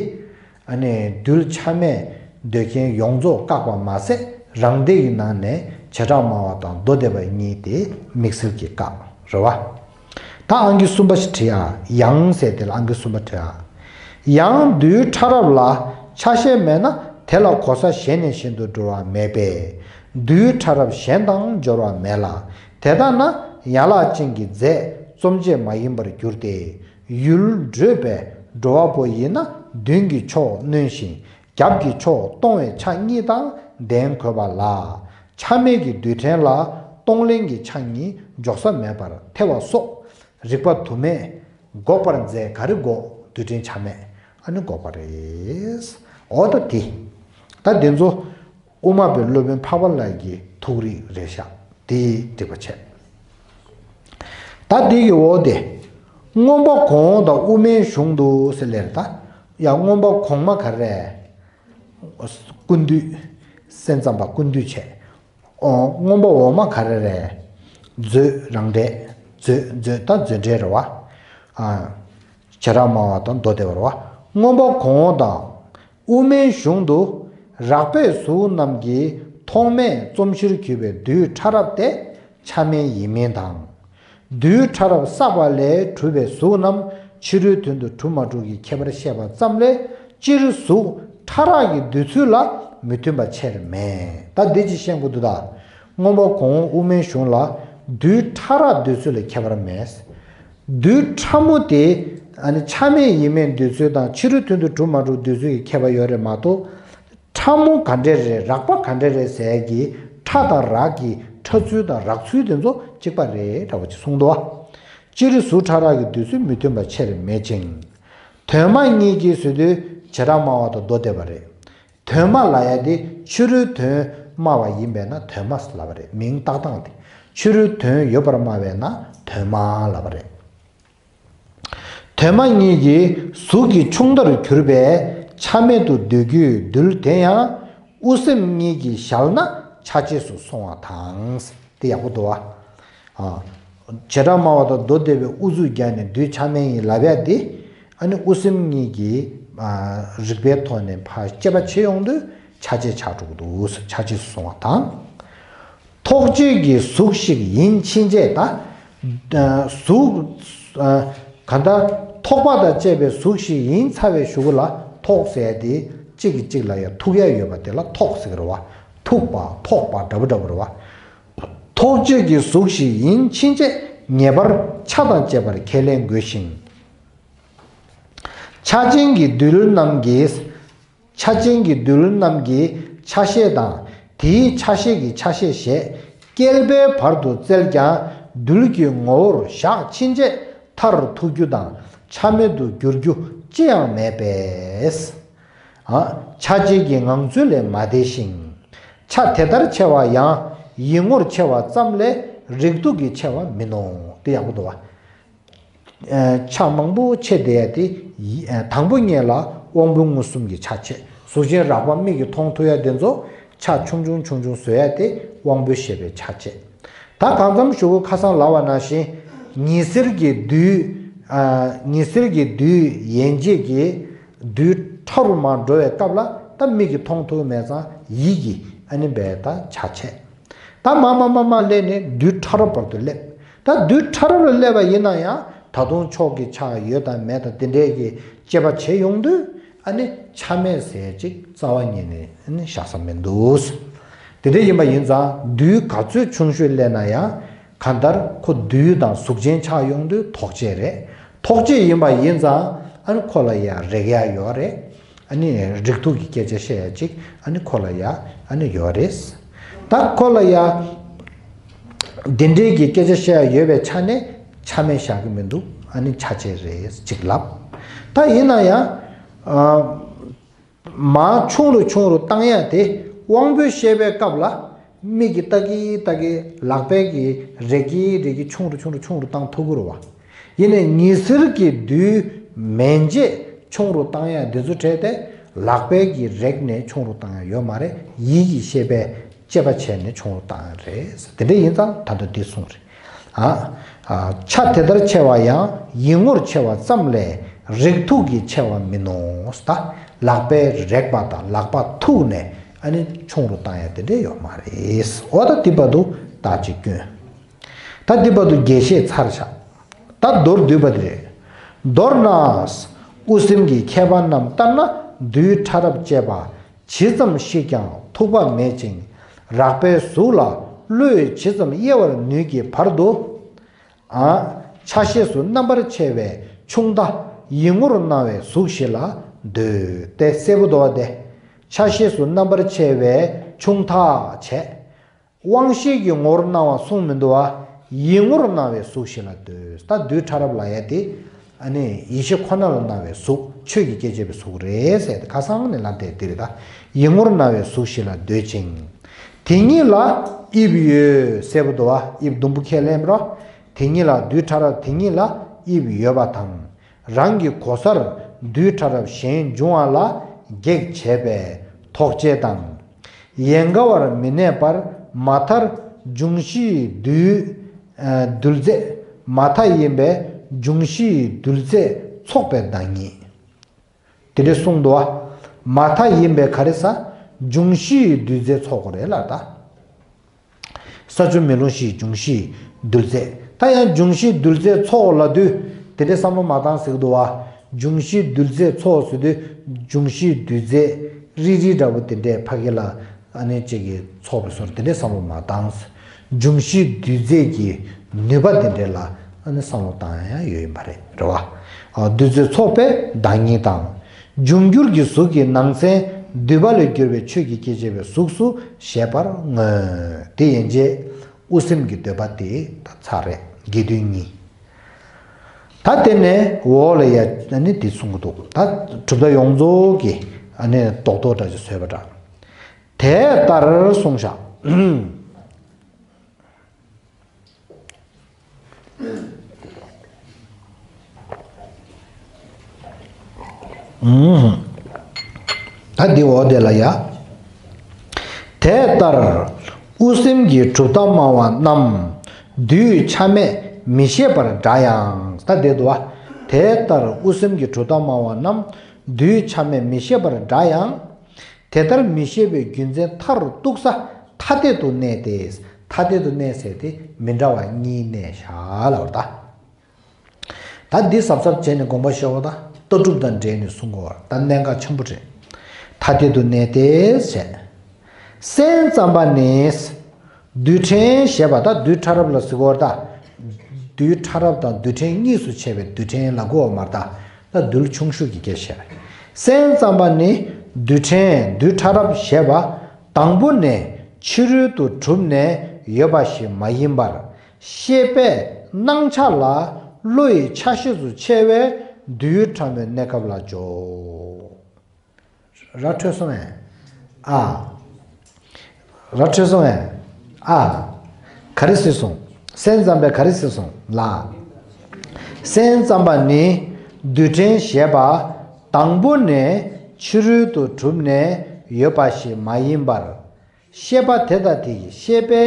ཨ་ནི་རྡུལ་ཆ་མེད་འདོད་མཁན་ཡོངས་རྫོགས་བཀག་པ་མ་ཟད། རང་སྡེ་ཡི་ནང་ནས་བྱེ་བྲག་སྨྲ་བ་དང་མདོ་སྡེ་པ་གཉིས་དེ་དམིགས་བསལ་གྱིས་བཀག་རེད་བ། ད་ཨང་ཀི་གསུམ་པ་ཞིག་བྲིས་ཨ། ཡང་ཟེར་དེ་ལ་ཨང་ཀི་གསུམ་པ་བྲིས་ཨ། ཡང་རྡུལ་ཕྲ་རབ་ལ་ཆ་ཤས་མེད་ན་དེ་ལ་གོ་ས་གཞན་ནས་གཞན་དུ་འགྲོ་བ་མེད་པས་རྡུལ་ཕྲ་རབ་གཞན་དང་སྦྱོར་བ་མེད་ལ། དེ་ལྟ་ན་ཡན་ལག་ཅན་གྱི་རྫས་རྩོམ་བྱེད་མ་ཡིན་པར་འགྱུར་ཏེ། ཡུལ་བགྲོད་པས་འགྲོ་བ་པོ་ཡིན་ན་མདུན་གྱི་ཕྱོགས་གནོན་ཞིང་རྒྱབ་ཀྱི་ཕྱོགས་སྟོང་བའི་ཆ་གཉིས་དང་ལྡན་དགོས་པ་ལ། ཆ་མེད་ཀྱི་རྡུལ་ཕྲན་ལ་སྟོང་ལེན་གྱི་ཆ་གཉིས་འཇོག་ས་མེད་པར་ཐལ་བ་སོགས་རིགས་པ་དུ་མས་འགོག་པར་མཛད། ག་རེ་འགོག་རྡུལ་ཕྲན་ཆ་མེད་ཨ་ནི་འགོག་པ་རེད། འོ་ད་དེ། ད་དེ་ཚོ་དབུ་མ་པའི་སློབ་དཔོན་འཕགས་པ་ལྷ་གི་ཐུགས་རིག་རེད་ཤག་དེ་འགྲིག་པ་བྱས། ད་འདི་གི་འོག་དེ། མངོན་པ་གོང་འོག་དང་དབུ་མའི་གཞུང་དུ་ཟེར་ལེར་ད། ཡང་མངོན་པ་གོང་མ་ག་རེ་རེད། ཀུན་བཏུས། སེམས་ཙམ་པ་ཀུན་བཏུས་བྱས། ཨོ། མངོན་པ་འོག་མ་ག་རེ་རེད། མཛོད་རང་འགྲེལ། མཛོད་མཛོད་ད་མཛོད་འགྲེལ་རེད་བ། ཨ། བྱེ་བྲག་སྨྲ་བ་དང་མདོ་སྡེ་པ་རེད་བ། མངོན་པ་གོང་འོག་དང་། དབུ་མའི་གཞུང་དུ། རགས་པའི་གཟུགས་རྣམས་ཀྱི་ཐོག་མའི་རྩོམ་གཞིར་གྱུར་པའི་རྡུལ་ཕྲ་རབ་སྟེ་ཆ་མེད་ཡིན་མིན་དང་། རྡུལ་ཕྲ་རབ་བསགས་པ་ལས་གྲུབ་པའི་གཟུགས་རྣམས་ཕྱི་རོལ་དོན་དུ་གྲུབ་མ་གྲུབ་ཀྱི་ཁྱད་པར་བཤད་པ་ཙམ་ལས་སྤྱིར་གཟུགས་ཕྲ་རགས་ཀྱི་འདོད་ཚུལ་ལ་མི་མཐུན་པ་ཆེར་མེད། ད་འདི་ཅིག་ཤེས་དགོས་འདུག་ད། མངོན་པ་གོང་འོག་དབུ་མའི་གཞུང་ལ་རྡུལ་ཕྲ་རགས་འདོད་ཚུལ་ལ་ཁྱད་པར་མེད། རྡུལ་ཕྲ་མོ་དེ་ཨ་ནི་ཆ་མེད་ཡིན་མིན་འདོད་ཚུལ་དང་ཕྱི་རོལ་དོན་དུ་གྲུབ་མ་གྲུབ་འདོད་ཚུལ་གྱི་ཁྱད་པར་ཡོད་རེད་མ་གཏོགས། ཕྲ་མོ་ག་འདྲས་རེད། རགས་པ་ག་འདྲས་རེད་ཟེར་གྱི་ཕྲ་དང་རགས་ཀྱི་ཕྲ་ཚུལ་དང་རགས་ཚུལ་དེ་ཚོ་གཅིག་པ་རེད་འདྲ་བོ་ཅིག་གསུངས་འདུག་བ། སྤྱིར་གཟུགས་ཕྲ་རགས་ཀྱི་འདོད་ཚུལ་མི་མཐུན་པ་ཆེར་མེད་ཅིང་། དོན་སྨྲ་གཉིས་ཀྱིས་ཟེར་དུས་བྱེ་བྲག་སྨྲ་བ་དང་མདོ་སྡེ་པ་རེད། དོན་སྨྲ་ལབ་ཡ་དེ་ཕྱི་རོལ་དོན་སྨྲ་བ་ཡིན་པས་ན་དོན་སྨྲ་ལབ་པ་རེད། མིང་བཏགས་སྟངས་དེ་ཕྱི་རོལ་དོན་ཡོད་པར་སྨྲ་བས་ན་དོན་སྨྲ་ལབ་པ་རེད། དོན་སྨྲ་གཉིས་ཀྱིས་གཟུགས་ཀྱི་ཆུང་མཐར་གྱུར་པའི་ཆ་མེད་དུ་འདོད་རྒྱུའི་རྡུལ་དེ་ཡང་དབུ་སེམས་གཉིས་ཀྱིས་བཞག་ན་ཆ་བྱེད་སུ་སོང་བ་དང་། དེ་ཡག་པོ་འདུག་བ། ཨ། བྱེ་བྲག་སྨྲ་བ་དང་མདོ་སྡེ་པའི་དབུ་ཚུགས་བརྒྱབ་ནས་བདུད་ཆགས་མེད་ཡིན་ལབ་ཡ་དེ། ཨ་ནི་དབུ་སེམས་གཉིས་ཀྱི་ཨ་རིགས་པའི་ཐོག་ནས་ཕར་དཔྱད་པ་བྱེད་ཡོང་དུས་ཆགས་བྱེད་ཆགས་འགྲོ་གི་འདུག་ཆགས་བྱེད་སུ་སོང་བ་དང་། ཐོགས་བཅས་ཀྱི་གཟུགས་ཤིག་ཡིན་ཕྱིན་ཆད་ད། གཟུགས། ག་ད། ཐོགས་པ་དང་བཅས་པའི་གཟུགས་ཤིག་ཡིན་ཚར་བའི་གཞུག་གུ་ལ་ཐོགས་ཟེར་ཏེ་གཅིག་གིས་གཅིག་ལ་ཡང་ཐུག་ཡ་ཡོད་པ་དེ་ལ་ཐོགས་ཟེར་གི་རེད་བ། ཐུག་པ་ཐོགས་པ་འདྲ་པོ་འདྲ་པོ་རེད་བ། ཐོགས་བཅས་ཀྱི་གཟུགས་ཤིག་ཡིན་ཕྱིན་ཆད་ངེས་པར་ཆ་དང་བཅས་པར་ཁས་ལེན་དགོས་ཤིང་། ཆགས་ཅན་གྱི་རྡུལ་རྣམས་ཀྱིས། ཆགས་ཅན་གྱི་རྡུལ་རྣམས་ཀྱི་ཆ་ཤས་དང་དེའི་ཆ་ཤས་ཀྱི་ཆ་ཤས་ཞེས་བསྐལ་པའི་བར་དུ་བཙལ་ཀྱང་རྡུལ་གྱི་ངོ་བོར་བཞག་ཕྱིན་ཆད་མཐར་ཐུག་རྒྱུ་དང་ཆ་མེད་དུ་འགྱུར་རྒྱུ་ཅི་ཡང་མེད་པས། ཨ། ཆ་བྱད་ཀྱི་ངང་ཚུལ་ལས་མ་འདས་ཤིང་། ཆ་དེ་ལྟར་ཕྱེ་བ་ཡང་ཡིད་ངོར་ཕྱེ་བ་ཙམ་ལས་རིགས་ཐུག་གིས་ཕྱེ་བ་མིན་ནོ། དེ་ཡག་པོ་འདུག་བ། ཆ་མང་པོ་ཕྱེ་བསྡད་ཡ་དེ་ཡི་དང་པོ་ཉིད་ལ་དབང་པོ་མངོན་སུམ་གྱི་ཆ་བྱད། གཟུགས་ཅན་རགས་པ་མིག་གིས་མཐོང་ཐུབ་ཡ་དེ་ཚོ་ཆ་ཆུང་ཆུང་ཆུང་ཆུང་བཟོ་ཡ་དེ་དབང་པོའི་ཤེས་པའི་ཆ་བྱད། ད་གང་འཚམ་ཞུ་གོ་ཁ་སང་ལབ་པ་ནང་བཞིན་ཉི་ཟེར་གྱི་རྡུལ། ཉི་ཟེར་གྱི་རྡུལ་ཡན་ཆད་ཀྱི་རྡུལ་ཕྲ་རུ་མར་འགྲོ་བའི་སྐབས་ལ་ད་མིག་གིས་མཐོང་ཐུབ་མེད་ཙང་ཡིད་ཀྱིས་ཨ་ནི་བས་ད་ཆ་བྱད། ད་མར་མར་མར་མར་སླེབས་ནས་རྡུལ་ཕྲ་རབ་བར་དུ་སླེབས། ད་རྡུལ་ཕྲ་རབ་ལ་སླེབས་པ་ཡིན་ན་ཡང་ད་དུང་ཕྱོགས་ཀྱི་ཆ་ཡོད་དང་མེད་དང་དེ་འདྲས་ཀྱི་དཔྱད་པ་བྱེད་ཡོང་དུས་ཨ་ནི་ཆ་མེད་ཟེར་ཅིག་རྩ་བ་ཉིད་ནས་ཨ་ནི་བཞག་ས་མི་འདུག་དེ་འདྲས་ཡིན་པ་ཡིན་ཙང་རྡུལ་ག་ཚོད་ཆུང་ཤོས་སླེབས་ན་ཡང་གང་ལྟར་ཁོ་རྡུལ་དང་གཟུགས་ཅན་ཆགས་ཡོང་དུས་ཐོགས་བཅས་རེད། ཐོགས་བཅས་ཡིན་པ་ཡིན་ཙང་ཨ་ནི་ཁོ་ལ་ཡང་རེག་ཡ་ཡོད་རེད། ཨ་ནི་རིགས་ཐུག་གི་སྐད་ཆ་བཤད་ཡ་ཅིག་ཨ་ནི་ཁོ་ལ་ཡ་ཨ་ནི་ཡོད་རེད། ད་ཁོ་ལ་ཡ་འདི་འདྲའི་གི་སྐད་ཆ་བཤད་ཡ་ཡོད་པའི་ཆ་ནས་ཆ་མེད་བཞག་གི་མི་འདུག་ཨ་ནི་ཆ་བྱད་རེད་ཅིག་ལབ། ད་ཡིན་ན་ཡང་ཨ་མར་ཆུང་རུ་ཆུང་རུ་བཏང་ཡ་དེ་དབང་པོའི་ཤེས་པའི་སྐབས་ལ། མིག་གིས་ལྟ་གི་ལྟ་གི་ལག་པའི་གི་རེག་གི་རེག་གི་ཆུང་རུ་ཆུང་རུ་ཆུང་རུ་བཏང་ཐུབ་ཀྱི་རེད་བ། ཡིན་ནའི་ཉི་ཟེར་གྱི་རྡུལ་མན་ཆད་ཆུང་རུ་བཏང་ཡ་འདི་ཚོ་གྲས་དེ་ལག་པའི་གི་རེག་ནས་ཆུང་རུ་བཏང་ཡ་ཡོད་མ་རེད། ཡིད་ཀྱི་ཤེས་པས་དཔྱད་པ་བྱས་ནས་ཆུང་རུ་བཏང་ཡ་རེད། དེ་འདྲ་ཡིན་ཙང་ད་ལྟ་འདི་གསུངས་རེད། ཨ། ཨ། ཆ་དེ་ལྟར་ཕྱེ་བ་ཡང་ཡིད་ངོར་ཕྱེ་བ་ཙམ་ལས་རིགས་ཐུག་གིས་ཕྱེ་བ་མིན་ནོ། ད་ལག་པས་རེག་པ་དང་ལག་པ་ཐུག་ནས་ཨ་ནི་ཆུང་རུ་བཏང་ཡ་དེ་འདྲ་ཡོད་མ་རེད། འོ་ད་འདི་བར་དུ་ད་ཅིག་སྐྱོན། ད་འདི་བར་དུ་རྒྱས་བཤད་ཚར་བཞག་ད་མདོར་བསྡུས་པ་དེ་རེད། མདོར་ན། དབུ་སེམས་ཀྱི་ཁྱད་པར་རྣམས་ལྟར་ན་རྡུལ་ཕྲ་རབ་བཅས་པ་ཇི་ཙམ་བཤིག་ཀྱང་ཐུག་པ་མེད་ཅིང་། རགས་པའི་གཟུགས་ལ་བློས་ཇི་ཙམ་དབྱེ་བར་ནུས་ཀྱི་བར་དུ། ཨ། ཆ་ཤས་སུ་རྣམ་པར་ཕྱེ་བའི་ཆུང་མཐའ་ཡིད་ངོར་སྣང་བའི་གཟུགས་ཞིག་ལ་འདོད་དེ་གསལ་པོ་འདུག་སྟེ། ཆ་ཤས་སུ་རྣམ་པར་ཕྱེ་བའི་ཆུང་མཐའ་བྱས། དབང་ཤེས་ཀྱི་ངོར་སྣང་བ་གསུངས་མི་འདུག་བ། ཡིད་ངོར་སྣང་བའི་གཟུགས་ཤིག་ལ་འདོད། ད་རྡུལ་ཕྲ་རབ་ལབ་ཡ་དེ། ཨ་ནི་ཡིད་ཤེས་ཁོ་ན་ལ་སྣང་བའི་གཟུགས་ཆོས་ཀྱི་སྐྱེ་མཆེད་པའི་གཟུགས་རེད་ཟེར་ཏེ་ཁ་སང་ནས་ལབ་བསྡད་དེ་རེད་ད། ཡིད་ངོར་སྣང་བའི་གཟུགས་ཤིག་ལ་འདོད་ཅིང་། དེ་ཉིད་ལ་དབྱིབས་ཡོད་གསལ་པོ་འདུག་བ། དབྱིབས་ཟླུམ་པོ་ཁས་ལེན་རོ། དེ་ཉིད་ལ་རྡུལ་ཕྲ་རབ་དེ་ཉིད་ལ་དབྱིབས་ཡོད་པ་དང་། རང་གི་གོ་སར་རྡུལ་ཕྲ་རབ་གཞན་འབྱུང་བ་ལ་གེགས་བྱས་པས་ཐོགས་བཅས་དང་། ཡན་ག་བར་མི་གནས་པར་མ་མཐར་འབྱུང་བཞིའི་རྡུལ། ཨ། རྡུལ་རྫས་མ་མཐའ་ཡིན་པས་འབྱུང་བཞིའི་རྡུལ་རྫས་ཚོགས་པའི་བདག་ཉིད། དེ་འདྲ་གསུངས་འདུག་བ། མ་མཐའ་ཡིན་པས་ག་རེ་ཟ། འབྱུང་བཞིའི་རྡུལ་རྫས་ཚོགས་པ་རེད་ལ་ད། ས་ཆུ་མེ་རླུང་བཞིའི་འབྱུང་བཞིའི་རྡུལ་རྫས། ད་ཡང་འབྱུང་བཞིའི་རྡུལ་རྫས་ཚོགས་ལབ་དུས་དེ་འདྲའི་བསམ་བློ་མ་བཏང་ཟེར་གི་འདུག་བ། འབྱུང་བཞིའི་རྡུལ་རྫས་ཚོགས་ཟེར་དུས་འབྱུང་བཞིའི་རྡུལ་རྫས་རིལ་རིལ་འདྲ་པོ་དེ་འདྲས་ཕ་གི་ལ་ཨ་ནི་གཅིག་གིས་ཚོགས་པའི་བཟོ་འདྲ་དེ་འདྲའི་བསམ་བློ་མ་བཏང་། འབྱུང་བཞིའི་རྡུལ་རྫས་ཀྱི་ནུས་པ་དེ་འདྲས་ལ་ཨ་ནི་བསམ་བློ་བཏང་ཡ་ཡོད་ཡིན་པ་རེད། རེད་བ། རྡུལ་རྫས་ཚོགས་པའི་བདག་ཉིད་དང་། འབྱུང་འགྱུར་གྱི་གཟུགས་ཀྱི་ནང་ཚན་འདུས་པ་ལས་གྱུར་པའི་ཆོས་ཀྱི་སྐྱེ་མཆེད་པའི་གཟུགས་སུ་བཞེད་པར་མངོན། དེ་ཡན་ཆད་དབུ་སེམས་ཀྱི་འདོད་པ་དེ་ད་ཚར་རེད། དགེ་འདུན་གཉིས། ད་དེ་ནས་འོག་ལ་ཡ་ཨ་ནི་འདི་གསུང་གི་འདུག་ད་གྲུབ་མཐའ་ཡོངས་རྫོགས་ཀྱི་ཨ་ནི་རྡོག་རྡོག་འདྲ་ཅིག་བཟོས་པ་འདྲ། དེ་ལྟར་གསུངས་བཞག་ད་འདི་འོག་དེ་ལ་ཡ། དེ་ལྟར་དབུ་སེམས་ཀྱི་གྲུབ་མཐའ་སྨྲ་བ་རྣམས་རྡུལ་ཆ་མེད་ མི་ཤེས་པར་འདྲ་ཡང་། ད་དེ་འདུག་བ། དེ་ལྟར་དབུ་སེམས་ཀྱི་གྲུབ་མཐའ་སྨྲ་བ་རྣམས་བདུད་ཆ་མེད་མི་ཤེས་པར་འདྲ་ཡང་། དེ་ལྟར་མི་ཤེས་པའི་རྒྱུ་མཚན་མཐར་གཏུགས་ས་ཐ་དད་དུ་གནས་ཏེ། ཐ་དད་དུ་གནས་ཟེར་ཏེ་མི་འདྲ་བ་གཉིས་གནས་བཞག་ལབ་པ་རེད་ད། ད་འདི་གཟབ་གཟབ་བྱས་ནས་དགོངས་པ་བཞེས་པ་དང་ལྟ་གྲུབ་དང་འབྲེལ་ནས་གསུང་དགོས་པ་ད་གནད་འགག་ཆེན་པོ་རེད། ཐ་དད་དུ་གནས་ཏེ་བྱས། སེམས་ཙམ་པ་ནི། རྡུལ་ཕྲན་ཞེས་པ་ད་རྡུལ་ཕྲ་རབ་ལ་ཟེར་གོ་ད། རྡུལ་ཕྲ་རབ་དང་རྡུལ་ཕྲན་གཉིས་སུ་ཕྱེ་བའི་རྡུལ་ཕྲན་ལ་གོ་བ་མ་རེད་ད། ད་རྡུལ་ཆུང་ཤོས་ཀྱི་སྐད་བཤད། སེམས་ཙམ་པ་ནི་རྡུལ་ཕྲན་རྡུལ་ཕྲ་རབ་ཞེས་པ་དང་པོ་ནས་ཕྱི་རོལ་དུ་གྲུབ་ནས་ཡོད་པ་ཞིག་མ་ཡིན་པར། ཤེས་པས་སྣང་ཆ་ལ་བློ་ཡི་ཆ་ཤས་སུ་ཕྱེ་བས་རྡུལ་ཕྲ་མོའི་གནས་སྐབས་ལ་འཇོག་ར་འཕྲོད་སོང་ངས། ཨ། ར་འཕྲོད་སོང་ངས། ཨ། ག་རེ་ཟེར་སོང་། སེམས་ཙམ་པས་ག་རེ་ཟེར་སོང་ལ། སེམས་ཙམ་པ་ནི་རྡུལ་ཕྲན་ཞེས་པ་དང་པོ་ནས་ཕྱི་རོལ་དུ་གྲུབ་ནས་ཡོད་པ་ཞིག་མ་ཡིན་པར། ཤེས་པ་དེ་དང་དེ་ཡི་ཤེས་པའི་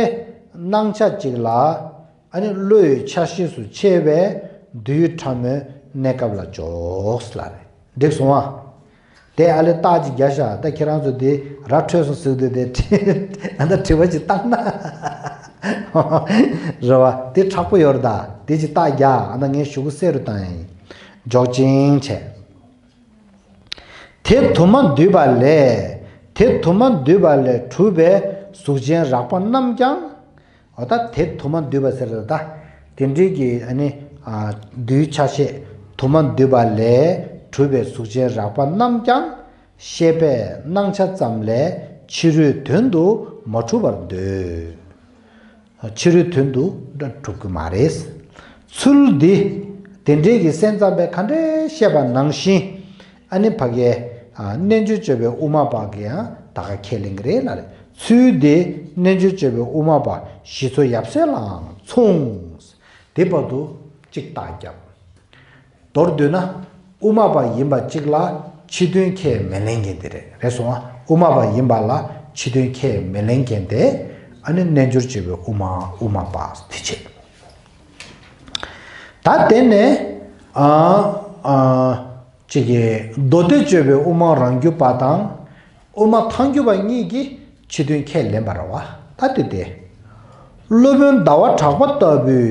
སྣང་ཆ་གཅིག་ལ་ཨ་ནི་བློ་ཡི་ཆ་ཤས་སུ་ཕྱེ་བས་རྡུལ་ཕྲ་མོའི་གནས་སྐབས་ལ་འཇོག་ལ་རེད། འགྲིག་སོང་ཨ། དེ་ཨ་ལས་རྟགས་ཅིག་རྒྱག་ཤག་ད་ཁྱེད་རང་ཚོ་དེ་ར་འཕྲོད་སོང་ཟེར་དུས་དེ་ཨ་ད་དྲི་བ་ཅིག་བཏང་ན་རེད་བ། དེ་དྲག་པོ་ཡོད་རེད་ད། དེ་ཅིག་རྟགས་རྒྱག་ཨ་ད་ངས་ཞུ་གུ་གསལ་རུ་བཏང་ཡིན། འཇོག་ཅིང་བྱས། དེ་དུ་མ་འདུས་པ་ལས། དེ་དུ་མ་འདུས་པ་ལས་གྲུབ་པའི་གཟུགས་ཅན་རགས་པ་རྣམས་ཀྱང་། འོ་ད་དེ་དུ་མ་འདུས་པ་ཟེར་ད། དེ་འདྲའི་གི་ཨ་ནི་ཨ་རྡུལ་ཆ་ཤས་དུ་མ་འདུས་པ་ལས་གྲུབ་པའི་གཟུགས་ཅན་རགས་པ་རྣམས་ཀྱང་ཤེས་པས་སྣང་ཆ་ཙམ་ལས་ཕྱི་རོལ་དོན་དུ་མ་གྲུབ་པར་འདོད། ཕྱི་རོལ་དོན་དུ་འགྲོ་གྲུབ་ཀྱི་མ་རེད། ཚུལ་འདི། དེ་འདྲའི་གི་སེམས་ཙམ་པས་ག་འདྲའི་བཤད་པ་ནང་བཞིན། ཨ་ནི་ཕ་གའི་ཨ་རྣལ་འབྱོར་སྤྱོད་པའི་དབུ་མ་པ་གིས་ཡང་ད་ག་ཁས་ལེན་གྱི་རེད་ལ་རེད། ཚུལ་འདི་རྣལ་འབྱོར་སྤྱོད་པའི་དབུ་མ་པ་ཞི་འཚོ་ཡབ་སྲས་ལའང་མཚུངས། དེ་བར་དུ་གཅིག་རྟགས་བརྒྱབ། མདོར་བསྡུས་ན། དབུ་མ་པ་ཡིན་པ་གཅིག་ལ་ཕྱི་དོན་ཁས་མི་ལེན་མཁན་དེ་རེད། རེད་སོང་ཨ། དབུ་མ་པ་ཡིན་པ་ལ་ཕྱི་དོན་ཁས་མི་ལེན་མཁན་དེ་ཨ་ནི་རྣལ་འབྱོར་སྤྱོད་པའི་དབུ་མ་དབུ་མ་པ་དེ་བྱེད། ད་དེ་ནས་ཨ་ཨ་ཅིག་གི་མདོ་སྡེ་སྤྱོད་པའི་དབུ་མ་རང་རྒྱུད་པ་དང་། དབུ་མ་ཐལ་འགྱུར་བ་གཉིས་ཀྱིས་ཕྱི་དོན་ཁས་ལེན་པ་རེད་བ། ད་དེ་སྟེ། སློབ་དཔོན་ཟླ་བ་གྲགས་པ་ལྟ་བུའི་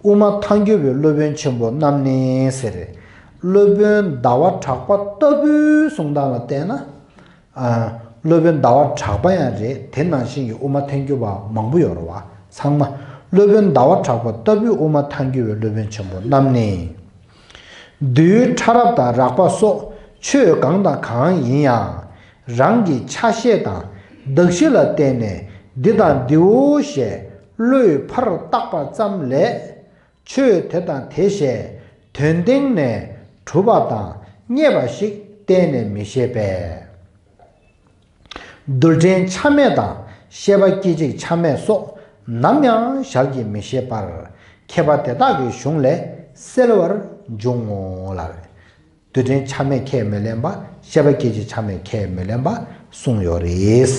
དབུ་མ་ཐལ་འགྱུར་བའི་སློབ་དཔོན་ཆེན་པོ་རྣམས་ནི་ཟེར། སློབ་དཔོན་ཟླ་བ་གྲགས་པ་ལྟ་བུའི་གསུང་སྟངས་ལ་བལྟས་ན། ཨ། སློབ་དཔོན་ཟླ་བ་གྲགས་པ་ཡང་རེད། དེ་ནང་བཞིན་གྱི་དབུ་མ་ཐལ་འགྱུར་བ་མང་པོ་ཡོད་རེད་བ། ཚང་མ་སློབ་དཔོན་ཟླ་བ་གྲགས་པ་ལྟ་བུའི་དབུ་མ་ཐལ་འགྱུར་བའི་སློབ་དཔོན་ཆེན་པོ་རྣམས་ནི། རྡུལ་ཕྲ་རབ་དང་རགས་པ་སོགས་ཆོས་གང་དང་གང་ཡིན་ཡང་། རང་གི་ཆ་ཤས་དང་གདགས་གཞི་ལ་བརྟེན་ནས་འདི་དང་འདིའོ་ཞེས་བློས་ཕར་བཏགས་པ་ཙམ་ལས། ཆོས་དེ་དང་དེ་ཞེས་དོན་སྟེང་ནས་གྲུབ་པ་དང་རྙེད་པ་ཞིག་གཏན་ནས་མི་ཤེས་པས། རྡུལ་ཕྲན་ཆ་མེད་དང་ཤེས་པ་སྐད་ཅིག་ཆ་མེད་སོགས་ནམ་ཡང་ཞལ་གྱིས་མི་བཞེས་པར་མཁས་པ་དེ་དག་གི་གཞུང་ལས་གསལ་བར་འབྱུང་ངོ་ལ། རྡུལ་ཕྲན་ཆ་མེད་ཁས་མི་ལེན་པ། ཤེས་པ་སྐད་ཅིག་ཆ་མེད་ཁས་མི་ལེན་པ་གསུངས་ཡོད་རེད།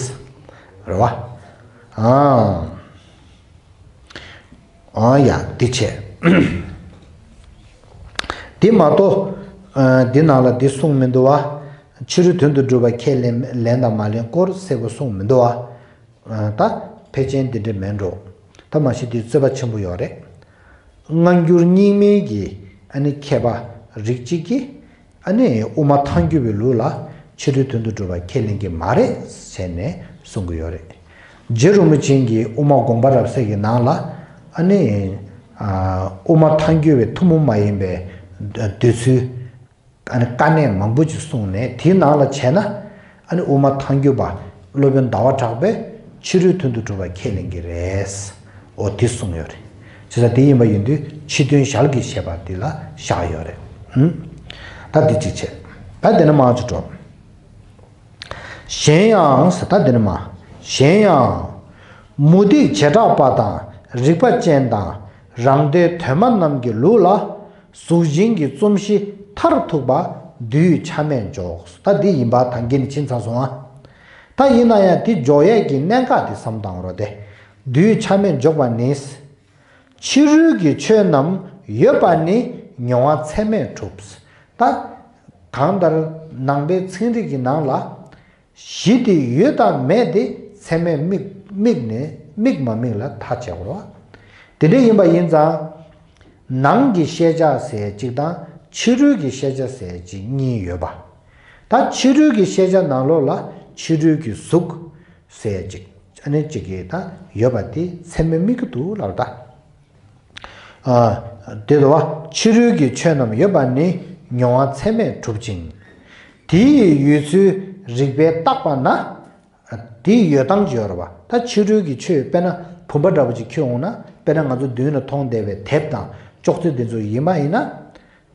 རེད་བ། ཨང་། ཨང་། ཡ། འདི་བྱས། འདི་མ་གཏོགས། ཨ། འདི་ནང་ལ་འདི་གསུངས་མི་འདུག་བ། ཕྱི་རོལ་དོན་དུ་སྒྲུབ་པ་ཁས་ལེན་ལེན་དང་མ་ལེན་སྐོར་གསལ་པོ་གསུངས་མི་འདུག་བ། ཨ། ད་ཕལ་ཆེར་འདི་འདྲ་མིན་འགྲོ། ད་མ་གཞི་འདི་རྩོད་པ་ཆེན་པོ་ཡོད་རེད། སྔ་འགྱུར་རྙིང་མའི་གི་ཨ་ནི་མཁས་པ་རིགས་གཅིག་གིས། ཨ་ནི་དབུ་མ་ཐལ་འགྱུར་བའི་ལུགས་ལ་ཕྱི་རོལ་དོན་དུ་སྒྲུབ་པ་ཁས་ལེན་གྱི་མ་རེད་ཟེར་ནས་གསུང་གི་ཡོད་རེད། རྗེ་རིན་པོ་ཆེ་གིས་དབུ་མ་དགོངས་པ་རབ་གསལ་གྱི་ནང་ལ་ཨ་ནི་ཨ་དབུ་མ་ཐལ་འགྱུར་བའི་ཐུན་མོང་མ་ཡིན་པའི་འདོད་ཚུལ་ཨ་ནི་དཀའ་གནད་མང་པོ་ཅིག་གསུངས་ནས། དེའི་ནང་ལ་བྱས་ན་ཨ་ནི་དབུ་མ་ཐལ་འགྱུར་བ་སློབ་དཔོན་ཟླ་བ་གྲགས་པས་ཕྱི་རོལ་དོན་དུ་སྒྲུབ་པ་ཁས་ལེན་གྱི་རེད། འོ་དེ་གསུངས་ཡོད་རེད། བྱས་ཙང་དེ་ཡིན་པ་ཡིན་དུས་ཕྱི་དོན་ཞལ་གྱིས་བཞེས་པ་འདི་ལ་བཞག་ཡོད་རེད། ཧུམ། ད་འདི་གཅིག་བྱས། ད་འདི་ནས་མར་ཅིག་འགྲོ། གཞན་ཡང་ཟེར། ད་འདི་ནས་མར། གཞན་ཡང་། མུ་སྟེགས་བྱེ་བྲག་པ་དང་རིགས་པ་ཅན་དང་རང་སྡེ་དོན་མ་རྣམས་ཀྱི་ལུགས་ལ་གཟུགས་ཅན་གྱི་རྩོམ་གཞི་མཐར་ཐུག་པ་རྡུལ་ཆ་མེད་འཇོག་ད་འདི་ཡིན་པ་ད་གིན་ཕྱིན་ཚར་སོང་ཨ། ད་ཡིན་ན་ཡང་དེ་འཇོག་ཡས་ཀྱི་གནད་འགག་དེ་བསམ་བཏང་རོགས་ཏེ། རྡུལ་ཆ་མེད་འཇོག་པ་ནི། ཕྱི་རོལ་གྱི་ཆོས་རྣམས་ཡོད་པ་ནི་མྱོང་བ་ཚད་མས་གྲུབ། ད་གང་ལྟར་ནང་པའི་ཚན་རིག་གི་ནང་ལ་གཞི་དེ་ཡོད་དང་མེད་དེ་ཚད་མས་དམིགས་དམིགས་ནས་དམིགས་མ་དམིགས་ལ་ཐག་བཅད་དགོས་རེད་བ། དེ་འདྲ་ཡིན་པ་ཡིན་ཙང་། ནང་གི་ཤེས་བྱ་ཟེར་གཅིག་དང་ཕྱི་རོལ་གྱི་ཤེས་བྱ་ཟེར་གཅིག་གཉིས་ཡོད་པ། ད་ཕྱི་རོལ་གྱི་ཤེས་བྱ་ནང་ལོགས་ལ་ཕྱི་རོལ་གྱི་གཟུགས་ཟེར་གཅིག་ཨ་ནི་གཅིག་གིས་ད་ཡོད་པ་དེ་ཚད་མས་དམིགས་ཀྱི་འདུག་ལབ་ད། ཨ། དེ་ལ་བ་ཕྱི་རོལ་གྱི་ཆོས་རྣམས་ཡོད་པ་ནི་མྱོང་བ་ཚད་མས་གྲུབ་ཅིང་། དེ་ཡི་ཡོད་ཚུལ་རིགས་པས་བརྟགས་པ་ན། དེའི་ཡོད་སྟངས་ཅིག་ཡོད་རེད་བ། ད་ཕྱི་རོལ་གྱི་ཆོས་དཔེར་ན་བུམ་པ་འདྲ་པོ་ཅིག་འཁྱེར་འོང་ན། དཔེར་ན་ང་ཚོ་མདུན་ལ་མཐོང་བསྡད་པའི་དེབ་དང་ཅོག་ཙེ་འདི་ཚོ་ཡིན་པ་ཡིན་ན།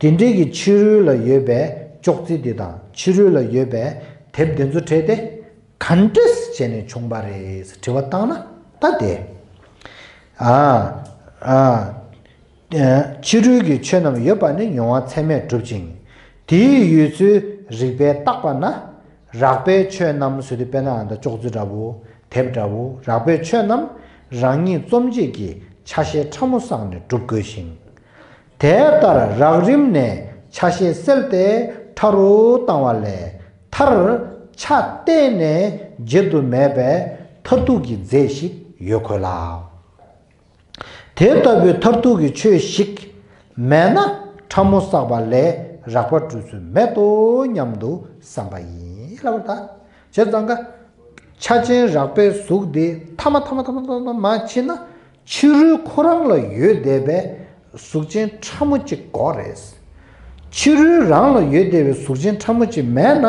དེ་འདྲའི་གི་ཕྱི་རོལ་ལ་ཡོད་པའི་ཅོག་ཙེ་འདི་དང་ཕྱི་རོལ་ལ་ཡོད་པའི་དེབ་འདི་ཚོ་བྲལ་ཏེ་ག་འདྲས་བྱས་ནས་བྱུང་བ་རེད་དྲི་བ་བཏང་ན། ད་དེ། ཨ། ཨ། ཕྱི་རོལ་གྱི་ཆོས་རྣམས་ཡོད་པ་ནི་མྱོང་བ་ཚད་མས་གྲུབ་ཅིང་། དེའི་ཡོད་ཚུལ་རིགས་པས་བརྟགས་པ་ན། རགས་པའི་ཆོས་རྣམས་ཟེར་དུས་དཔེར་ན་ཨ་ད་ཅོག་ཙེ་འདྲ་བོ། དེབ་འདྲ་བོ། རགས་པའི་ཆོས་རྣམས་རང་ཉིད་རྩོམ་བྱེད་ཀྱི་ཆ་ཤས་ཕྲ་མོ་བསགས་ནས་གྲུབ་དགོས་ཤིང་། དེ་ལྟར་རགས་རིམ་ནས་ཆ་ཤས་བསལ་ཏེ་ཕྲ་རུ་བཏང་བ་ལས། མཐར་ཆ་གཏན་ནས་འབྱེད་དུ་མེད་པའི་མཐར་ཐུག་གི་རྫས་ཤིག་ཡོད་དགོས་ལ། དེ་ལྟ་བུའི་མཐར་ཐུག་གི་ཆོས་ཤིག་མེད་ན་ཕྲ་མོ་བསགས་པ་ལས་རགས་པ་གྲུབ་ཚུལ་མེད་དོ་སྙམ་དུ་བསམ་པ་ཡིན་ལབ་པ་དང་། བྱས་ཙང་ཀ་ཆ་ཅན་རགས་པའི་གཟུགས་དེ་ཐ་མ་ཐ་མ་ཐ་མ་ཐ་མ་མ་ཕྱིན་ན། ཕྱི་རོལ་ཁོ་རང་ལ་ཡོད་བསྡད་པའི་གཟུགས་ཅན་ཕྲ་མོ་གཅིག་དགོས་རེད། ཕྱི་རོལ་རང་ལ་ཡོད་བསྡད་པའི་གཟུགས་ཅན་ཕྲ་མོ་གཅིག་མེད་ན།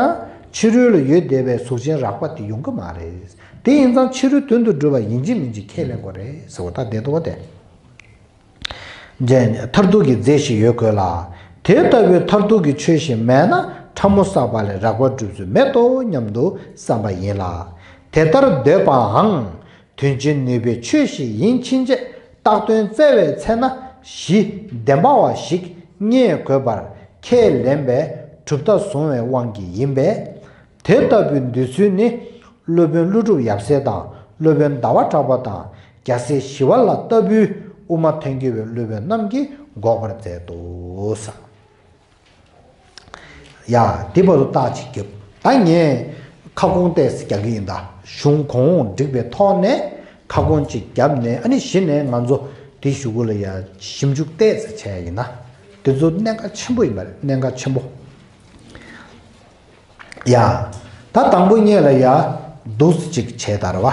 ཕྱི་རོལ་ལ་ཡོད་བསྡད་པའི་གཟུགས་ཅན་རགས་པ་དེ་ཡོང་གི་མ་རེད། དེ་ཡིན་ཙང་ཕྱི་རོལ་དོན་དུ་གྲུབ་པ་ཡིན་གཅིག་མིན་གཅིག་ཁས་ལེན་དགོས་རེད་ཟེར་བ་ད་བསྡད་འདུག་བ་དེ། མཐར་ཐུག་གི་རྫས་ཤིག་ཡོད་དགོས་ལ། དེ་ལྟ་བུའི་མཐར་ཐུག་གི་ཆོས་ཤིག་མེད་ན་ཕྲ་མོ་བསགས་པ་ལས་རགས་པ་གྲུབ་ཚུལ་མེད་དོ་སྙམ་དུ་བསམ་པ་ཡིན་ལ། དེ་ལྟར་འདོད་པའང་དོན་བྱེད་ནུས་པའི་ཆོས་ཤིག་ཡིན་ཕྱིན་ཆད། བཏགས་དོན་བཙལ་བའི་ཚེ་ན་གཞི་བདེན་པ་བ་ཞིག་རྙེད་དགོས་པར་ཁས་ལེན་པའི་གྲུབ་མཐའ་བཟུང་བའི་དབང་གིས་ཡིན་པས། དེ་ལྟ་བུའི་འདོད་ཚུལ་ནི་སློབ་དཔོན་ཀླུ་སྒྲུབ་ཡབ་སྲས་དང་སློབ་དཔོན་ཟླ་བ་གྲགས་པ་དང་རྒྱལ་སྲས་ཞི་བ་ལྷ་ལྟ་བུའི་དབུ་མ་ཐལ་འགྱུར་བའི་སློབ་དཔོན་རྣམས་ཀྱིས་འགོག་པར་མཛད་དོ་ཟེར། ཡ། འདི་བར་དུ་རྟགས་ཅིག་བརྒྱབ། ད་ངས་ཁ་སྐོང་ཏོག་ཙམ་རྒྱག་གི་ཡིན་ད། གཞུང་གོང་འོག་འགྲིག་པའི་ཐོག་ནས་ཁ་སྐོང་ཅིག་བརྒྱབ་ནས། ཨ་ནི་གཞི་ནས་ང་ཚོ་དེ་གཞུག་གུ་ལ་ཡ་ཞིབ་འཇུག་ཏོག་ཙམ་བྱས་ཡིན་ན། དེ་ཚོ་གནད་འགག་ཆེན་པོ་ཡིན་པ་རེད། གནད་འགག་ཆེན་པོ། ཡ། ད་དང་པོ་ཉིད་ལ་ཡ་འདུག་སེ་ཅིག་བྱས་ད་རེད་བ།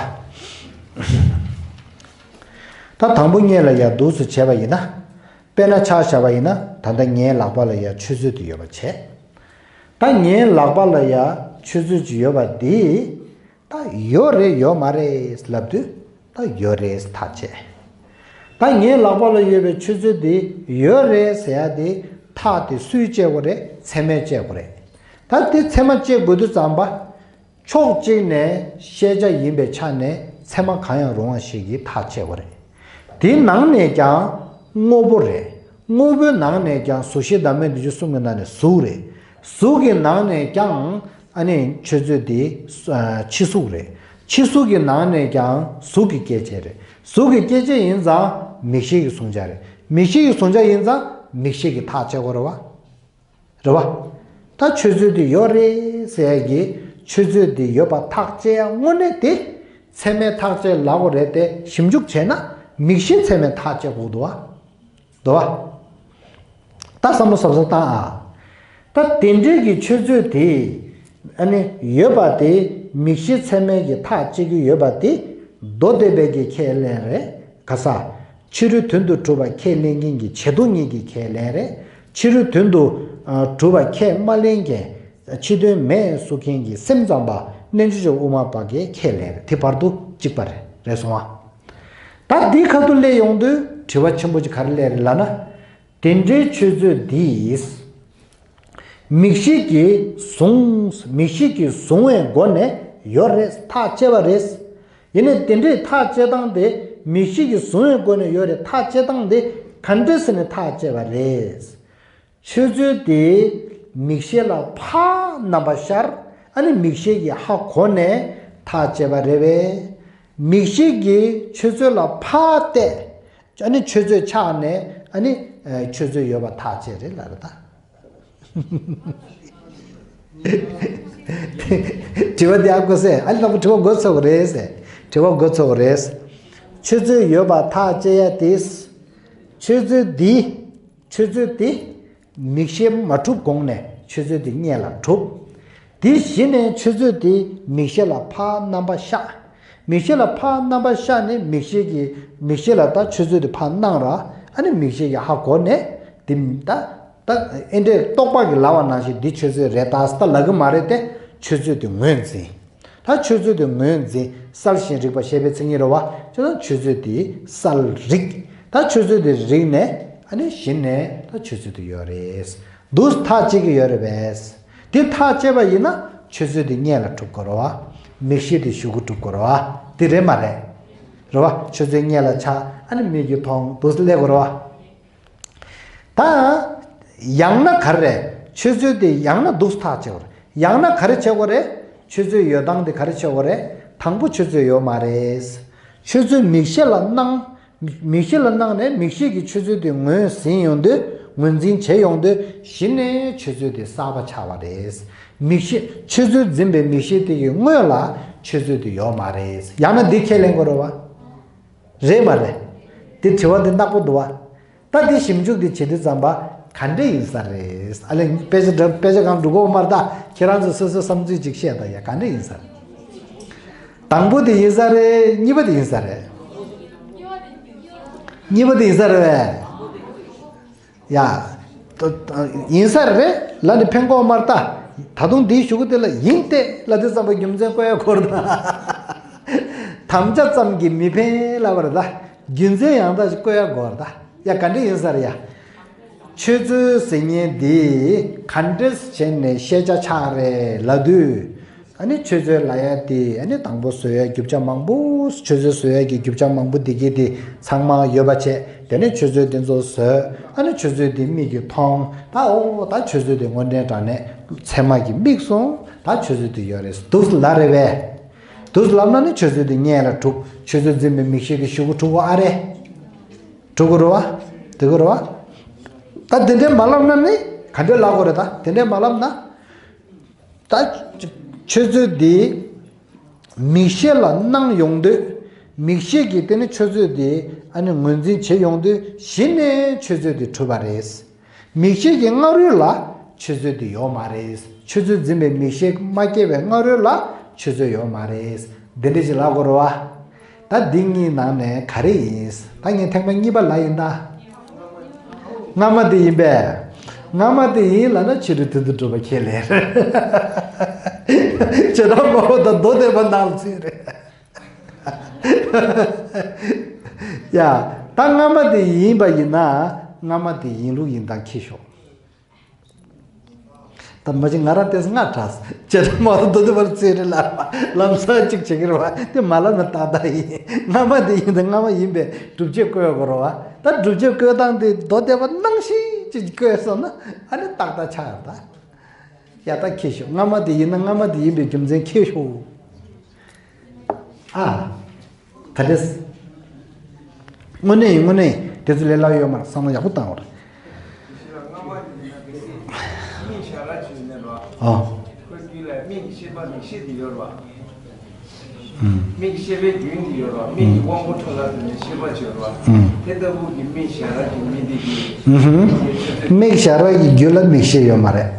ད་དང་པོ་ཉིད་ལ་ཡ་འདུག་སེ་བྱས་པ་ཡིན་ན། དཔེར་ན་ཆ་བཞག་པ་ཡིན་ན། ད་ལྟ་ངའི་ལག་པ་ལ་ཡ་ཆུ་ཚོད་དེ་ཡོད་པ་བྱས། ད་ངའི་ལག་པ་ལ་ཡ་ཆུ་ཚོད་ཅིག་ཡོད་པ་འདི། ད་ཡོད་རེད་ཡོད་མ་རེད་ལབ་དུས། ད་ཡོད་རེད་ཐག་བཅད། ད་ངའི་ལག་པ་ལ་ཡོད་པའི་ཆུ་ཚོད་འདི་ཡོད་རེད་ཟེར་ཡ་དེ་ཐག་དེ་སུས་བཅད་དགོས་རེད། ཚད་མས་བཅད་དགོས་རེད། ད་དེ་ཚད་མ་བཅད་དགོས་དུས་ཙམ་པ། ཕྱོགས་གཅིག་ནས་ཤེས་བྱ་ཡིན་པའི་ཆ་ནས་ཚད་མ་གང་ཡང་རུང་བ་ཞིག་གིས་ཐག་བཅད་དགོས་རེད། དེའི་ནང་ནས་ཀྱང་དངོས་པོ་རེད། དངོས་པོའི་ནང་ནས་ཀྱང་གཟུགས་གཞི་བདག་མེད་བདུན་ཅུ་གསུམ་གྱི་ནང་ནས་གཟུགས་རེད། གཟུགས་ཀྱི་ནང་ནས་ཀྱང་ཨ་ནི་ཆུ་ཚོད་དེ་ཨ་ཕྱི་གཟུགས་རེད། ཕྱི་གཟུགས་ཀྱི་ནང་ནས་ཀྱང་གཟུགས་ཀྱི་སྐྱེ་མཆེད་རེད། གཟུགས་ཀྱི་སྐྱེ་མཆེད་ཡིན་ཙང་མིག་ཤེས་ཀྱི་གཟུང་བྱ་རེད། མིག་ཤེས་ཀྱི་གཟུང་བྱ་ཡིན་ཙང་མིག་ཤེས་ཀྱིས་ཐག་བཅད་དགོས་རེད་བ། རེད་བ། ད་ཆུ་ཚོད་དེ་ཡོད་རེད་ཟེར་ཡ་གི་ཆུ་ཚོད་དེ་ཡོད་པ་ཐག་བཅད་ཡ་དངོས་གནས་དེ་ཚད་མས་ཐག་བཅད་ལབ་དགོས་རེད་དེ། ཞིབ་འཇུག་བྱས་ན་མིག་ཤེས་ཚད་མས་ཐག་བཅད་དགོས་འདུག་བ། འདུག་བ། ད་བསམ་བློ་ཟབ་ཟབ་བཏང་ཨ། ད་དེ་འདྲའི་གི་ཆུ་ཚོད་དེ་ཨ་ནི་ཡོད་པ་དེ་མིག་ཤེས་ཚད་མས་ཀྱི་ཐག་བཅད་ཀྱི་ཡོད་པ་དེ་མདོ་སྡེ་པའི་གི་ཁས་ལེན་རེད། ག་ས། ཕྱི་རོལ་དོན་དུ་གྲུབ་པ་ཁས་ལེན་མཁན་གྱི་བྱེ་རྡོ་གཉིས་ཀྱི་ཁས་ལེན་རེད། ཕྱི་རོལ་དོན་དུ་ཨ་གྲུབ་པ་ཁས་མ་ལེན་མཁན། ཕྱི་དོན་མེད་གསུང་མཁན་གྱི་སེམས་ཙམ་པ་རྣལ་འབྱོར་ཆེན་པོ་དབུ་མ་པ་གི་ཁས་ལེན་རེད། དེ་བར་དུ་གཅིག་པ་རེད། རེད་སོང་ཨ། ད་འདི་ཁ་ཐུག་སླེབས་ཡོང་དུས་དྲི་བ་ཆེན་པོ་ཅིག་ག་རེ་སླེབས་རེད་ལབ་ན། དེ་འདྲའི་ཆུ་ཚོད་འདི་མིག་ཤེས་ཀྱིས་བཟུང་། མིག་ཤེས་ཀྱིས་བཟུང་བའི་སྒོ་ནས་ཡོད་རེད། ཐག་བཅད་པ་རེད། ཡིན་ནའི་དེ་འདྲའི་ཐག་བཅད་སྟངས་དེ། མིག་ཤེས་ཀྱིས་བཟུང་བའི་སྒོ་ནས་ཡོད་རེད་ཐག་བཅད་སྟངས་དེ་ག་འདྲ་ཟེར་ནས་ཐག་བཅད་པ་རེད། ཆུ་ཚོད་དེ་མིག་ཤེས་ལ་ཕར་རྣམ་པ་ཤར། ཨ་ནི་མིག་ཤེས་ཀྱིས་ཧ་གོ་ནས་ཐག་བཅད་པ་རེད་པས། མིག་ཤེས་ཀྱིས་ཆུ་ཚོད་ལ་ཕར་བལྟས། ཨ་ནི་ཆུ་ཚོད་ཆགས་ནས་ཨ་ནི་ཆུ་ཚོད་ཡོལ་བ་ཐག་བཅད་རེད་ལབ་རེད་ད། དྲི་བ་འདི་ཨ་ཁུ་སེ་ཨ་ནི་ལྟ་བུ་དྲི་བ་འགོ་ཚུགས་རེད་ཟེར། དྲི་བ་འགོ་ཚུགས་རེད། ཆུ་ཚོད་ཡོལ་བ་ཐག་བཅད་ཡ་དེ། ཆུ་ཚོད་འདི། ཆུ་ཚོད་དེ། མིག་ཤེལ་མ་གྲུབ་གོང་ནས་ཆུ་ཚོད་དེ་སྔོན་ལ་གྲུབ། དེ་གཞི་ནས་ཆུ་ཚོད་དེ་མིག་ཤེལ་ལ་ཕར་རྣམ་པ་ཤར། མིག་ཤེལ་ལ་ཕར་རྣམ་པ་ཤར་ནས་མིག་ཤེལ་གྱི་མིག་ཤེལ་ལ་ད་ཆུ་ཚོད་དེ་ཕར་སྣང་ར། ཨ་ནི་མིག་ཤེལ་གྱིས་ཧ་གོ་ནས་དེ་ད་ད་ཨེ་འདྲས་རྟོག་པ་གིས་ལབ་པ་ནང་བཞིན་འདི་ཆུ་ཚོད་རེད་ད་ད་ལབ་གི་མ་རེད་དེ། ཆུ་ཚོད་དེ་ངོས་འཛིན། ད་ཆུ་ཚོད་དེ་ངོས་འཛིན། གསལ་ཞིང་རིག་པ་ཞེས་པའི་མཚན་ཉིད་རེད་བ། ཅེ་ན་ཆུ་ཚོད་དེ་གསལ་རིག་ད་ཆུ་ཚོད་དེ་རིག་ནས་ཨ་ནི་གཞི་ནས་ད་ཆུ་ཚོད་དེ་ཡོད་རེད། འདུག་ཐག་བཅད་ཀྱི་ཡོད་རེད་པས། དེ་ཐག་བཅད་པ་ཡིན་ན་ཆུ་ཚོད་དེ་སྔོན་ལ་གྲུབ་དགོས་རེད་བ། མིག་ཤེལ་དེ་གཞུག་གུ་གྲུབ་དགོས་རེད་བ། དེ་རེད་མ་རེད། རེད་བ། ཆུ་ཚོད་སྔོན་ལ་ཆགས། ཨ་ནི་མིག་གིས་མཐོང་འདུག་སླེབས་དགོས་རེད་བ། ད། ཡང་ན་ག་རེ་རེད། ཆུ་ཚོད་དེ་ཡང་ན་འདུག་ཐག་བཅད་དགོས་རེད། ཡང་ན་ག་རེ་བྱེད་དགོས་རེད། ཆུ་ཚོད་ཡོད་སྟངས་དེ་ག་རེ་བྱེད་དགོས་རེད། དང་པོ་ཆུ་ཚོད་ཡོད་མ་རེད། ཆུ་ཚོད་མིག་ཤེལ་ལ་སྣང་། མིག་ཤེལ་ལ་སྣང་ནས་མིག་ཤེལ་གྱིས་ཆུ་ཚོད་དེ་ངོས་ཟིན་ཡོང་དུས་ངོས་འཛིན་བྱེད་ཡོང་དུས་གཞི་ནས་ཆུ་ཚོད་དེ་གསར་པ་ཆགས་པ་རེད། མིག་ཤེལ་ཆུ་ཚོད་འཛིན་པའི་མིག་ཤེལ་དེ་གི་སྔོན་ལ་ཆུ་ཚོད་དེ་ཡོད་མ་རེད། ཡང་ན་འདི་ཁས་ལེན་དགོས་རེད་བ། རེད་མ་རེད། དེ་དྲི་བ་འདི་ནག་པོ་འདུག་བ། ད་འདི་ཞིབ་འཇུག་འདི་བྱེད་དུས་ཙམ་པ་ག་འདྲ་ཡིན་ས་རེད། ཨ་ལས་དཔེ་ཆ་འདྲ་དཔེ་ཆ་གང་འགྲོ་གོ་མ་རེད་ད། ཁྱེད་རང་ཚོ་སོ་སོའི་བསམ་ཚུལ་ཅིག་བཤད་ད་ཡ། ག་འདྲ་ཡིན་ས་རེད། དང་པོ་དེ་ཡིན་ས་རེད། གཉིས་པ་དེ་ཡིན་ས་རེད། གཉིས་པ་དེ་ཡིན་ས་རེད་བས། ཡ། ད་ད་ཡིན་ས་རེད་ལབ་ནས་ཕན་གོ་མ་རེད་ད། ད་དུང་འདིའི་གཞུག་གུ་དེ་ལ་ཡིན་ཏེ་ལབ་དུས་ཙམ་པ་རྒྱུ་མཚན་བཀོད་ཡ་དགོས་རེད་ད། དམ་བཅའ་ཙམ་གྱིས་མི་ཕན་ལབ་པ་རེད་ད། རྒྱུ་མཚན་ཡང་དག་ཅིག་བཀོད་ཡ་དགོས་རེད་ད། ཡ་ག་འདྲ་ཡིན་ས་རེད་ཡ། ཆུ་ཚོད་ཟེར་མཁན་འདི་ག་འདྲས་བྱས་ནས་ཤེས་བྱ་ཆགས་རེད་ལབ་དུས། ཨ་ནི་ཆུ་ཚོད་ལབ་ཡ་དེ་ཨ་ནི་དང་པོ་བཟོ་ཡ་རྒྱུ་ཆ་མང་པོ། ཆུ་ཚོད་བཟོ་ཡ་གི་རྒྱུ་ཆ་མང་པོ་འདི་གི་དེ་ཚང་མ་ཡོད་པ་བྱས། དེ་ནས་ཆུ་ཚོད་འདི་ཚོ་བཟོས། ཨ་ནི་ཆུ་ཚོད་འདི་མིག་གིས་མཐོང་། ད་ཨོ་ད་ཆུ་ཚོད་འདི་དངོས་འབྲེལ་དྲང་གནས་ཚད་མ་གིས་དམིགས་སོང་། ད་ཆུ་ཚོད་འདི་ཡོད་རེད་འདུག་ལབ་རེད་པས། འདུག་ལབ་ན་ནི་ཆུ་ཚོད་འདི་སྔོན་ལ་གྲུབ། ཆུ་ཚོད་འཛིན་པའི་མིག་ཤེལ་གྱི་གཞུག་གུ་གྲུབ་པ་ཨ་རེད། གྲུབ་དགོས་རེད་བ། དེ་དགོས་རེད་བ། ད་དེ་འདྲས་མ་ལབ་ན་ནི་ག་འདྲས་ལབ་དགོས་རེད་ད། དེ་འདྲས་མ་ལབ་ན། ད་ཆུ་ཚོད་འདི་མིག་ཤེལ་ལ་སྣང་ཡོང་དུས། མིག་ཤེལ་གྱིས་དེ་ནི་ཆུ་ཚོད་འདི་ཨ་ནི་ངོས་འཛིན་བྱེད་ཡོང་དུས་གཞི་ནས་ཆུ་ཚོད་འདི་གྲུབ་པ་རེད། མིག་ཤེལ་གྱི་སྔ་རོལ་ལ་ཆུ་ཚོད་འདི་ཡོད་མ་རེད། ཆུ་ཚོད་འཛིན་པའི་མིག་ཤེལ་མ་སྐྱེས་པའི་སྔ་རོལ་ལ་ཆུ་ཚོད་ཡོད་མ་རེད། འདི་འདྲ་ཞིག་ལབ་དགོས་རེད་བ། ད་འདི་གཉིས་ནང་ནས་ག་རེ་ཡིན། ད་ངས་ཐེངས་མ་གཉིས་པ་ལབ་ཡིན་ད། སྔ་མ་དེ་ཡིན་པས། སྔ་མ་དེ་ཡིན་ལབ་ན་ཕྱི་རོལ་དུས་དང་གྲུབ་པ་ཁས་ལེན། བྱེ་བྲག་སྨྲ་བ་དང་མདོ་སྡེ་པ་ནང་ཚུད་རེད། ཡ། ད་སྔ་མ་དེ་ཡིན་པ་ཡིན་ན་སྔ་མ་དེ་ཡིན་ལུགས་ཡིན་སྟངས་ཁྱེར་ཤོག་ད་མ་གཞི་ང་རང་ཏོག་ཙམ་སྔ་དྲགས། བྱེ་བྲག་སྨྲ་བ་དང་མདོ་སྡེ་པ་ཚུད་རེད་ལབ་པ་ལམ་སང་གཅིག་བྱེད་ཀྱི་རེད་བ། དེ་མ་ལབ་ན་ཏག་ཏག་ཡིན། སྔ་མ་དེ་ཡིན་དང་སྔ་མ་ཡིན་པའི་སྒྲུབ་བྱེད་བཀོད་དགོས་རེད་བ། ད་སྒྲུབ་བྱེད་བཀོད་སྟངས་དེ་མདོ་སྡེ་པ་ནང་བཞིན་ཅིག་བཀོད་སོང་ན་ཨ་ནི་ཏག་ཏག་ཆགས་ཡོད་ད། ཡ་ད་ཁྱེར་ཤོག་སྔ་མ་དེ་ཡིན་ན་སྔ་མ་དེ་ཡིན་པའི་རྒྱུ་མཚན་ཁྱེར་ཤོག་ཨ། ག་འདྲས། དངོས་གནས་ཡིན། དངོས་གནས་ཡིན། དེ་ཚོ་ལས་སླ་ཡོད་མ་རེད། བསམ་བློ་ཡག་པོ་བཏང་བ་རེད། ཨོ། མིག་གི་ཤེས་པ་མིག་ཤེས་དེ་ཡོད་རེད་བ། མིག་གི་ཤེས་པའི་རྒྱུན་དེ་ཡོད་རེད་བ། མིག་གི་དབང་པོ་འཕྲོ་བརླག་དེ་ནས་ཤེས་པ་ཅིག་ཡོད་རེད་བ། དེ་ལྟ་བུ་གི་མིག་ཞར་ར་གི་མི་དེ་གི། མིག་ཞར་ར་གི་རྒྱུད་ལ་མིག་ཤེས་ཡོད་མ་རེད།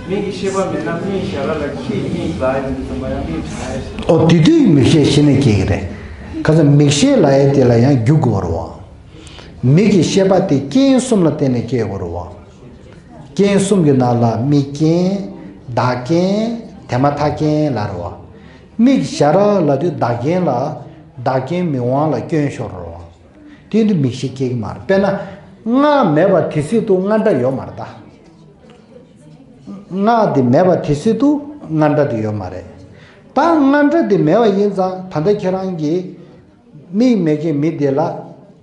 མིག་གི་ཤེས་པ་མེད་ན་མིག་ཞར་ར་ལ་ཁྱེད་མིག་ལ་ཡིན་དུས་ཙམ་པ་ཡང་མིག་བྲལ་ཡ་ཞིག་ཨོ་དེ་དུས་མིག་ཤེས་གཞི་ནས་སྐྱེ་གི་རེད། ག་ཚོད་མིག་ཤེས་ལབ་ཡ་དེ་ལ་ཡང་རྒྱུ་དགོས་རེད་བ། མིག་གི་ཤེས་པ་དེ་རྐྱེན་གསུམ་ལ་བརྟེན་ནས་སྐྱེ་དགོས་རེད་བ། རྐྱེན་གསུམ་གྱི་ནང་ལ་དམིགས་རྐྱེན། བདག་རྐྱེན། དེ་མ་ཐག་རྐྱེན་ལབ་རེད་བ། མིག་ཞར་ར་ལབ་དུས་བདག་རྐྱེན་ལ། བདག་རྐྱེན་མིག་དབང་ལ་སྐྱོན་ཤོར་རེད་བ། དེ་དུས་མིག་ཤེས་སྐྱེ་གི་མ་རེད། དཔེར་ན། སྔགས་མེད་པ་དེ་སྲིད་དུ་རྔ་སྒྲ་ཡོད་མ་རེད་ད། སྔགས་དེ་མེད་པ་དེ་སྲིད་དུ་རྔ་སྒྲ་དེ་ཡོད་མ་རེད། ད་རྔ་སྒྲ་དེ་མེད་པ་ཡིན་ཙང་ད་ལྟ་ཁྱེད་རང་གིས་མིག་མེད་མཁན་མི་དེ་ལ་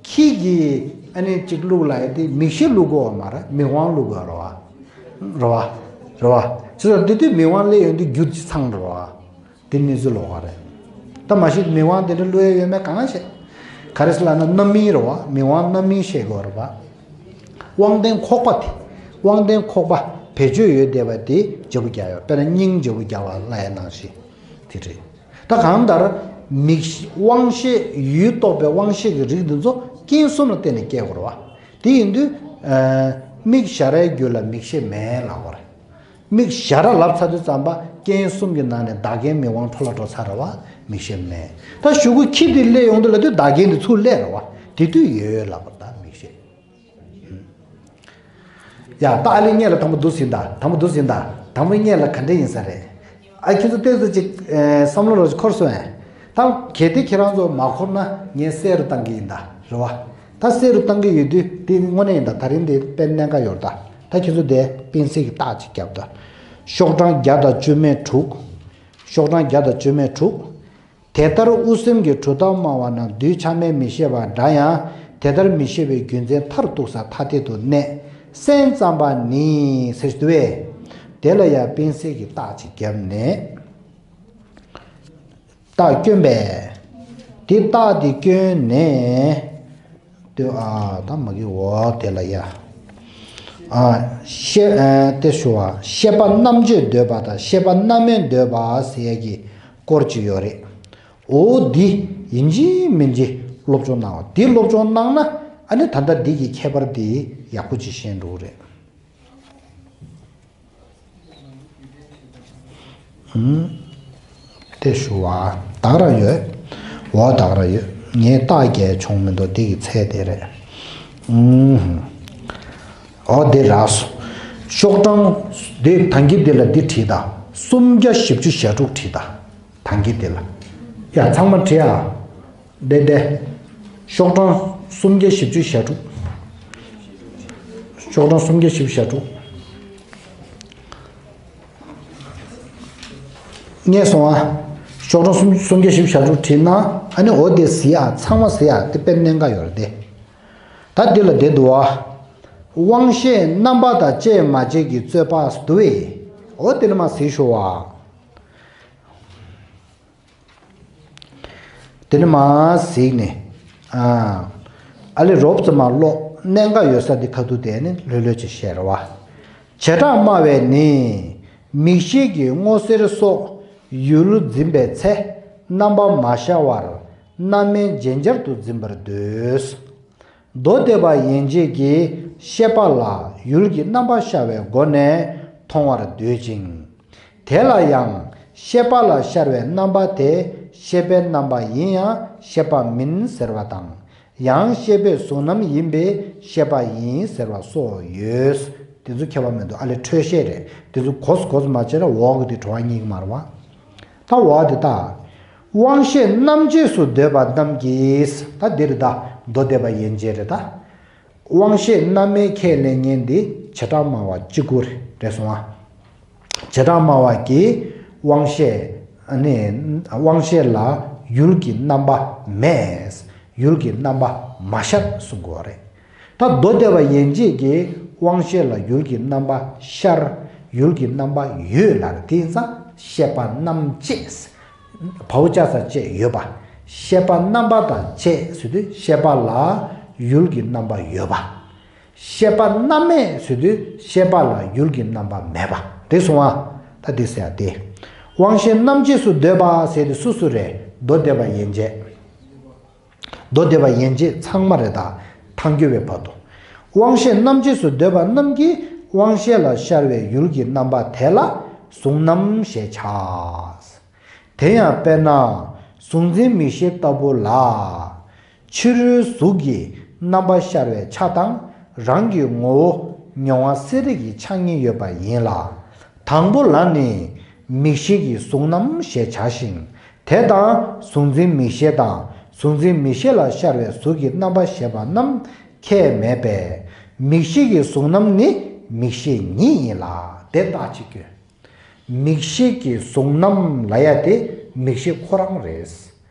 ཁྱི་གིས་ཨ་ནི་གཅིག་བླུགས་ལབ་ཡ་དེ་མིག་ཤེས་བླུགས་དགོས་པ་མ་རེད། མིག་དབང་བླུགས་དགོས་རེད་བ། རེད་བ། རེད་བ། བྱས་ཙང་དེ་དུས་མིག་དབང་སླེབས་ཡོང་དུས་རྒྱུ་ཅིག་ཚང་རེད་བ། དེ་གནས་ཚུལ་ལོགས་ཀ་རེད། ད་མ་གཞི་མིག་དབང་དེ་འདྲ་བླུག་ཡ་ཡོད་མེད་གང་ཤེས། ག་རེ་ཟེར་ལབ་ན་རྣམ་སྨིན་རེད་བ། མིག་དབང་རྣམ་སྨིན་བཤད་དགོས་རེད་བ། དབང་ལྡན་ཁོག་པ་དེ། དབང་ལྡན་ཁོག་པ་བེད་སྤྱོད་ཡོད་བསྡད་པ་དེ་བརྗེ་པོ་རྒྱག་ཡོད། དཔེར་ན་སྙིང་བརྗེ་པོ་རྒྱག་པ་ལ་ཡ་ནང་བཞིན་དེ་རེད། ད་གང་ལྟར་མིག་ཤེས་དབང་ཤེས་ཡུལ་རྟོགས་པའི་དབང་ཤེས་ཀྱི་རིགས་འདི་ཚོ་རྐྱེན་གསུམ་ལ་བརྟེན་ནས་སྐྱེ་དགོས་རེད་བ། དེ་ཡིན་དུས། མིག་ཞར་བའི་རྒྱུད་ལ་མིག་ཤེས་མེད་ལབ་དགོས་རེད། མིག་ཞར་ལབ་ཚར་དུས་ཙམ་པ་རྐྱེན་གསུམ་གྱི་ནང་ནས་བདག་རྐྱེན་མིག་དབང་འཕྲོ་བརླག་འགྲོ་ཚར་རེད་བ། མིག་ཤེས་མེད། ད་གཞུག་གུ་ཁྱི་དེ་སླེབས་ཡོང་དུས་ལབ་དུས་བདག་རྐྱེན་དེ་ཚུར་སླེབས་རེད་བ། དེ་དུས་ཡོད་ལབ་པ་ད་མིག་ཤེས། ཡ་ད་ཨ་ལེ་སྔོན་ལ་དང་པོ་འདུག་ཟིན་ད། དང་པོ་འདུག་ཟིན་ད། དང་པོ་སྔོན་ལ་ག་འདྲ་ཡིན་ས་རེད། ཨ་ཁྱེད་ཚོ་ཏོག་ཙམ་ཅིག་ཨེ་བསམ་བློ་རོགས་ཅིག་འཁོར་སོང་ཨེ། ད་གལ་ཏེ་ཁྱེད་རང་ཚོ་མ་འཁོར་ན་ངས་གསལ་རུ་བཏང་གི་ཡིན་ད། རེད་བ། ད་གསལ་རུ་བཏང་གི་ཡོད་དུས་དེ་དངོས་གནས་ཡིན་ད། ད་རིང་དེ་དཔེ་གནད་འགག་ཡོད་ད། ད་ཁྱེད་ཚོ་དེ་དཔེ་གསལ་གྱི་རྟགས་ཅིག་བརྒྱབ་ད། ཤོག་གྲངས་བརྒྱ་དང་བཅུ་མེད་དྲུག་ཤོག་གྲངས་བརྒྱ་དང་བཅུ་མེད་དྲུག་དེ་ལྟར་དབུ་སེམས་ཀྱི་གྲུབ་མཐའ་སྨྲ་བ་རྣམས་གདུལ་བྱ་མེད་མི་ཤེས་པ་འདྲ་ཡང་དེ་ལྟར་མི་ཤེས་པའི་རྒྱུ་མཚན་མཐར་ཐུག་ས་ཐ་དད་དུ་གནས་སེམས་ཙམ་པ་ནི་ཟེར་དུས། དེ་ལ་ཡང་དཔེ་གསལ་གྱི་རྟགས་ཅིག་བརྒྱབ་ནས། རྟགས་སྐྱོན་པས། དེ་རྟགས་དེ་སྐྱོན་ནས། ལྟོས་ཨ་ད་མ་གི་འོ་དེ་ལ་ཡ། ཨ་ཤེས་ཨ་དེ་ཞུ་བ་ཤེས་པ་རྣམ་བཅད་འདོད་པ་དང་ཤེས་པ་རྣམ་དབེན་འདོད་པ་ཟེར་ཡ་གི་སྐོར་ཅིག་ཡོད་རེད། འོ་འདི་ཡིན་གཅིག་མིན་གཅིག་སློབ་སྦྱོང་གནང་བ་འདི་སློབ་སྦྱོང་གནང་ན་ཨ་ནི་ད་ལྟ་འདི་གི་ཁྱད་པར་འདི་ཡག་པོ་ཅིག་ཤེས་འགྲོ་གི་རེད། ཧུམ། དེ་ཞུ་བ། དག་ར་ཡོད། འོ་དག་ར་ཡོད། ངས་རྟགས་རྒྱག་ཆོག་མི་འདུག་འདི་གི་ཚད་དེ་རེད། ཧུམ། འོ་དེ་རག་སོང་། ཤོག་གྲངས་དེ་ཐང་གི་དེ་ལ་འདི་བྲིས་དང་། སུམ་བརྒྱ་བཞི་བཅུ་ཞེ་དྲུག་བྲིས་དང་། ཐང་གི་དེ་ལ། ཡ་ཚང་མ་བྲིས་ཨ། བདེ་བདེ། ཤོག་གྲངས་སུམ་བརྒྱ་བཞི་བཅུ་ཞེ་དྲུག་ཤོག་གྲངས་སུམ་བརྒྱ་བཞི་བཅུ་ཞེ་དྲུག་རྙེད་སོང་ཨ། ཤོག་གྲངས་སུམ་སུམ་བརྒྱ་བཞི་བཅུ་ཞེ་དྲུག་བྲིས་ན་ཨ་ནི་འོ་དེ་གཟིགས་ཨ། ཚང་མ་གཟིགས་ཨ། དེ་དཔེ་གནད་འགག་ཡོད་རེད་དེ། ད་འདི་ལ་བསྡད་འདུག་ཨ། དབང་ཤེས་རྣམ་པ་དང་བཅས་མ་བཅས་ཀྱི་རྩོད་པ་འདུག་བས། འོ་དེ་ནི་མ་གཟིགས་ཤོག་ཨ། དེ་ནི་མ་གཟིགས་ནས། ཨ་ཨ་ལེ་རོབ་ཙམ་མ་ཀློག་གནད་འགག་ཡོད་ས་འདི་ཁ་ཐུག་དེ་ནི་ལྷོད་ལྷོད་ཅིག་བཤད་རེད་བ། བྱེ་བྲག་སྨྲ་བས་ནི། མིག་ཤེས་ཀྱིས་སྔོ་སེར་སོགས་ཡུལ་འཛིན་པའི་ཚེ་རྣམ་པ་མ་ཤར་བར་རྣམ་སྨིན་རྗེན་སྦྱར་དུ་འཛིན་པར་འདོད། མདོ་སྡེ་པ་ཡན་ཆད་ཀྱིས་ཤེས་པ་ལ་ཡུལ་གྱི་རྣམ་པ་ཤར་བའི་སྒོ་ནས་མཐོང་བར་འདོད་ཅིང་། དེ་ལ་ཡང་ཤེས་པ་ལ་ཤར་བའི་རྣམ་པ་དེ་ཤེས་པའི་རྣམ་པ་ཡིན་ཡང་ཤེས་པ་མིན་ཟེར་བ་དང་། ཡང་ཤེས་པའི་གཟུང་རྣམ་ཡིན་པས་ཤེས་པ་ཡིན་ཟེར་བ་སོགས་ཡོད། དེ་ཚོ་ཁྱད་པར་མི་འདུག་ཨ་ལེ་འཕྲོས་བཤད་རེད། དེ་ཚོ་གོ་སོང་གོ་སོང་མ་བྱས་ན་འོག་གི་དེ་གྲོལ་བ་རྙེད་ཀྱི་མ་རེད་བ། ད་འོ་དེ་ད། དབང་ཤེས་རྣམ་བཅས་སུ་འདོད་པ་རྣམས་ཀྱིས། ད་འདིར་ད་མདོ་སྡེ་པ་ཡན་ཆད་རེད་ད། དབང་ཤེས་རྣམ་སྨིན་ཁས་ལེན་མཁན་འདི་བྱེ་བྲག་སྨྲ་བ་གཅིག་པུ་རེད་སོང་ཨ། བྱེ་བྲག་སྨྲ་བ་གིས་དབང་ཤེས་ནི་དབང་ཤེས་ལ་ཡུལ་གྱི་རྣམ་པ་མེད། ཡུལ་གྱི་རྣམ་པ་མ་ཤར་གསུང་གི་ཡོད་རེད། ད་མདོ་སྡེ་པ་ཡན་ཆད་ཀྱིས་དབང་ཤེས་ལ་ཡུལ་གྱི་རྣམ་པ་ཤར། ཡུལ་གྱི་རྣམ་པ་ཡོད་ལབ་རེད། དེ་ཡིན་ཙང་ཤེས་པ་རྣམ་བཅས། བའོ་ཅ་ས་བཅས་ཡོད་པ། ཤེས་པ་རྣམ་པ་དང་བཅས་ཟེར་དུས་ཤེས་པ་ལ་ཡུལ་གྱི་རྣམ་པ་ཡོད་པ། ཤེས་པ་རྣམ་མེད་ཟེར་དུས་ཤེས་པ་ལ་ཡུལ་གྱི་རྣམ་པ་མེད་པ། དེ་སོང་ཨ། ད་དེ་ཟེར་ཡ་དེ། དབང་ཤེས་རྣམ་བཅས་སུ་འདོད་པ་ཟེར་དེ་སུ་སུ་རེད། མདོ་སྡེ་པ་ཡན་ཆད། མདོ་སྡེ་པ་ཡན་ཆད་ཚང་མ་རེད་ད། ཐལ་འགྱུར་བའི་བར་དུ། དབང་ཤེས་རྣམ་བཅས་སུ་འདོད་པ་རྣམས་ཀྱིས་དབང་ཤེས་ལ་ཤར་བའི་ཡུལ་གྱི་རྣམ་པ་དེ་ལ་གཟུང་རྣམ་ཞེས་བྱ། དེ་ཡང་དཔེར་ན་གཟུགས་འཛིན་མིག་ཤེས་ལྟ་བུ་ལ། ཕྱི་རོལ་གཟུགས་ཀྱི་རྣམ་པ་ཤར་བའི་ཆ་དང་རང་གི་ངོ་བོ་མྱོང་བ་གསལ་རིག་གི་ཆ་གཉིས་ཡོད་པ་ཡིན་ལ། དང་པོ་ལ་ནི་མིག་ཤེས་ཀྱི་གཟུང་རྣམ་ཞེས་བྱ་ཞིང་། དེ་དང་གཟུགས་འཛིན་མིག་ཤེས་དང་གཟུགས་འཛིན་མིག་ཤེས་ལ་ཤར་བའི་གཟུགས་ཀྱི་རྣམ་པ་ཞེས་པ་རྣམས་ཁྱད་མེད་པས། མིག་ཤེས་ཀྱི་གཟུང་རྣམ་ནི་མིག་ཤེས་ཉིད་ཡིན་ལ། དེ་རྟགས་གཅིག་ཀྱང་། མིག་ཤེས་ཀྱི་གཟུང་རྣམ་ལབ་ཡ་དེ་མིག་ཤེས་ཁོ་རང་རེད།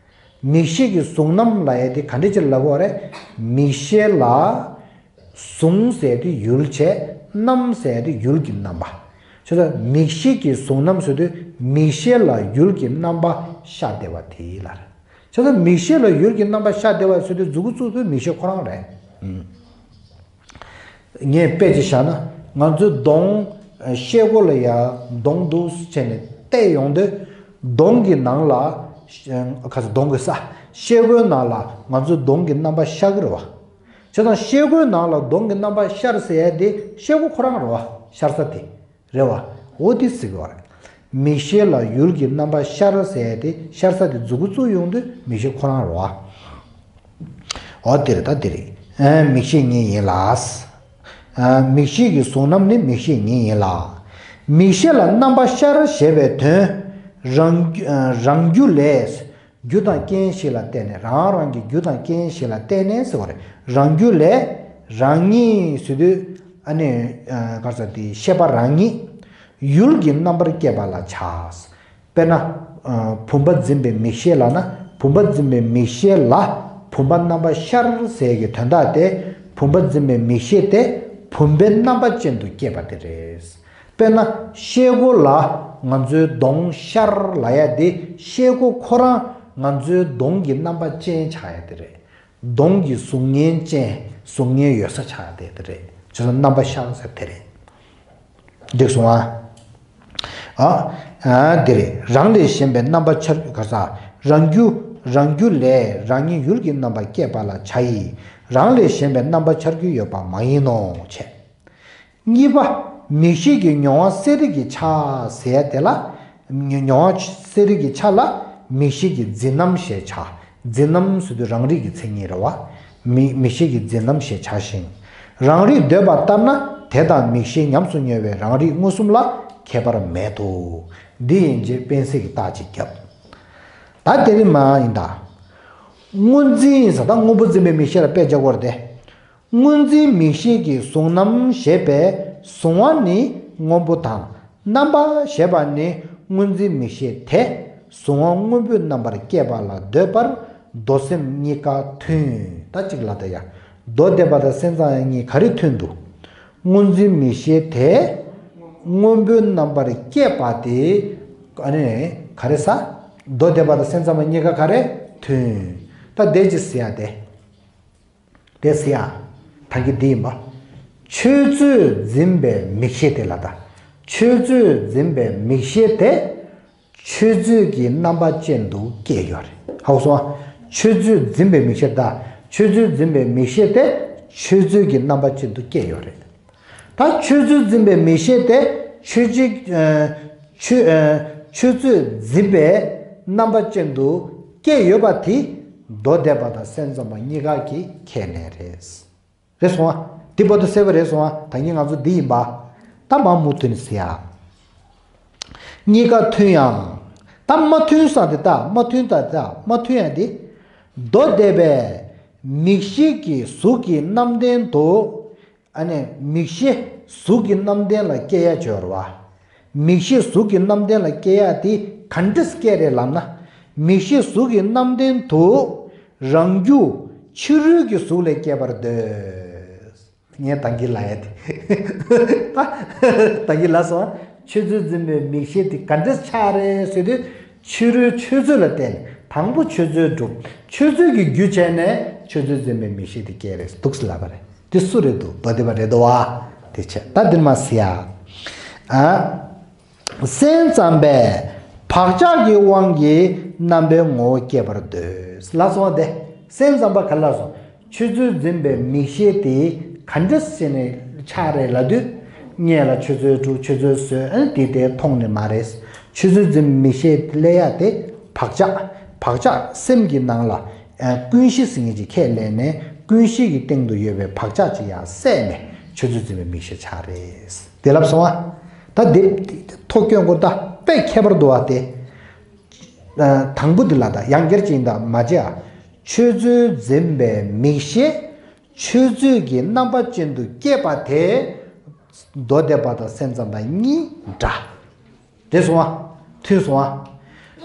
མིག་ཤེས་ཀྱི་གཟུང་རྣམ་ལབ་ཡ་དེ་ག་འདྲ་ཅིག་ལབ་དགོས་རེད། མིག་ཤེས་ལ་གཟུང་ཟེར་དེ་ཡུལ་བྱས། རྣམ་ཟེར་དེ་ཡུལ་གྱི་རྣམ་པ། བྱས་ཙང་མིག་ཤེས་ཀྱི་གཟུང་རྣམ་ཟེར་དུས་ མིག་ཤེས་ལ་ཡུལ་གྱི་རྣམ་པ་ཤར་བསྡད་པ་དེ་ལ་རེད། བྱས་ཙང་མིག་ཤེས་ལ་ཡུལ་གྱི་རྣམ་པ་ཤར་བསྡད་པ་ཟེར་དུས་མཛུབ་གུ་བཙུགས་དུས་མིག་ཤེས་ཁོ་རང་རེད། ཨུམ། ངས་དཔེ་ཅིག་བཞག་ན། ང་ཚོའི་གདོང་ཤེལ་སྒོ་ལ་ཡ་གདོང་འདུག་བྱས་ནས་བལྟས་ཡོང་དུས། གདོང་གི་ནང་ལ། ཁ་ས་གདོང་གི་ས། ཤེལ་སྒོའི་ནང་ལ་ང་ཚོའི་གདོང་གི་རྣམ་པ་ཤར་གི་རེད་བ། བྱས་ཙང་ཤེལ་སྒོའི་ནང་ལ་གདོང་གི་རྣམ་པ་ཤར་ཟེར་ཡ་དེ་ཤེལ་སྒོ་ཁོ་རང་རེད་བ། ཤར་ས་དེ། རེད་བ། འོ་དེ་ཟེར་གི་བ་རེད། མིག་ཤེས་ལ་ཡུལ་གྱི་རྣམ་པ་ཤར་ཟེར་ཡ་དེ་ཤར་ས་དེ་མཛུབ་གུ་བཙུགས་ཡོང་དུས་མིག་ཤེས་ཁོ་རང་རེད་བ། འོ་དེ་རེད་ད་དེ་རེད། ཨ། མིག་ཤེས་ཉིད་ཡིན་ལ། ཨ། མིག་ཤེས་ཀྱི་གཟུང་རྣམ་ནི་མིག་ཤེས་ཉིད་ཡིན་ལ། མིག་ཤེས་ལ་རྣམ་པ་ཤར་ཞེས་པའི་དོན། རང་རང་རྒྱུ་ལས། རྒྱུ་དང་རྐྱེན་ཞིག་ལ་བརྟེན་ནས། རང་རང་གི་རྒྱུ་དང་རྐྱེན་ཞིག་ལ་བརྟེན་ནས་ཟེར་བ་རེད། རང་རྒྱུ་ལས། རང་ཉིད་ཟེར་དུས། ཨ་ནི། ཨ། ག་རེ་ཟེར་དེ། ཤེས་པ་རང་ཉིད། ཡུལ་གྱི་རྣམ་པར་སྐྱེས་པ་ལ་བྱ། དཔེར་ན། ཨ། བུམ་པ་འཛིན་པའི་མིག་ཤེས་ལབ་ན། བུམ་པ་འཛིན་པའི་མིག་ཤེས་ལ་བུམ་པ་རྣམ་པ་ཤར་ཟེར་གྱི་དོན་དག་དེ། བུམ་པ་འཛིན་པའི་མིག་ཤེས་དེ་བུམ་པའི་རྣམ་པ་ཅན་དུ་སྐྱེས་པ་དེ་རེད། དཔེར་ན་ཤེལ་སྒོ་ལ་ང་ཚོའི་གདོང་ཤར་ལབ་ཡ་དེ། ཤེལ་སྒོ་ཁོ་རང་ང་ཚོའི་གདོང་གི་རྣམ་པ་ཅན་ཆགས་ཡ་དེ་རེད། གདོང་གི་གཟུགས་བརྙན་ཅན། གཟུགས་བརྙན་ཡོད་ས་ཆགས་ཡ་དེ་དེ་རེད། བྱས་ཙང་རྣམ་པ་ཤར་ཟེར་དེ་རེད། འགྲིག་སོང་ཨ། ཨ། ཨ། དེ་རེད། རང་ལས་གཞན་པའི་རྣམ་པ་འཆར། ག་རེ་ཟ། རང་རྒྱུ། རང་རྒྱུ་ལས་རང་ཉིད་ཡུལ་གྱི་རྣམ་པར་སྐྱེས་པ་ལ་བྱ་ཡི། རང་ལས་གཞན་པའི་རྣམ་པ་འཆར་རྒྱུ་ཡོད་པ་མ་ཡིན་ནོ། བྱས། གཉིས་པ། མིག་ཤེས་ཀྱི་མྱོང་བ་གསལ་རིག་གི་ཆ་ཟེར་ཡ་དེ་ལ། མྱོང་བ་གསལ་རིག་གི་ཆ་ལ་མིག་ཤེས་ཀྱི་འཛིན་རྣམ་ཞེས་བྱ། འཛིན་རྣམ་ཟེར་དུས་རང་རིག་གི་མཚན་ཉིད་རེད་བ། མིག་མིག་ཤེས་ཀྱི་འཛིན་རྣམ་ཞེས་བྱ་ཞིང་། རང་རིག་འདོད་པ་ལྟར་ན་དེ་དང་མིག་ཤེས་ཉམས་སུ་མྱོང་བའི་རང་རིག་མངོན་སུམ་ལ་ཁྱད་པར་མེད་དོ། འདི་ཡན་ཆད་དཔེ་གསལ་གྱི་རྟགས་ཅིག་བརྒྱབ། ད་དེ་རིང་མ་ཡིན་ད། སྔོ་འཛིན་ཟེར། ད་སྔོན་པོ་འཛིན་པའི་མིག་ཤེས་ལ་དཔེ་བྱ་དགོས་རེད་དེ། སྔོ་འཛིན་མིག་ཤེས་ཀྱི་གཟུང་རྣམ་ཞེས་པས་གཟུང་བ་ནི་སྔོན་པོ་དང་། རྣམ་པ་ཞེས་པ་ནི་སྔོ་འཛིན་མིག་ཤེས་དེ་གཟུང་བ་སྔོན་པོའི་རྣམ་པར་སྐྱེས་པ་ལ་འདོད་པར་མདོ་སེམས་གཉིས་ཀ་མཐུན། ད་གཅིག་ལ་ད་ཡ། མདོ་སྡེ་པ་དང་སེམས་ཙམ་པ་གཉིས་ག་རེ་མཐུན་འདུག་སྔོ་འཛིན་མིག་ཤེས་དེ་སྔོན་པོའི་རྣམ་པར་སྐྱེས་པ་དེ། ཨ་ནི་ག་རེ་ཟ། མདོ་སྡེ་པ་དང་སེམས་ཙམ་པ་གཉིས་ཀ་ག་རེ་མཐུན། ད་དེ་ཅི་ཟེར་ཡ་དེ། དེ་ཟེར་ཡ། ད་གི་འདི་ཡིན་པ། ཆོས་ཚུལ་འཛིན་པའི་མིག་ཤེས་དེ་ལ་ད། ཆོས་ཚུལ་འཛིན་པའི་མིག་ཤེས་དེ། ཆོས་ཚུལ་གྱི་རྣམ་པ་ཅན་དུ་སྐྱེས་ཡོད་རེད། ཧ་གོ་སོང་ཨ། ཆོས་ཚུལ་འཛིན་པའི་མིག་ཤེས་ད། ཆོས་ཚུལ་འཛིན་པའི་མིག་ཤེས་དེ། ཆོས་ཚུལ་གྱི་རྣམ་པ་ཅན་དུ་སྐྱེས་ཡོད་རེད། ད་ཆོས་ཚུལ་འཛིན་པའི་མིག་ཤེས་དེ་ཆོས་ཅིག་ཨ། ཆོས་ཨ། ཆོས་ཚུལ་འཛིན་པའི་རྣམ་པ་ཅན་དུ་སྐྱེས་ཡོད་པ་དེ་མདོ་སྡེ་པ་དང་སེམས་ཙམ་པ་གཉིས་ཀ་གི་ཁས་ལེན་རེད། རེད་སོང་ཨ། དེ་བར་དུ་གསལ་པོ་རེད་སོང་ཨ། ད་གིན་ང་ཚོ་འདི་ཡིན་པ། ད་མ་མུ་མཐུད་ནས་ཟེར་ཡ། གཉིས་ཀ་མཐུན་ཡང་། ད་མ་མཐུན་ས་དེ་ད་མ་མཐུན་ད་ད་མ་མཐུན་ཡང་དེ། མདོ་སྡེ་པས་མིག་ཤེས་ཀྱི་གཟུགས་ཀྱི་རྣམ་ལྡན་དུ། ཨ་ནི་མིག་ཤེས་གཟུགས་ཀྱི་རྣམ་ལྡན་ལ་སྐྱེ་ཡ་སྦྱོར་བ། མིག་ཤེས་གཟུགས་ཀྱི་རྣམ་ལྡན་ལ་སྐྱེ་ཡ་དེ་ག་འདྲས་སྐྱེ་རེད་ལབ་ན། མིག་ཤེས་གཟུགས་ཀྱི་རྣམ་ལྡན་དུ་རང་རྒྱུ་ཕྱི་རོལ་གྱི་གཟུགས་ལས་སྐྱེ་བར་འདོད། ངས་ད་གིན་ལབ་ཡ་དེ། ད་གིན་ལབ་སོང་། ཆོས་ཚུལ་འཛིན་པའི་མིག་ཤེས་དེ་ག་འདྲས་ཆགས་རེད་ཟེར་དུས། ཕྱི་རོལ་ཆོས་ཚུལ་ལ་བརྟེན་ནས་དང་པོ་ཆོས་ཚུལ་སྒྲུབ། ཆོས་ཚུལ་གྱི་རྒྱུ་བྱས་ནས་ཆོས་ཚུལ་འཛིན་པའི་མིག་ཤེས་དེ་སྐྱེ་རེད་འདུག་ཟེར་ལབ་པ་རེད། དེ་སུ་རེད་འདུག་མདོ་སྡེ་པ་རེད་འདུག་བ། དེ་བྱས་ད་འདིར་མ་ཟེར་ཡ། ཨ། སེམས་ཙམ་པས་བག་ཆགས་ཀྱི་དབང་གིས་རྣམ་པའི་ངོ་བོ་སྐྱེད་པར་འདོད། ལབ་སོང་བ་དེ། སེམས་ཙམ་པ་ག་ལ་སོང་། ཆོས་ཚུལ་འཛིན་པའི་མིག་ཤེས་དེ་ག་འདྲ་བྱས་ནས་ཆགས་རེད་ལབ་དུས། སྔོན་ལ་ཆོས་ཚུལ་སྒྲུབ། ཆོས་ཚུལ་བཟོད། ཨ་ནི་དེ་དེ་མཐོང་ནས་མ་རེད། ཆོས་ཚུལ་འཛིན་པའི་མིག་ཤེས་སླེབས་ཡ་དེ་བག་ཆགས། བག་ཆགས་སེམས་ཀྱི་ནང་ལ། ཨ། ཀུན་གཞི་ཟེར་མཁན་ཅིག་ཁས་ལེན་ནས་ཀུན་གཞི་གི་སྟེང་དུ་ཡོད་པའི་བག་ཆགས་ཅིག་ཡང་བསལ་ནས་ཆོས་ཚུལ་འཛིན་པའི་མིག་ཤེས་ཆགས་རེད། དེ་ལབ་སོང་ཨ། ད་འདི་ཐོ་སྐྱོན་སྐོར་ད་དཔེ་ཁྱད་པར་འདུག་བ་དེ། ཨ། དང་པོ་འདི་ལ་ད་ཡང་བསྐྱར་ཅིག་ཡིན་ད་མ་བྱེད་ཨ། ཆོས་ཚུལ་འཛིན་པའི་མིག་ཤེས་ཆོས་ཚུལ་གྱི་རྣམ་པ་ཅན་དུ་སྐྱེས་པ་དེ་མདོ་སྡེ་པ་དང་སེམས་ཙམ་པ་གཉིས་འདྲ། དེ་སོང་བ། མཐུན་སོང་བ།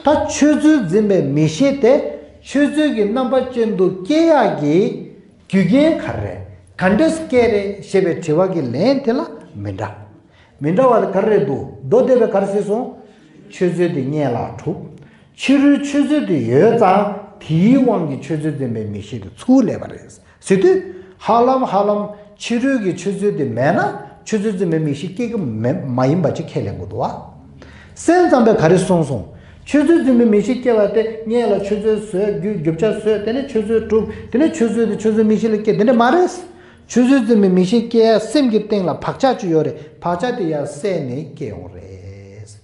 ད་ཆོས་ཚུལ་འཛིན་པའི་མིག་ཤེས་དེ་ཆོས་ཚུལ་གྱི་རྣམ་པ་ཅན་དུ་སྐྱེ་ཡག་གི་རྒྱུ་རྐྱེན་ག་རེ་རེད། ག་འདྲས་སྐྱེ་རེད་ཞེས་པའི་དྲི་བ་གི་ལན་དེ་ལ་མི་འདྲ། མི་འདྲ་བ་དེ་ག་རེ་རེད་འདུག་མདོ་སྡེ་པས་ག་རེ་ཟེར་སོང་། ཆོས་ཚུལ་དེ་སྔོན་ལ་གྲུབ། ཕྱི་རོལ་ཆོས་ཚུལ་དེ་ཡོད་ཙང་དེའི་དབང་གིས་ཆོས་ཚུལ་འཛིན་པའི་མིག་ཤེས་དེ་ཚུར་སླེབས་པ་རེད། ཟེར་དུས་ཧ་ལམ་ཧ་ལམ་ཕྱི་རོལ་གྱི་ཆོས་ཚུལ་དེ་མེད་ན་ཆོས་ཚུལ་འཛིན་པའི་མིག་ཤེས་སྐྱེ་གི་མེད་མ་ཡིན་པ་ཅིག་ཁས་ལེན་དགོས་འདུག་བ། སེམས་ཙམ་པས་ག་རེ་གསུངས་སོང་། ཆོས་ཚུལ་འཛིན་པའི་མིག་ཤེས་སྐྱེ་བ་དེ་སྔོན་ལ་ཆོས་ཚུལ་བཟོས་རྒྱུ་རྒྱུ་ཆ་བཟོས། དེ་ནས་ཆོས་ཚུལ་གྲུབ། དེ་ནས་ཆོས་ཚུལ་དེ་ཆོས་ཚུལ་མིག་ཤེས་ལ་སྐྱེ། དེ་འདྲ་མ་རེད། ཆོས་ཚུལ་འཛིན་པའི་མིག་ཤེས་སྐྱེ་ཡ་སེམས་ཀྱི་སྟེང་ལ་བག་ཆགས་ཅིག་ཡོད་རེད། བག་ཆགས་དེ་ཡར་བསལ་ནས་སྐྱེ་ཡོང་རེད།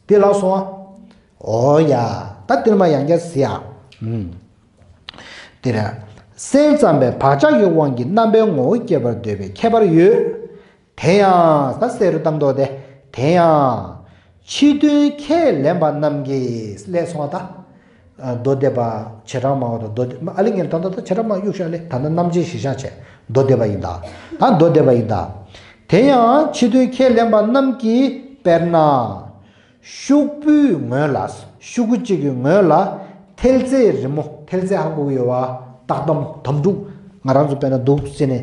དེ་ལགས་སོ། འོ་ཡ། ད་དེར་མ་ཡང་བསྐྱར་ཟེར་ཡ། ཨུམ། དེ་རེད། སེམས་ཙམ་པས་བག་ཆགས་ཀྱི་དབང་གིས་རྣམ་པའི་ངོ་བོ་སྐྱེད་པར་འདོད་པའི་ཁྱད་པར་ཡོད། དེ་ཡང་ད་གསལ་རུ་བཏང་དོ་དེ། དེ་ཡང་། ཕྱི་དོན་ཁས་ལེན་པ་རྣམས་ཀྱིས་སླེབས་སོང་བ་ད། མདོ་སྡེ་པ་བྱེ་བྲག་སྨྲ་བ་དང་མདོ་སྡེ་ཨ་ལེ་ངེར་ད་ལྟ་ད་བྱེ་བྲག་སྨྲ་གཡུག་ཤག་ལེ། ད་ལྟ་རྣམ་འབྱེད་གཞིར་བཞག་བྱས་མདོ་སྡེ་པ་ཡིན་ད། ད་མདོ་སྡེ་པ་ཡིན་ད། དེ་ཡང་ཕྱི་དོན་ཁས་ལེན་པ་རྣམས་ཀྱིས་དཔེར་ན། ཤོག་བུའི་ངོས་ལ། ཤོག་གུ་གཅིག་གི་ངོས་ལ་ཐེལ་ཙེའི་རི་མོ། ཐེལ་ཙེ་ཧ་གོ་གི་ཡོད་བ། སྟག་དམ་དམ་ཕྲུག་ང་རང་ཚོ་དཔེར་ན་འདུག་ཟེར་ནས་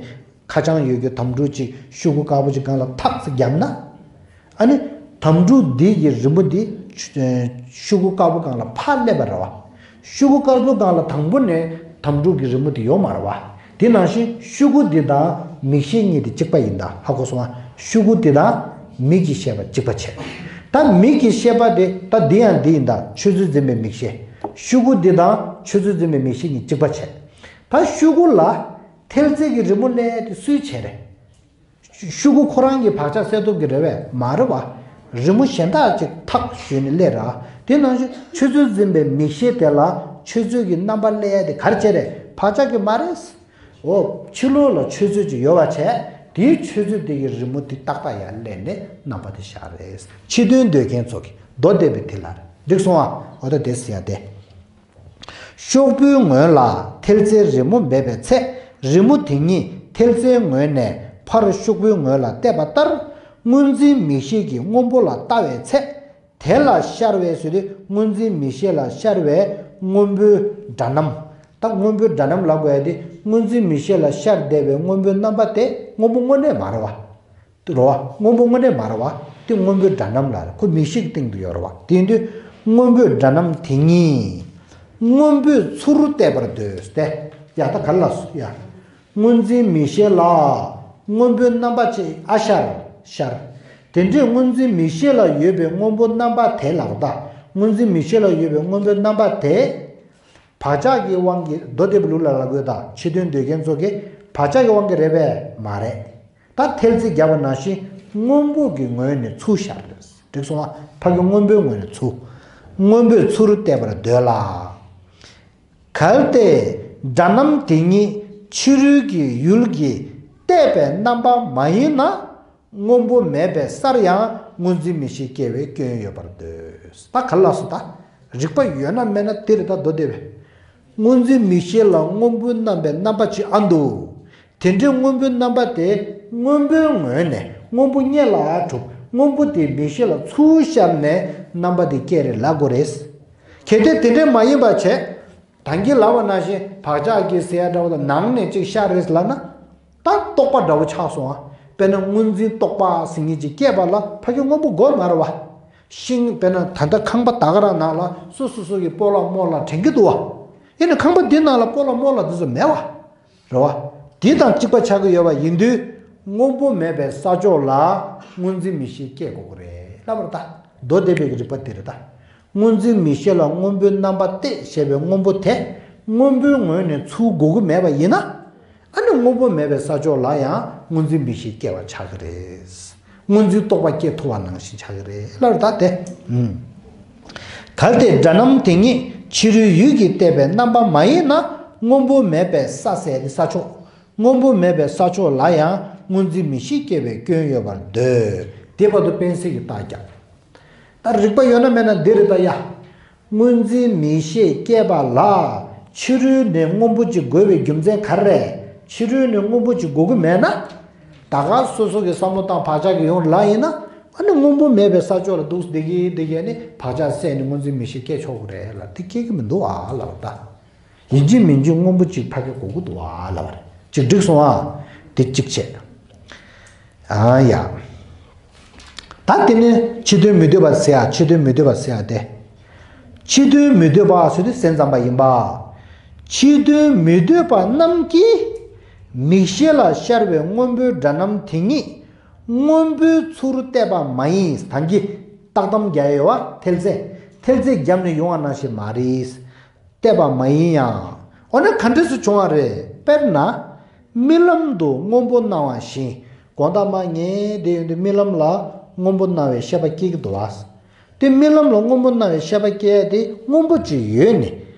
ཁ་བྱང་ཡོད་རྒྱུ་དམ་ཕྲུག་ཅིག་ཤོག་གུ་དཀར་པོ་ཅིག་སྒང་ལ་ཐག་ཅིག་བརྒྱབ་ན། ཨ་ནི། དམ་ཕྲུག་འདི་ཡི་རི་མོ་འདི། ཤོག་གུ་དཀར་པོ་སྒང་ལ་ཕར་སླེབས་པ་རེད་བ། ཤོག་གུ་དཀར་པོ་སྒང་ལ་དང་པོ་ནས་དམ་ཕྲུག་གི་རི་མོ་འདི་ཡོད་མ་རེད་བ། དེ་ནང་བཞིན་ཤོག་གུ་འདི་དང་མིག་ཤེས་གཉིས་དེ་གཅིག་པ་ཡིན་ད། ཧ་གོ་སོང་ང་། ཤོག་གུ་འདི་དང་མིག་གི་ཤེས་པ་གཅིག་པ་བྱས། ད་མིག་གི་ཤེས་པ་དེ་ད་འདི་ཡང་འདི་ཡིན་ད། ཆོས་ཚུལ་འཛིན་པའི་མིག་ཤེས། ཤོག་གུ་འདི་དང་ཆོས་ཚུལ་འཛིན་པའི་མིག་ཤེས་གཉིས་གཅིག་པ་བྱས། ད་ཤོག་གུ་ལ་ཐེལ་ཙེ་གི་རི་མོ་སླེབས་དེ་སུས་བྱས་རེད། ཤོག་གུ་ཁོ་རང་གི་བག་ཆགས་སད་ཐུབ་ཀྱི་རེད་པས། མ་རེད་བ། རི་མོ་གཞན་དག་ཅིག་ཐག་ཞུས་ནས་སླེབས་ར། དེ་ནང་བཞིན་ཆོས་ཚུལ་འཛིན་པའི་མིག་ཤེས་དེ་ལ་ཆོས་ཚུལ་གྱི་རྣམ་པ་སླེབས་ཡ་དེ་ག་རེ་བྱས་རེད། བག་ཆགས་ཀྱི་མ་རེད། འོ། ཕྱི་ལོགས་ལ་ཆོས་ཚུལ་ཅིག་ཡོད་པ་བྱས། དེའི་ཆོས་ཚུལ་དེ་གི་རི་མོ་དེ་ཏག་ཏག་ཡར་སླེབས་ནས་རྣམ་པ་དེ་ཤར་རེད། ཕྱི་དོན་འདོད་མཁན་ཚོ་གི་མདོ་སྡེ་པའི་དེ་ལ་རེད། འགྲིག་སོང་ཨ། འོ་ད་དེ་ཟེར་ཡ་དེ། ཤོག་བུའི་ངོས་ལ་ཐེལ་ཙེའི་རི་མོ་མེད་པའི་ཚེ། རི་མོ་དེ་ཉིད་ཐེལ་ཙེའི་ངོས་ནས་ཕར་ཤོག་བུའི་ངོས་ལ་བལྟས་པ་ལྟར། སྔོ་འཛིན་མིག་ཤེས་ཀྱིས་སྔོན་པོ་ལ་ལྟ་བའི་ཚེ། དེ་ལ་ཤར་བའི་ཟེར་དུས་སྔོ་འཛིན་མིག་ཤེས་ལ་ཤར་བའི་སྔོན་པོའི་སྒྲ་རྣམ། ད་སྔོན་པོའི་སྒྲ་རྣམ་ལབ་དགོས་ཡ་དེ་སྔོ་འཛིན་མིག་ཤེས་ལ་ཤར་བསྡད་པའི་སྔོན་པོའི་རྣམ་པ་དེ་སྔོན་པོ་དངོས་གནས་མ་རེད་བ། རེད་བ། སྔོན་པོ་དངོས་གནས་མ་རེད་བ། དེ་སྔོན་པོའི་སྒྲ་རྣམ་ལ་རེད། ཁོ་མིག་ཤེས་ཀྱི་སྟེང་དུ་ཡོད་རེད་བ། དེ་ཡིན་དུས་སྔོན་པོའི་སྒྲ་རྣམ་དེ་ཉིད་སྔོན་པོས་ཚུར་བལྟས་པར་འདོད་དེ། ཡ་ད་ག་ལ་སོ་ཡ། སྔོ་འཛིན་མིག་ཤེས་ལ་སྔོན་པོའི་རྣམ་པ་ཅིག་ཨ་ཤར་ཤར། དེ་འདྲའི་སྔོ་འཛིན་མིག་ཤེས་ལ་ཡོད་པའི་སྔོན་པོ་རྣམ་པ་དེ་ལ། ད་སྔོ་འཛིན་མིག་ཤེས་ལ་ཡོད་པའི་སྔོན་པོའི་རྣམ་པ་དེ། བག་ཆགས་ཀྱི་དབང་གིས་མདོ་སྡེ་པའི་ལུགས་ལ་ལབ་དགོས་ད། ཕྱི་དོན་འདོད་མཁན་ཚོ་གིས་བག་ཆགས་ཀྱི་དབང་གིས་རེད་པས། མ་རེད། ད་ཐེལ་ཙེ་བརྒྱབ་པ་ནང་བཞིན་སྔོན་པོ་གི་ངོས་ནས་ཚུར་ཤར་རེད། འགྲིག་སོང་ཨ། ཕ་གི་སྔོན་པོའི་ངོས་ནས་ཚུར། སྔོན་པོས་ཚུར་བལྟས་པར་འདོད་ལ། གལ་ཏེ་སྒྲ་རྣམ་དེ་ཉིད་ཕྱི་རོལ་གྱི་ཡུལ་གྱིས་བལྟས་པའི་རྣམ་པ་མ་ཡིན་ན། སྔོན་པོ་མེད་པའི་སར་ཡང་སྔོ་འཛིན་མིག་ཤེས་སྐྱེ་བའི་སྐྱོན་ཡོད་པར་འདོད། ད་ག་ལ་སོ་ད། རིགས་པ་ཡོད་ན་མེད་ན་དེ་རེད་ད། མདོ་སྡེ་པས། སྔོ་འཛིན་མིག་ཤེས་ལ་སྔོན་པོའི་རྣམ་པའི་རྣམ་པ་ཅིག་ཨ་འདུག་དེ་འདྲའི་སྔོན་པོའི་རྣམ་པ་དེ་སྔོན་པོའི་ངོས་ནས་སྔོན་པོ་སྔོན་ལ་གྲུབ། སྔོན་པོ་དེ་མིག་ཤེས་ལ་ཚུར་ཤར་ནས་རྣམ་པ་དེ་སྐྱེ་རེད་ལབ་དགོས་རེད། གལ་ཏེ་དེ་འདྲ་མ་ཡིན་པ་བྱས། ད་གིན་ལབ་པ་ནང་བཞིན་བག་ཆགས་ཀྱིས་ཟེར་ཡ་འདྲ་བོ་དང་ནང་ནས་ཅིག་ཤར་རེད་ལབ་ན། ད་རྟོག་པ་འདྲ་བོ་ཆགས་སོང་ཨ། དཔེར་ན་སྔོ་འཛིན་རྟོག་པ་ཟེར་མཁན་ཅིག་སྐྱེས་པ་ལ་ཕ་གི་སྔོན་པོ་དགོས་མ་རེད་བ། ཤིང་དཔེར་ན་ད་ལྟ་ཁང་པ་ད་ག་རང་ནང་ལ་སོ་སོ་སོ་གི་སྤོ་ལགས་རྨོ་ལགས་དྲན་གྱི་འདུག་བ། ཡིན་ན་ཁང་པ་འདི་ནང་ལ་སྤོ་ལགས་རྨོ་ལགས་འདི་ཚོ་མེད་བ། རེད་བ། དེ་དང་གཅིག་པ་ཆགས་ཀྱི་ཡོད་པ་ཡིན་དུས། སྔོན་པོ་མེད་པའི་ས་ཕྱོགས་ལ་སྔོ་འཛིན་མིག་ཤེས་སྐྱེ་དགོས་ཀྱི་རེད་ལབ་པ་རེད་ད། མདོ་སྡེ་པའི་རིགས་པ་དེ་རེད་ད། སྔོ་འཛིན་མིག་ཤེས་ལ་སྔོན་པོའི་རྣམ་པ་སྟེ་ཞེས་པའི་སྔོན་པོ་དེ། སྔོན་པོའི་ངོས་ནས་ཚུར་དགོས་ཀྱི་མེད་པ་ཡིན་ན། ཨ་ནི་སྔོན་པོ་མེད་པའི་ས་ཕྱོགས་ལ་ཡང་སྔོ་འཛིན་མིག་ཤེས་སྐྱེ་བ་ཆགས་ཀྱི་རེད། སྔོ་འཛིན་རྟོག་པ་སྐྱེ་ཐུབ་པ་ནང་བཞིན་ཆགས་ཀྱི་རེད་ལབ་རེད་ད་དེ། ཨུམ། གལ་ཏེ་སྒྲ་རྣམ་དེ་ཉིད་ཕྱི་རོལ་ཡུལ་གྱིས་བལྟས་པའི་རྣམ་པ་མ་ཡིན་ན། སྔོན་པོ་མེད་པའི་ས་ཟེར་ནི་ས་ཕྱོགས། སྔོན་པོ་མེད་པའི་ས་ཕྱོགས་ལ་ཡང་སྔོ་འཛིན་མིག་ཤེས་སྐྱེ་བའི་སྐྱོན་ཡོད་པར་འདོད། དེ་བར་དུ་སྤེན་སྲིད་ཀྱིས་རྟགས་བརྒྱབ། ད་རིགས་པ་ཡོད་ན་མེད་ན་འདི་རེད་ད་ཡ། སྔོ་འཛིན་མིག་ཤེས་སྐྱེས་པ་ལ་ཕྱི་རོལ་ནས་སྔོན་པོ་ཅིག་དགོས་པའི་རྒྱུ་མཚན་ག་རེ་རེད། ཕྱི་རོལ་ནས་སྔོན་པོ་ཅིག་དགོས་ཀྱི་མེད་ན། ད་ག་སོ་སོ་གི་བསམ་བློ་བཏང་བག་ཆགས་ཀྱི་ཡོང་ལ་ཡིན་ན། ཨ་ནི་སྔོན་པོ་མེད་པའི་ས་ཕྱོགས་ལ་འདུག་བསྡད་ཀྱི་བསྡད་ཀྱི་ནི་བག་ཆགས་སད་ནས་སྔོ་འཛིན་མིག་ཤེས་སྐྱེ་ཆོག་གི་རེད་ལ་དེ་སྐྱེ་གི་མི་འདུག་ཨ་ལབ་ད། ཡིན་གཅིག་མིན་གཅིག་སྔོན་པོ་གཅིག་ཕ་གི་དགོས་ཀྱི་འདུག་ཨ་ལབ་པ་རེད། གཅིག་འགྲིག་སོང་ཨ། དེ་གཅིག་བྱས། ཨ་ཡ། ད་དེ་ནས་ཕྱི་དོན་མི་འདོད་པ་ཟེར་ཡ། ཕྱི་དོན་མི་འདོད་པ་ཟེར་ཡ་དེ། ཕྱི་དོན་མི་འདོད་པ་ཟེར་དུས་སེམས་ཙམ་པ་ཡིན་པ། ཕྱི་དོན་མི་འདོད་པ་རྣམས་ཀྱིས་མིག་ཤེས་ལ་ཤར་བའི་སྔོན་པོའི་སྒྲ་རྣམས་དེ་ཉིད་སྔོན་པོའི་ཚུལ་བལྟས་པ་མ་ཡིན། ད་གིན་བཏགས་གཏམ་རྒྱག་ཡོད་བ། ཐེལ་ཙེ། ཐེལ་ཙེ་བརྒྱབ་ནས་ཡོང་བ་ནང་བཞིན་མ་རེད། བལྟས་པ་མ་ཡིན་ཡང་། འོ་ན་ག་འདྲས་སུ་བྱུང་བ་རེད། དཔེར་ན། རྨི་ལམ་དུ་སྔོན་པོ་སྣང་བ་བཞིན། དགོང་དག་མ་ངས་བསྡད་ཡོང་དུས་རྨི་ལམ་ལ་སྔོན་པོ་སྣང་བའི་ཤེས་པ་སྐྱེ་གི་འདུག་བ། དེ་རྨི་ལམ་ལ་སྔོན་པོ་སྣང་བའི་ཤེས་པ་སྐྱེ་ཡ་དེ་སྔོན་པོ་ཅིག་ཡོད་ནི།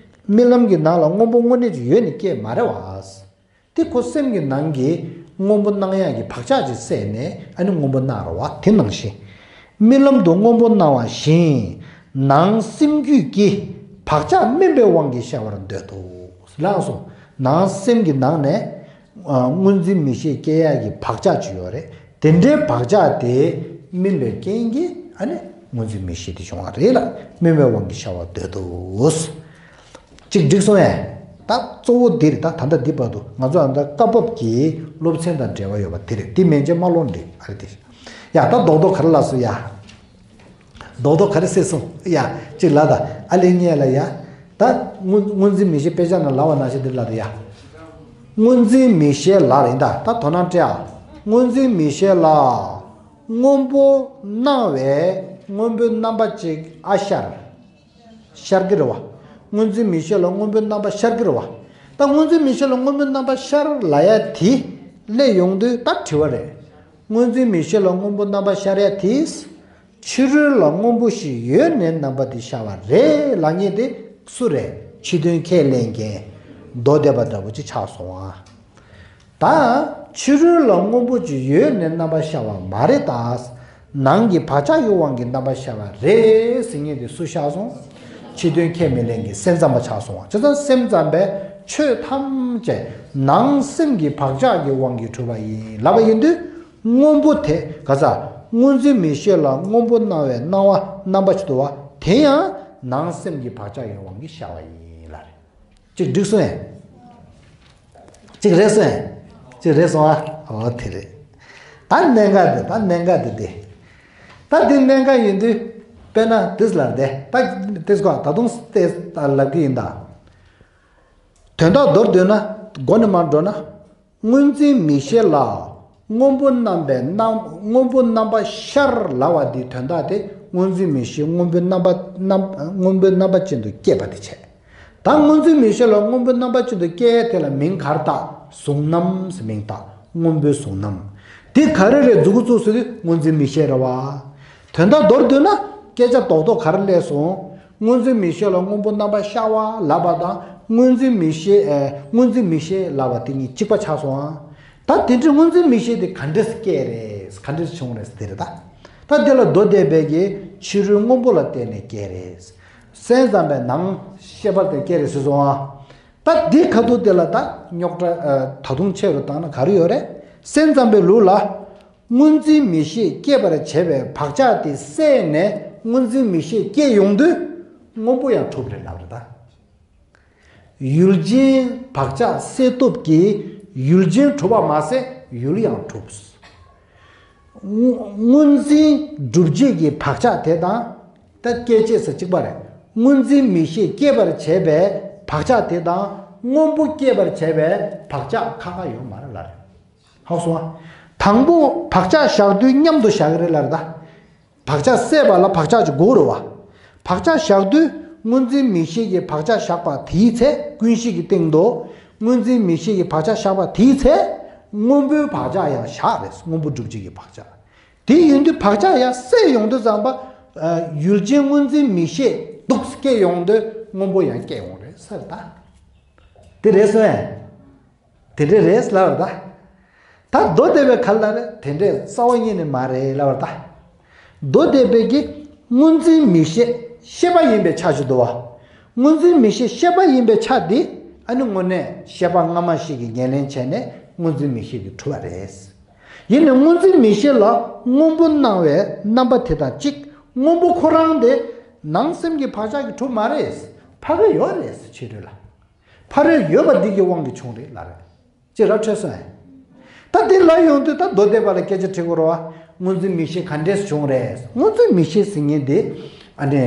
རྨི་ལམ་གྱི་ནང་ལ་སྔོན་པོ་དངོས་གནས་ཅིག་ཡོད་ནི་སྐྱེ་མ་རེད་བ། དེ་ཁོ་སེམས་ཀྱི་ནང་གི་སྔོན་པོ་སྣང་ཡག་གི་བག་ཆགས་ཅིག་བསལ་ནས་ཨ་ནི་སྔོན་པོ་སྣང་རེད་བ། དེ་ནང་བཞིན། རྨི་ལམ་དུ་སྔོན་པོ་སྣང་བ་བཞིན། ནང་སེམས་རྒྱུད་ཀྱི་བག་ཆགས་སྨིན་པའི་དབང་གིས་ཤར་བར་འདོད་དོ། ལགས་སོ། ནང་སེམས་ཀྱི་ནང་ནས་ཨ་སྔོ་འཛིན་མིག་ཤེས་སྐྱེ་ཡག་གི་བག་ཆགས་ཅིག་ཡོད་རེད། དེ་འདྲའི་བག་ཆགས་དེ་སྨིན་པའི་རྐྱེན་གྱིས་ཨ་ནི་སྔོ་འཛིན་མིག་ཤེས་དེ་བྱུང་བ་རེད་ལ། སྨིན་པའི་དབང་གིས་ཤར་བར་འདོད་དོ། གཅིག་འགྲིག་སོང་ངས། ད་གཙོ་བོ་འདིར་ད་ད་ལྟ་འདི་བར་དུ་ང་ཚོ་ཨ་ད་སྐབས་བབ་ཀྱི་སློབ་ཚན་དང་འབྲེལ་བ་ཡོད་པ་དེ་རེད། འདི་མན་ཆད་མ་ཀློག་འགྲིག་ཨ་རེད་དེ། ཡ་ད་རྡོག་རྡོག་ག་རེ་ལབ་སོང་ཡ། རྡོག་རྡོག་ག་རེ་སེ་སོང་ཡ། གཅིག་ལ་ད་ཨ་ལེ་ཉེ་ལ་ཡ། ད་སྔོ་སྔོ་འཛིན་མིག་ཤེས་དཔེ་ཆ་ནང་ལབ་པ་ནང་བཞིན་འདི་ལ་ད་ཡ། སྔོ་འཛིན་མིག་ཤེས་ལ་རེད་ད། ད་དོ་སྣང་སྤྲད་ཨ། སྔོ་འཛིན་མིག་ཤེས་ལ་སྔོན་པོ་སྣང་བའི་སྔོན་པོའི་རྣམ་པ་གཅིག་ཨ་ཤར། ཤར་གྱི་རེད་བ། སྔོ་འཛིན་མིག་ཤེས་ལ་སྔོན་པོའི་རྣམ་པ་ཤར་གྱི་རེད་བ། ད་སྔོ་འཛིན་མིག་ཤེས་ལ་སྔོན་པོའི་རྣམ་པ་ཤར་ལབ་ཡ་དེ་སླེབས་ཡོང་དུས་ད་དྲི་བ་རེད། སྔོ་འཛིན་མིག་ཤེས་ལ་སྔོན་པོ་རྣམ་པ་ཤར་ཡ་དེས། ཕྱི་རོལ་ལ་སྔོན་པོ་ཞིག་ཡོད་ནས་རྣམ་པ་དེ་ཤར་བ་རེད་ལབ་མཁན་དེ་སུ་རེད། ཕྱི་དོན་ཁས་ལེན་མཁན་མདོ་སྡེ་པ་འདྲ་པོ་ཅིག་ཆགས་སོང་ཨ། ད་ཕྱི་རོལ་ལ་སྔོན་པོ་ཅིག་ཡོད་ནས་རྣམ་པ་ཤར་བ་མ་རེད་ད། ནང་གི་བག་ཆགས་ཀྱི་དབང་གིས་རྣམ་པ་ཤར་བ་རེད་ཟེར་མཁན་དེ་སུ་ཆགས་སོང་། ཕྱི་དོན་ཁས་མི་ལེན་གྱི་སེམས་ཙམ་པ་ཆགས་སོང་བ། བྱས་ཙང་སེམས་ཙམ་པས་ཆོས་ཐམས་ཅད་ནང་སེམས་ཀྱི་བག་ཆགས་ཀྱི་དབང་གིས་གྲུབ་པ་ཡིན་ལབ་པ་ཡིན་དུས། སྔོན་པོ་དེ་ག་ས། སྔོ་འཛིན་མིག་ཤེས་ལ་སྔོན་པོ་སྣང་བའི་སྣང་བ་རྣམ་པ་ཅིག་འདུག་བ། དེ་ཡང་ནང་སེམས་ཀྱི་བག་ཆགས་ཀྱི་དབང་གིས་ཤར་བ་ཡིན་ལ་རེད། གཅིག་འགྲིག་སོང་ངས། གཅིག་རེད་སོང་ངས། གཅིག་རེད་སོང་ཨ། འོ་དེ་རེད། ད་གནད་འགག་འདི་ད་གནད་འགག་འདི་དེ། ད་འདི་གནད་འགག་ཡིན་དུས། དཔེར་ན་དེས་ལ་དེ་ད་དེས་གོ་ད་དུང་དེས་ལབ་ཀྱི་ཡིན་ད། དོན་དག་མདོར་བསྡུས་ན། མགོ་ནས་མར་འགྲོ་ན། སྔོ་འཛིན་མིག་ཤེས་ལ་སྔོན་པོ་རྣམ་པའི་རྣམ་སྔོན་པོ་རྣམ་པ་ཤར་ལབ་པ་འདིའི་དོན་དག་དེ་སྔོ་འཛིན་མིག་ཤེས་སྔོན་པོའི་རྣམ་པ་རྣམ་སྔོན་པོའི་རྣམ་པ་ཅན་དུ་སྐྱེས་པ་དེ་བྱས། ད་སྔོ་འཛིན་མིག་ཤེས་ལ་སྔོན་པོའི་རྣམ་པ་ཅན་དུ་སྐྱེས་དེ་ལ་མིང་ག་རེ་བཏགས། གཟུང་རྣམ་ཟེར་མིང་བཏགས། སྔོན་པོའི་གཟུང་རྣམ། དེ་ག་རེ་རེད་མཛུ་གུ་བཙུགས་ཟེར་དུས་སྔོ་འཛིན་མིག་ཤེས་རེད་བ། དོན་དག་མདོར་བསྡུས་ན་སྐད་ཆ་རྡོག་རྡོག་ག་རེ་སླེབས་སོང་། སྔོ་འཛིན་མིག་ཤེས་ལ་སྔོན་པོ་རྣམ་པ་ཤར་བ་ལབ་པ་དང་སྔོ་འཛིན་མིག་ཤེས་ཨེ་སྔོ་འཛིན་མིག་ཤེས་ལབ་པ་དེ་གཉིས་གཅིག་པ་ཆགས་སོང་ཨ། ད་དེ་འདྲའི་སྔོ་འཛིན་མིག་ཤེས་དེ་ག་འདྲས་སྐྱེས་རེད། ག་འདྲས་བྱུང་རེད་དེ་རེད་ད། ད་དེ་ལ་མདོ་སྡེ་པའི་གི་ཕྱི་རོལ་སྔོན་པོ་ལ་བརྟེན་ནས་སྐྱེས་རེད། སེམས་ཙམ་པའི་ནང་ཤེས་པ་ལ་བརྟེན་སྐྱེས་རེད་ཟེར་སོང་ཨ། ད་འདི་ཁ་ཐུག་དེ་ལ་ད་རྙོག་དྲ་ཨ་ད་དུང་ཆེ་རུ་བཏང་ན་ག་རེ་ཡོད་རེད། སེམས་ཙམ་པའི་ལུགས་ལ། སྔོ་འཛིན་མིག་ཤེས་སྐྱེད་པར་བྱེད་པའི་བག་ཆགས་དེ་བསལ་ནས་སྔོ་འཛིན་མིག་ཤེས་སྐྱེ་ཡོང་དུས་སྔོན་པོ་ཡང་གྲུབ་རེད་ལབ་རེད་ད། ཡུལ་ཅན་བག་ཆགས་སེལ་སྟོབས་ཀྱིས་ཡུལ་ཅན་གྲུབ་པ་མ་ཟད་ཡུལ་ཡང་གྲུབ། སྔོ་སྔོ་འཛིན་སྒྲུབ་བྱེད་ཀྱི་བག་ཆགས་དེ་དང་ད་སྐྱེད་བྱེད་ཟེར་གཅིག་པ་རེད། སྔོ་འཛིན་མིག་ཤེས་སྐྱེད་པར་བྱེད་པའི་བག་ཆགས་དེ་དང་སྔོན་པོ་སྐྱེད་པར་བྱེད་པའི་བག་ཆགས་ཁ་ཁ་ཡོད་མ་རེད་ལབ་རེད། ཧ་གོ་སོང་ཨ། དང་པོ་བག་ཆགས་བཞག་དུས་མཉམ་དུ་བཞག་གི་རེད་ལབ་རེད་ད། བག་ཆགས་སད་པ་ལ་བག་ཆགས་ཀྱི་སྒོ་རུ་བ། བག་ཆགས་བཞག་དུས་སྔོ་འཛིན་མིག་ཤེས་ཀྱི་བག་ཆགས་བཞག་པ་དེའི་ཚེ་ཀུན་གཞི་གི་སྟེང་དུ། སྔོ་འཛིན་མིག་ཤེས་ཀྱི་བག་ཆགས་བཞག་པ་དེའི་ཚེ། སྔོན་པོའི་བག་ཆགས་ཡང་བཞག་རེད། སྔོན་པོ་སྒྲུབ་བྱེད་ཀྱི་བག་ཆགས། དེ་ཡིན་དུས་བག་ཆགས་ཡང་སད་ཡོང་དུས་ཙམ་པ། ཡུལ་ཅན་སྔོ་འཛིན་མིག་ཤེས་སྡུག་སྐྱེ་ཡོང་དུས་སྔོན་པོ་ཡང་སྐྱེ་ཡོང་རེད་ཟེར་ད། དེ་རེད་སོང་ངས། དེ་འདྲས་རེད་ལབ་པ་རེད་ད། ད་མདོ་སྡེ་པའི་ཁ་ལ་རེད་དེ་འདྲས་རྩ་བ་ཉིད་ནས་མ་རེད་ལབ་པ་རེད་ད། མདོ་སྡེ་པའི་གི་སྔོ་འཛིན་མིག་ཤེས་ཤེས་པ་ཡིན་པའི་ཆ་ཞིག་འདུག་བ། སྔོ་འཛིན་མིག་ཤེས་ཤེས་པ་ཡིན་པའི་ཆ་འདི་ཨ་ནི་དངོས་གནས་ཤེས་པ་སྔ་མ་ཞིག་གིས་ངོས་ལེན་བྱས་ནས་སྔོ་འཛིན་མིག་ཤེས་ཀྱིས་གྲུབ་པ་རེད། ཡིན་ནའི་སྔོ་འཛིན་མིག་ཤེས་ལ་སྔོན་པོ་སྣང་བའི་རྣམ་པ་དེ་དང་གཅིག་སྔོན་པོ་ཁོ་རང་དེ་ནང་སེམས་ཀྱི་བག་ཆགས་ཀྱིས་གྲུབ་མ་རེད། ཕ་གི་ཡོད་རེད་ཕྱི་རོལ་ལ། ཕ་རོལ་ཡོད་པ་འདི་གི་དབང་གིས་བྱུང་རེད་ལབ་རེད། ཅེས་ར་འཕྲོད་སོང་ངས། ད་འདི་ལ་ཡོང་དུས་ད་མདོ་སྡེ་པ་ལ་སྐད་ཆ་དྲི་དགོས་རེད་བ། སྔོ་འཛིན་མིག་ཤེས་ག་འདྲས་བྱུང་རེད། སྔོ་འཛིན་མིག་ཤེས་ཟེར་མཁན་དེ་ཨ་ནི་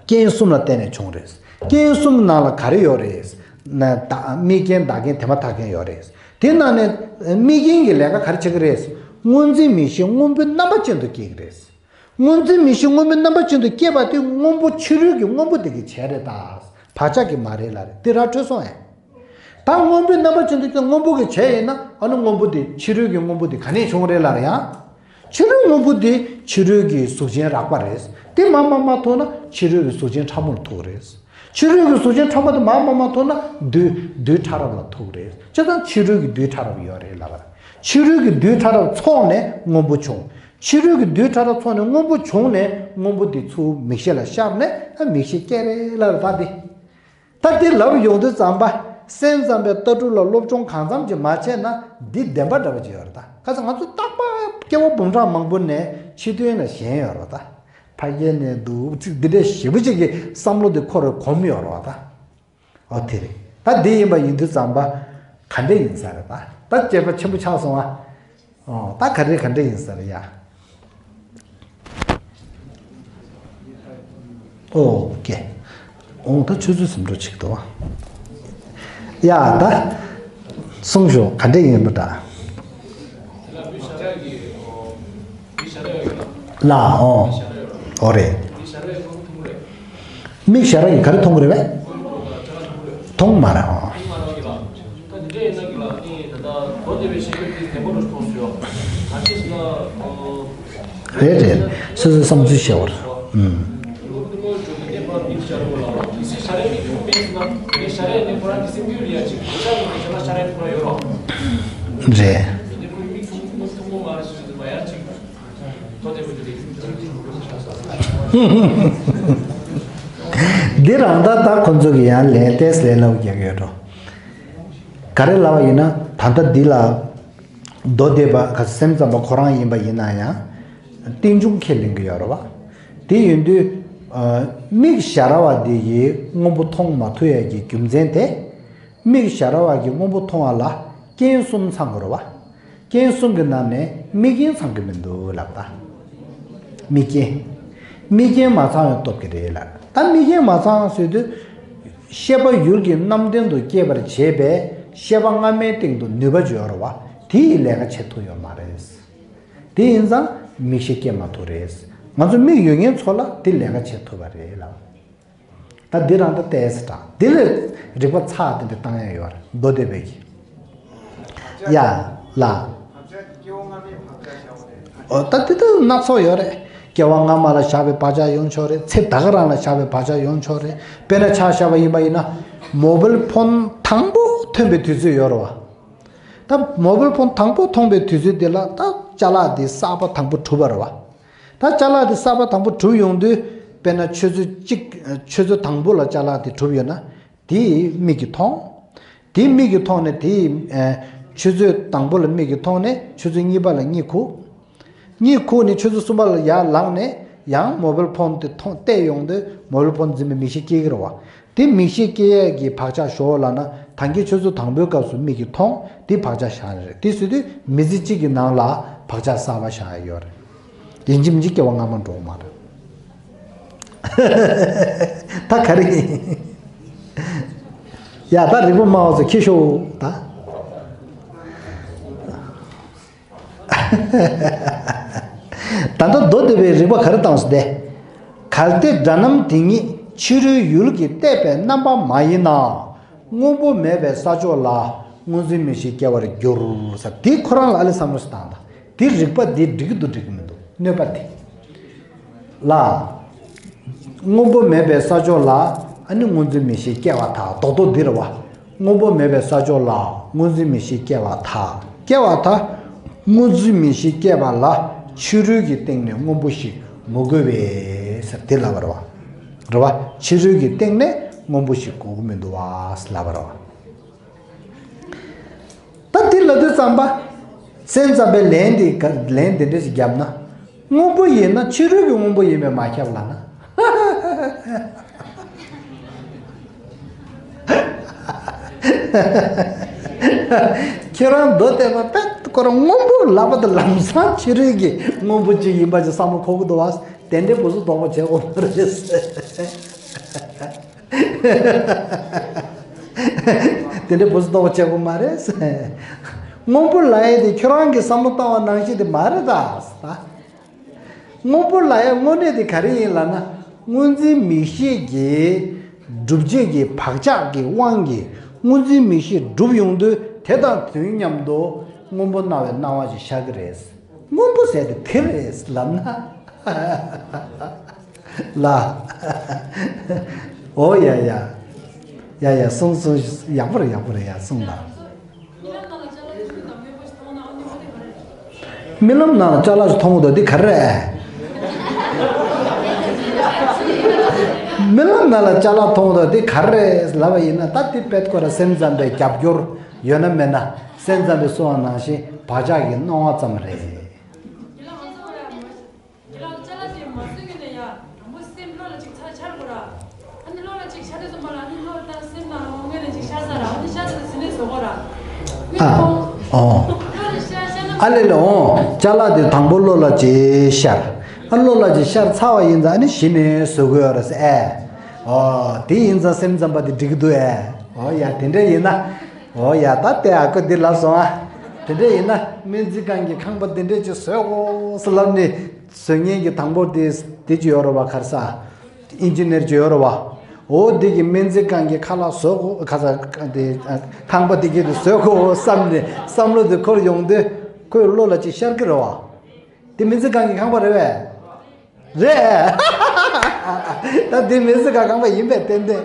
རྐྱེན་གསུམ་ལ་བརྟེན་ནས་བྱུང་རེད། རྐྱེན་གསུམ་ནང་ལ་ག་རེ་ཡོད་རེད། ན་བདག་དམིགས་རྐྱེན་བདག་རྐྱེན་དེ་མ་ཐག་རྐྱེན་ཡོད་རེད། དེ་ནང་ནས་དམིགས་རྐྱེན་གྱི་ལས་ཀ་ག་རེ་བྱེད་ཀྱི་རེད། སྔོ་འཛིན་མིག་ཤེས་སྔོན་པོའི་རྣམ་པ་ཅན་དུ་སྐྱེ་གི་རེད། སྔོ་འཛིན་མིག་ཤེས་སྔོན་པོའི་རྣམ་པ་ཅན་དུ་སྐྱེས་པ་དེ་སྔོན་པོ་ཕྱི་རོལ་གྱི་སྔོན་པོ་དེ་གི་བྱས་རེད་ད། བག་ཆགས་ཀྱི་མ་རེད་ལབ་རེད། དེ་ར་འཕྲོད་སོང་ཨེ། ད་སྔོན་པོའི་རྣམ་པ་ཅན་དུ་སྐྱེས་སྔོན་པོ་གི་བྱས་ཡིན་ན་ཨ་ནི་སྔོན་པོ་དེ་ཕྱི་རོལ་གྱི་སྔོན་པོ་དེ་ག་ནས་བྱུང་རེད་ལབ་རེད་ཡ། ཕྱི་རོལ་སྔོན་པོ་དེ་ཕྱི་རོལ་གྱི་གཟུགས་ཅན་རགས་པ་རེད། དེ་མར་མར་མར་ཐུག་ན་ཕྱི་རོལ་གྱི་གཟུགས་ཅན་ཕྲ་མོར་ཐུག་རེད། ཕྱི་རོལ་གྱི་གཟུགས་ཅན་ཕྲ་མོ་དེ་མར་མར་མར་ཐུག་ན་རྡུལ་རྡུལ་ཕྲ་རབ་ལ་ཐུག་རེད། བྱས་ཙང་ཕྱི་རོལ་གྱི་རྡུལ་ཕྲ་རབ་ཡོད་རེད་ལབ་པ་རེད། ཕྱི་རོལ་གྱི་རྡུལ་ཕྲ་རབ་ཚོགས་ནས་སྔོན་པོ་བྱུང་། ཕྱི་རོལ་གྱི་རྡུལ་ཕྲ་རབ་ཚོགས་ནས་སྔོན་པོ་བྱུང་ནས་སྔོན་པོ་དེ་ཚུར་མིག་ཤེས་ལ་ཤར་ནས་ཨ་མིག་ཤེས་སྐྱེ་རེད་ལབ་རེད་ད་དེ། ད་དེ་ལབ་ཡོང་དུས་ཙམ་པ་སེམས་ཙམ་པའི་ལྟ་གྲུབ་ལ་སློབ་སྦྱོང་གང་འཚམ་ཅིག་མ་བྱས་ན་འདི་བདེན་པ་འདྲ་པོ་ཅིག་ཡོད་རེད་ད། ཁ་སང་ང་ཚོ་རྟག་པར་སྐྱེ་བ་འབུམ་ཕྲག་མང་པོ་ནས་ཕྱི་དོན་ལ་ཞེན་ཡོད་རེད་ད། ཕ་རྒྱལ་ནས་འདུག་ཅིག་འདི་འདྲའི་ཞེ་པོ་ཅིག་གི་བསམ་བློ་དེ་ཁོ་རང་གོམས་ཡོད་རེད་ད། ཨོ་དེ་རེད། ད་འདི་ཡིན་པ་ཡིན་དུས་ཙམ་པ་ག་འདྲ་ཡིན་ས་རེད་ད། ད་དཔྱད་པ་ཆེན་པོ་ཆགས་སོང་ཨ། ཨོ་ད་ག་རེ་ག་འདྲ་ཡིན་ས་རེད་ཡ། ཨོ་ཀེ། ཨོ་ད་ཆུ་ཚོད་ཟིན་འགྲོ་ཆིག་འདུག་ཨ། ཡ་ད་གསུངས་ཤོག་ག་འདྲ་ཡིན་པ་འདྲ། ལ་ཨོ། ཨོ་རེད། མིག་ཞར་བ་ཡིས་ག་རེ་མཐོང་གི་རེད་པས། མཐོང་མ་རེད་ཨོ། རེད་རེད། སོ་སོའི་བསམ་ཚུལ་བཤད་པར། ཨུམ། རེད། འདི་རང་ད་ལྟ་ཁོ་ཚོ་གི་ཡང་ལན་ཏེས་ལན་ལབ་རྒྱག་ཡོད་འགྲོ། ག་རེ་ལབ་པ་ཡིན་ན་ད་ལྟ་འདི་ལ་མདོ་སྡེ་པ་ག་སེམས་ཙམ་པ་ཁོ་རང་ཡིན་པ་ཡིན་ན་ཡང་རྟེན་འབྱུང་ཁས་ལེན་གྱི་ཡོད་རེད་བ། དེ་ཡིན་དུས་ཨ་མིག་ཞར་བ་འདི་ཡིས་སྔོན་པོ་མཐོང་མ་ཐུབ་ཡ་གི་རྒྱུ་མཚན་དེ། མིག་ཞར་བ་གིས་སྔོན་པོ་མཐོང་བ་ལ་རྐྱེན་གསུམ་ཚང་དགོས་རེད་བ། རྐྱེན་གསུམ་གྱི་ནང་ནས་དམིགས་རྐྱེན་ཚང་གི་མི་འདུག་ལབ་ད། དམིགས་རྐྱེན། དམིགས་རྐྱེན་མ་ཚང་བའི་སྟོབས་ཀྱིས་རེད་ལབ། ད་དམིགས་རྐྱེན་མ་ཚང་ཟེར་དུས། ཤེས་པ་ཡུལ་གྱི་རྣམ་ལྡན་དུ་སྐྱེད་པར་བྱེད་པའི་ཤེས་པ་སྔ་མའི་སྟེང་དུ་ནུས་པ་ཅིག་ཡོད་རེད་བ། དེ་ཡིས་ལས་ཀ་བྱེད་ཐུབ་ཡོད་མ་རེད། དེ་ཡིན་ཙང་མིག་ཤེས་སྐྱེ་མ་ཐུབ་རེད། ང་ཚོ་མིག་ཡོད་མཁན་ཚོ་ལ་དེ་ལས་ཀ་བྱེད་ཐུབ་པ་རེད་ལབ། ད་འདི་རང་ད་ཏོག་ཙམ་དྲང་། འདི་ལས་རིགས་པ་ཚ་དེ་འདྲ་བཏང་ཡ་ཡོད་རེད། མདོ་སྡེ་པའི་གི། ཡ། ལ། ཨོ་ད་དེ་ད་སྣ་ཚོགས་ཡོད་རེད། སྐྱེ་བ་སྔ་མ་ལ་བཞག་པའི་བག་ཆགས་ཡོང་ཆོག་རེད། ཚེ་ད་ག་རང་ལ་བཞག་པའི་བག་ཆགས་ཡོང་ཆོག་རེད། དཔེར་ན་ཆ་བཞག་པ་ཡིན་པ་ཡིན་ན། མོ་བེལ་ཕོན་དང་པོ་ཐོན་པའི་དུས་ཚོད་ཡོད་རེད་བ། ད་མོ་བེལ་ཕོན་དང་པོ་ཐོན་པའི་དུས་ཚོད་དེ་ལ་ད་ཅ་ལག་དེ་གསར་པ་དང་པོ་གྲུབ་པ་རེད་བ། ད་ཅ་ལག་དེ་གསར་པ་དང་པོ་གྲུབ་ཡོང་དུས་དཔེར་ན་ཆུ་ཚོད་གཅིག་ཆུ་ཚོད་དང་པོ་ལ་ཅ་ལག་དེ་གྲུབ་ཡོད་ན། དེ་མིག་གིས་མཐོང་། དེ་མིག་གིས་མཐོང་ནས་དེ་ཆུ་ཚོད་དང་པོ་ལ་མིག་གིས་མཐོང་ནས་ཆུ་ཚོད་གཉིས་པ་ལ་གཉིད་ཁུག་གཉིད་ཁུག་ནས་ཆུ་ཚོད་གསུམ་པ་ལ་ཡར་ལངས་ནས་ཡང་མོ་བེལ་ཕོན་དེ་མཐོང་བལྟས་ཡོང་དུས་མོ་བེལ་ཕོན་འཛིན་པའི་མིག་ཤེས་སྐྱེ་གི་རེད་བ། དེ་མིག་ཤེས་སྐྱེ་ཡས་ཀྱི་བག་ཆགས་ཞོག་ལབ་ན་ད་གིན་ཆུ་ཚོད་དང་པོའི་སྐབས་སུ་མིག་གིས་མཐོང་། དེ་བག་ཆགས་བཞག་ནི་རེད། དེ་ཟེར་དུས་མི་ཚེ་གཅིག་གི་ནང་ལ་བག་ཆགས་གསར་པ་བཞག་ཡ་ཡོད་རེད། ཡིན་གཅིག་མིན་གཅིག་སྐྱེ་བ་སྔ་མ་འགྲོ་གི་མ་རེད། ད་ག་རེ་ཡིན། ཡ་ད་རིག་པ་སྨྲ་བ་ཚོ་ཁྱེར་ཤོག་ད། ད་ལྟ་མདོ་སྡེ་པའི་རིགས་པ་ག་རེ་བཏང་སོང་སྟེ། གལ་ཏེ་སྒྲ་རྣམས་དེ་ཉིད་ཕྱི་རོལ་ཡུལ་གྱིས་བརྟས་པའི་རྣམ་པ་མ་ཡིན་ན། སྔོན་པོ་མེད་པའི་ས་ཕྱོགས་ལ་སྔོ་འཛིན་མིག་ཤེས་སྐྱེ་བར་འགྱུར་ཟེར། དེ་ཁོ་རང་ལ་ཨ་ལེ་བསམ་བློ་ཞིག་བཏང་དང་། དེ་རིགས་པ་དེ་འགྲིག་གི་འདུག་འགྲིག་གི་མི་འདུག་གནོད་པ་དེ། ལ། སྔོན་པོ་མེད་པའི་ས་ཕྱོགས་ལ་ཨ་ནི་སྔོ་འཛིན་མིག་ཤེས་སྐྱེ་བ་དང་རྡོག་རྡོག་འདི་རེད་བ། སྔོན་པོ་མེད་པའི་ས་ཕྱོགས་ལ་སྔོ་འཛིན་མིག་ཤེས་སྐྱེ་བ་དང་སྐྱེ་བ་དང་། སྔོ་འཛིན་མིག་ཤེས་སྐྱེ་བ་ལ་ཕྱི་རོལ་གྱི་སྟེང་ནས་སྔོན་པོ་ཞིག་མི་དགོས་པས་ཟེར་དེ་ལབ་པ་རེད་བ། རེད་བ། ཕྱི་རོལ་གྱི་སྟེང་ནས་སྔོན་པོ་ཞིག་དགོས་ཀྱི་མི་འདུག་བ་ཟེར་ལབ་པ་རེད་བ། ད་འདི་ལབ་དུས་ཙམ་པ། སེམས་ཙམ་པའི་ལན་འདི་ག་ལན་འདི་འདྲ་ཞིག་བརྒྱབ་ན། སྔོན་པོ་ཡིན་ན་ཕྱི་རོལ་གྱི་སྔོན་པོ་ཡིན་པས་མ་ཁྱབ་ལབ་ན། ཁྱེད་རང་མདོ་སྡེ་པ་དཔེ་ ཁོ་རང་སྔོན་པོ་ལབ་པ་དེ་ལམ་སང་ཕྱི་རོལ་གྱི་སྔོན་པོ་གཅིག་ཡིན་པ་ཅིག་བསམ་བློ་འཁོར་གི་འདུག་བ། དེ་འདྲའི་བུ་སུ་དོགས་པ་བྱེད་དགོས་མ་རེད། དེ་འདྲའི་བུ་སུ་དོགས་པ་བྱེད་དགོས་མ་རེད། སྔོན་པོ་ལབ་ཡས་དེ་ཁྱོད་རང་གི་བསམ་བློ་བཏང་བ་ནང་བཞིན་དེ་མ་རེད་ད། སྔོན་པོ་ལབ་ཡས་དངོས་གནས་དེ་ག་རེ་ཡིན་ལབ་ན། སྔོ་འཛིན་མིག་ཤེས་ཀྱི་སྒྲུབ་བྱེད་ཀྱི་བག་ཆགས་ཀྱི་དབང་གིས་སྔོ་འཛིན་མིག་ཤེས་སྒྲུབ་ཡོང་དུས། དེ་དང་དུས་མཉམ་དུ་སྔོན་པོ་སྣང་བའི་སྣང་བ་ཞིག་ཤར་གྱི་རེད། སྔོན་པོ་ཟེར་དེ་དེ་རེད་ལབ་ན། ལ། ཨོ་ཡ་ཡ། ཡ་ཡ། གསུངས་གསུངས། ཡག་པོ་རེད། ཡག་པོ་རེད་ཡ། གསུངས་དང་། རྨི་ལམ་ནང་ལ་ཅ་ལག་ཅིག་མཐོང་གི་འདུག་འདི་ག་རེ་རེད། རྨི་ལམ་ནང་ལ་ཅ་ལག་མཐོང་གི་འདུག་འདི་ག་རེ་རེད་ལབ་པ་ཡིན་ན། ད་འདི་དཔེ་ཁོ་ར་སེམས་ཙམ་པའི་རྒྱབ་སྐྱོར་ཡོད་ན་མེད་ན། སེམས་ཙམ་པས་གསུངས་པ་ནང་བཞིན་བག་ཆགས་ཀྱི་སྣང་བ་ཙམ་རེད། ཉི་ལག་ཅ་ལག་དེ་མ་ཟིན་གྱི་ནས་ཡ། དང་པོ་སེམས་བློ་ལ་ཅིག་ཚར་འཆར་དགོས་ར། ཨ་ནི་བློ་ལ་ཅིག་འཆར་དུས་ཙམ་པ་ལ། ཨ་ནི་བློ་དང་སེམས་དང་ངོ་དངོས་ནས་ཅིག་ཤར་ས་ར། ཨ་ནི་ཤར་ས་དེ་ཟིན་ནས་བཟོ་དགོས་ར། ཨ། ཨོ། བློ་ལ་ཤར་ཤར་ན། ཨ་ལེ་ལེ། ཨོ། ཅ་ལག་དེ་དང་པོ་བློ་ལ་ཅིག་ཤར། ཨ། བློ་ལ་ཅིག་ཤར་ཚར་བ་ཡིན་ཙང་། ཨ་ནི་གཞི་ནས་བཟོ་དགོས་ར་ཟེར་ཨེ། ཨོ། དེ་ཡིན་ཙང་སེམས་ཙམ་པ་དེ་འགྲིག་གི་འདུག་ཨེ། ཨོ་ཡ། དེ་འདྲ་ཡིན་ན། ཨོ་ཡ། ད་དེ་ཨ་ཁུ་འདི་ལབ་སོང་ཨ། དེ་འདྲ་ཡིན་ན་སྨན་རྩིས་ཁང་གི་ཁང་པ་འདི་འདྲས་ཅིག་བཟོས་དགོས་ཟེར་ལབ་ནས། བཟོ་མཁན་གྱི་དང་པོ་དེ་དེ་ཅིག་ཡོད་རེད་བ། ག་རེ་ཟེར། ཨིན་ཇི་ནེར་ཅིག་ཡོད་རེད་བ། འོ། དེ་གིས་སྨན་རྩིས་ཁང་གི་ཁ་ལག་བཟོ་དགོས། ག་རེ་ཟེར། དེ་ཁང་པ་དེ་གི་དེ་བཟོ་དགོས་བསམ་ནས་བསམ་བློ་དེ་འཁོར་ཡོང་དུས། ཁོའི་བློ་ལ་ཅིག་ཤར་གི་རེད་བ། དེ་སྨན་རྩིས་ཁང་གི་ཁང་པ་རེད་པས། རེད། ད་དེ་སྨན་རྩིས་ཁང་ཁང་པ་ཡིན་པས། ཏན་ཏན།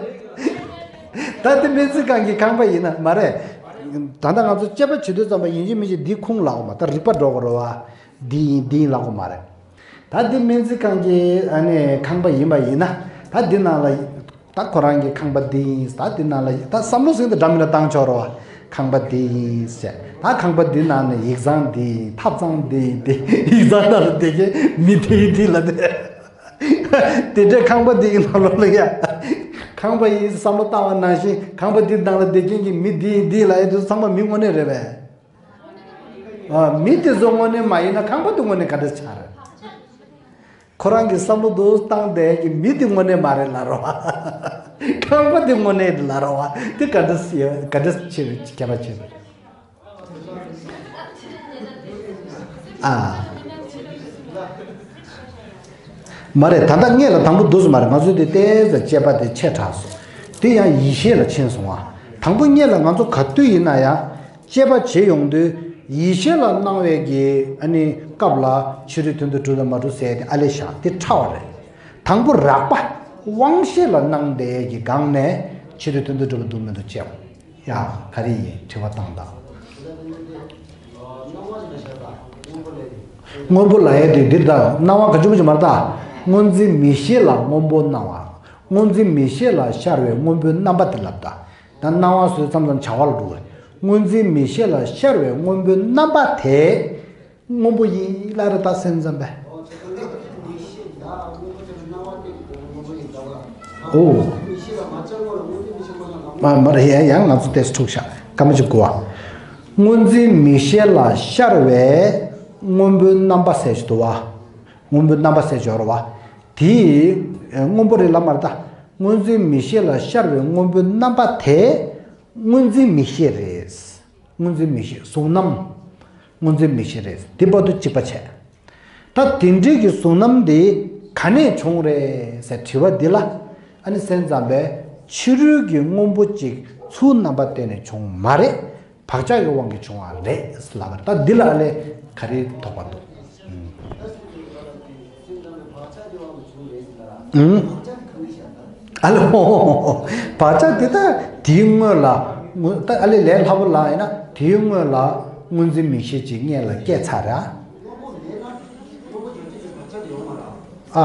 ད་དེ་སྨན་རྩིས་ཁང་གི་ཁང་པ་ཡིན་ན་མ་རེད། ད་ལྟ་ང་ཚོ་དཔྱད་པ་བྱེད་དུས་ཙམ་པ་ཡིན་གཅིག་མིན་གཅིག་འདི་ཁུངས་ལ་འོ་མ། ད་རིག་པ་འགྲོ་དགོས་རེད་བ། འདི་ཡིན་འདི་ཡིན་ལབ་དགོས་མ་རེད། ད་འདི་སྨན་རྩིས་ཁང་གི་ཨ་ནི་ཁང་པ་ཡིན་པ་ཡིན་ན། ད་འདི་ནང་ལ། ད་ཁོ་རང་གི་ཁང་པ་འདི་ཡིན། ད་འདི་ནང་ལ་ད་བསམ་བློ་ཟིན་ཏེ་འདྲ་མི་འདྲ་བཏང་ཆོག་རེད་བ། ཁང་པ་འདི་ཡིན་ཟེར། ད་ཁང་པ་འདི་ནང་ནས་ཡིག་ཚང་འདི་ཡིན། ཐབ་ཚང་འདི་ཡིན། དེ་ཡིག་ཚང་ནང་ལ་བསྡད་མཁན་མི་དེ་ཡིན་འདི་ལ་དེ། དེ་འདྲའི་ཁང་པ་འདི་གི་ནང་ལོགས་ལ་ཡ། ཁང་པ་ཡིན་བསམ་བློ་བཏང་བ་ནང་བཞིན། ཁང་པ་འདི་ནང་ལ་བསྡད་མཁན་གྱི་མི་འདི་ཡིན་འདི་ལ་ཡ། དེ་ཚང་མ་མི་དངོས་གནས་རེད་པས། ཨ། མི་དེ་ཚོ་དངོས་གནས་མ་ཡིན་ན་ཁང་པ་དེ་དངོས་གནས་ག་འདྲ་ཆགས་རེད། ཁོ་རང་གིས་བསམ་བློ་འདུག་བཏང་བསྡད་ཀྱི་མི་དེ་དངོས་གནས་མ་རེད་ལབ་རེད་བ། ཁང་པ་དེ་དངོས་གནས་རེད་ལབ་རེད་བ། དེ་ག་འདྲ་སེ་ག་འདྲ་ཆེ་རེད། ཁྱད་པར་ཆེ་རེད། ཨ། མ་རེད། ད་ལྟ་སྔས་ལ་དང་པོ་འདུག་སེ་མ་རེད། ང་ཚོའི་དེ་ཏོག་ཙམ་དཔྱད་པ་དེ་ཆེ་དྲགས་སོང་། དེ་ཡང་ཡིད་ཤེས་ལ་ཕྱིན་སོང་ཨ། དང་པོ་སྔས་ལ་ང་ཚོ་ག་དུས་ཡིན་ན་ཡང་དཔྱད་པ་བྱེད་ཡོང་དུས། ཡིད་ཤེས་ལ་སྣང་བའི་གི་ཨ་ནི་སྐབས་ལ་ཕྱི་རོལ་དོན་དུ་གྲུབ་ལ་མ་གྲུབ་ཟེར་དེ་ཨ་ལས་བཞག་དེ་ཕྲ་བ་རེད། དང་པོ་རགས་པ་དབང་ཤེས་ལ་སྣང་བསྡད་ཀྱི་སྒང་ནས་ཕྱི་རོལ་དོན་དུ་གྲུབ་འདུག་མི་འདུག་དཔྱད། ཡ། ག་རེ་ཡིན། དྲི་བ་བཏང་དང་། སྔོན་པོ་ལབ་ཡས་དེ་འདིར་ད་སྣང་བ་ག་ཅུང་ཅིག་མ་རེད་ད། སྔོ་འཛིན་མིག་ཤེས་ལ་སྔོན་པོ་སྣང་བ། སྔོ་འཛིན་མིག་ཤེས་ལ་ཤར་བའི་སྔོན་པོའི་རྣམ་པ་དེ་ལབ་ད། ད་སྣང་བ་བཟོས་མཚམས་མཚམས་བྱ་བ་ལ་འགྲོ་བས། སྔོ་འཛིན་མིག་ཤེས་ལ་ཤར་བའི་སྔོན་པོའི་རྣམ་པ་དེ། སྔོན་པོ་ཡིན་ལབ་རེད་ད། སེམས་ཙམ་པས། ཨོ། མ་མ་རེད་ཡ། ཡང་ང་ཚོ་ཏོག་ཙམ་འཁྲུག་ཤག་སྐར་མ་གཅིག་སྒུག་ཨ། སྔོ་འཛིན་མིག་ཤེས་ལ་ཤར་བའི་སྔོན་པོའི་རྣམ་པ་ཟེར་གྱི་འདུག་བ། སྔོན་པོའི་རྣམ་པ་ཟེར་གྱི་ཡོད་རེད་བ། དེ་སྔོན་པོ་རེད་ལབ་མ་རེད་ད། སྔོ་འཛིན་མིག་ཤེས་ལ་ཤར་བའི་སྔོན་པོའི་རྣམ་པ་དེ་སྔོ་འཛིན་མིག་ཤེས་རེད། སྔོ་འཛིན་མིག་ཤེས་གཟུང་རྣམ། སྔོ་འཛིན་མིག་ཤེས་རེད། དེ་བར་དུ་གཅིག་པ་བྱས། ད་དེ་འདྲའི་གི་གཟུང་རྣམ་དེ་ག་ནས་བྱུང་རེད་ཟེར་དྲི་བ་འདི་ལ། ཨ་ནི་སེམས་ཙམ་པས་ཕྱི་རོལ་གྱི་སྔོན་པོ་གཅིག་ཚུར་རྣམ་པ་བསྟན་ནས་བྱུང་མ་རེད། བག་ཆགས་ཀྱི་དབང་གིས་བྱུང་བ་རེད་ལབ་པ་རེད། ད་འདི་ལ་ཨ་ལས་ག་རེ་དོགས་པ་འདུག་ཨུམ། ཨ་ལོ། བག་ཆགས་དེ་ད་དེའི་སྔོན་ལ། ད་ཨ་ལས་ལས་སླ་པོ་ལ་ཡིན་ན་དེའི་སྔོན་ལ་སྔོ་འཛིན་མིག་ཤེས་ཅིག་སྔོན་ལ་སྐྱེས་ཚར་ར། ཨ།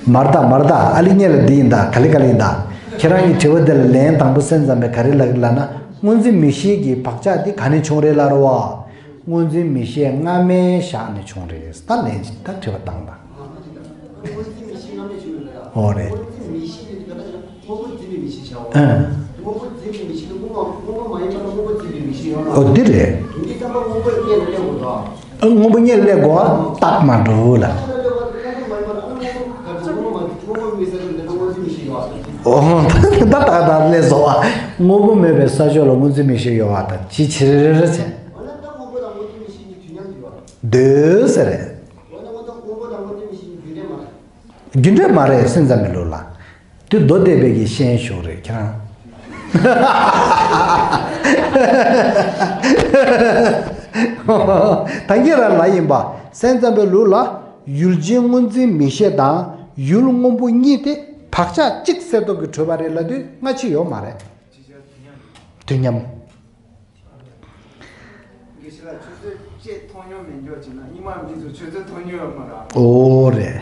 མ་རེད་ད། མ་རེད་ད། ཨ་ལས་སྔོན་ལ་འདི་ཡིན་ད། ག་ལེ་ག་ལེ་ཡིན་ད། ཁྱེད་རང་གི་དྲི་བ་འདི་ལ་ལན་དང་པོ་སེམས་ཙམ་པས་ག་རེ་ལབ་ཀྱི་ལབ་ན། སྔོ་འཛིན་མིག་ཤེས་ཀྱི་བག་ཆགས་འདི་ག་ནས་བྱུང་རེད་ལབ་རེད་བ། སྔོ་འཛིན་མིག་ཤེས་སྔ་མའི་ཞག་ནས་བྱུང་རེད། ད་ལན་ཅིག་ད་དྲི་བ་བཏང་དང་། འོ་རེད། མིག་ཤེས་བྱའོ། ཨ། སྔོན་པོ་འཛིན་པའི་མིག་ཤེས་དེ་སྔོན་མ་སྔོན་པོ་མ་ཡིན་པ་ལ་སྔོན་པོ་འཛིན་པའི་མིག་ཤེས་ཡོད་ལ། ཨོ་འདི་རེད། དེ་འདྲའི་བསམ་པ་སྔོན་པོ་ཡི་སྔོན་ལ་སླེབས་དགོས་དོ། ཨ། སྔོན་པོ་སྔོན་ལ་སླེབས་དགོས་རྟགས་མ་འགྲོ་ལ། སྔོན་པོ་མ་ཡིན་པ་ལ་སྔོན་པོ་ག་ཚོད་སྔོན་པོ་མ་སྔོན་པོ་མི་ཟེར་དུས་འདི་ལ་སྔོན་འཛིན་མིག་ཤེས་ཡོད་ལ། ཨོ་ད་ད་ད་ད་ལས་བཟོ་བ། སྔོན་པོ་མེད་པའི་ས་ཕྱོགས་ལ་སྔོན་འཛིན་མིག་ཤེས་ཡོད་བ་དང་ཅི་ཆི་རེ་རེ་རེ་བྱས། འོ་ན་ད་སྔོན་པོ་དང་སྔོན་འཛིན་མིག་ཤེས་གཉིས་དུས་མཉམ་དུ་ཡོད་ལ། འདོད་ཟེར་རེད། འོ་ན་འོ་ན་སྔོན་པོ་དང་སྔོན་འཛིན་མིག་ཤེས་གཉིས་རྒྱུ་འབྲས་མ་རེད། རྒྱུ་འབྲས་མ་རེད་སེམས་ཙམ་པའི་ལུགས་ལ། དེ་མདོ་སྡེ་པའི་གི་ཤན་ཞུགས་རེད་ཁྱེད་རང་། ད་གིན་རང་ལ་ཡིན་པ་སེམས་ཙམ་པའི་ལུགས་ལ་ཡུལ་ཅན་སྔོ་འཛིན་མིག་ཤེས་དང་ཡུལ་སྔོན་པོ་གཉིས་དེ་བག་ཆགས་གཅིག་གསལ་སྟོབས་ཀྱིས་གྲུབ་པ་རེད་ལབ་དུས་སྔ་ཕྱི་ཡོད་མ་རེད། དུས་མཉམ། དགེ་བཤེས་ལགས་ཆུ་ཚོད་བཅད་མཐོང་མྱོང་མེད་འཇོག་བྱས་ན་སྙིགས་མ་མི་ཚོ་ཆུ་ཚོད་མཐོང་མྱོང་ཡོད་མ་རེད། ཨོ་རེད།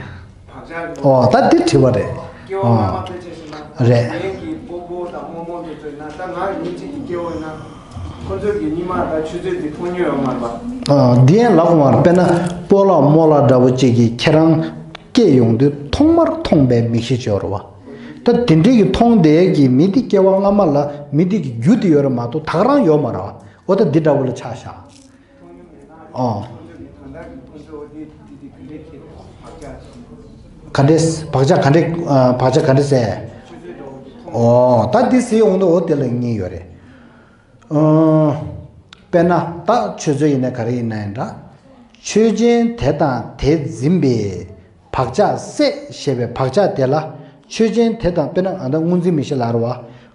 བག་ཆགས་ཀྱི་ཨོ་ད་འདི་དྲི་བ་རེད། སྐྱེ་བ་སྔ་མ་ཨོ་དཔེ་ཆ་བཞག་ན་རེད། ངན་གྱི་སྤོ་བོ་དང་རྨོ་མོ་དེ་ཚོ་ཡིན་ན་ད་ང་ཉིན་གཅིག་གི་སྐྱེ་བ་ཡིན་ན་ཁོ་ཚོ་གི་སྙིགས་མ་དང་ཆུ་ཚོད་དེ་མཐོང་མྱོང་ཡོད་མ་རེད་པ། ཨོ་འདི་ཡང་ལབ་དགོས་མ་རེད། དཔེར་ན་སྤོ་ལགས་རྨོ་ལགས་འདྲ་བོ་གཅིག་གིས་ཁྱེད་རང་སྐྱེས་ཡོང་དུས་ཐོག་མར་མཐོང་པའི་མིག་ཤེས་ཅིག་ཡོད་རེད་བ། ད་དེ་འདྲའི་གི་མཐོང་བསྡད་ཀྱི་མི་དེ་སྐྱེ་བ་སྔ་མ་ལ་མི་དེ་གི་རྒྱུ་དེ་ཡོད་རེད་མ་གཏོགས་ད་ག་རང་ཡོད་མ་རེད་བ། འོ་ད་འདི་འདྲ་བོ་ལ་ཆ་བཞག་ཨོ། ག་འདྲས་བག་ཆགས་ག་འདྲས་བག་ཆགས་ག་འདྲས་ཟེར། ཨོ་ད་འདི་ཟེར་ཡོང་དུས་འོ་དེ་ལ་གཉིས་ཡོད་རེད། ཨོ། དཔེར་ན་ད་ཆོས་ཚོད་ཡིན་ན་ག་རེ་ཡིན་ན་ཡང་འདྲ། ཆོས་ཅན་དེ་དང་དེ་འཛིན་པའི་བག་ཆགས་སད་ཞེས་པའི་བག་ཆགས་དེ་ལ་ཆོས་ཅན་དེ་དང་དཔེར་ན་ཨ་ད་སྔོ་འཛིན་མིག་ཤེས་ལ་རེད་བ།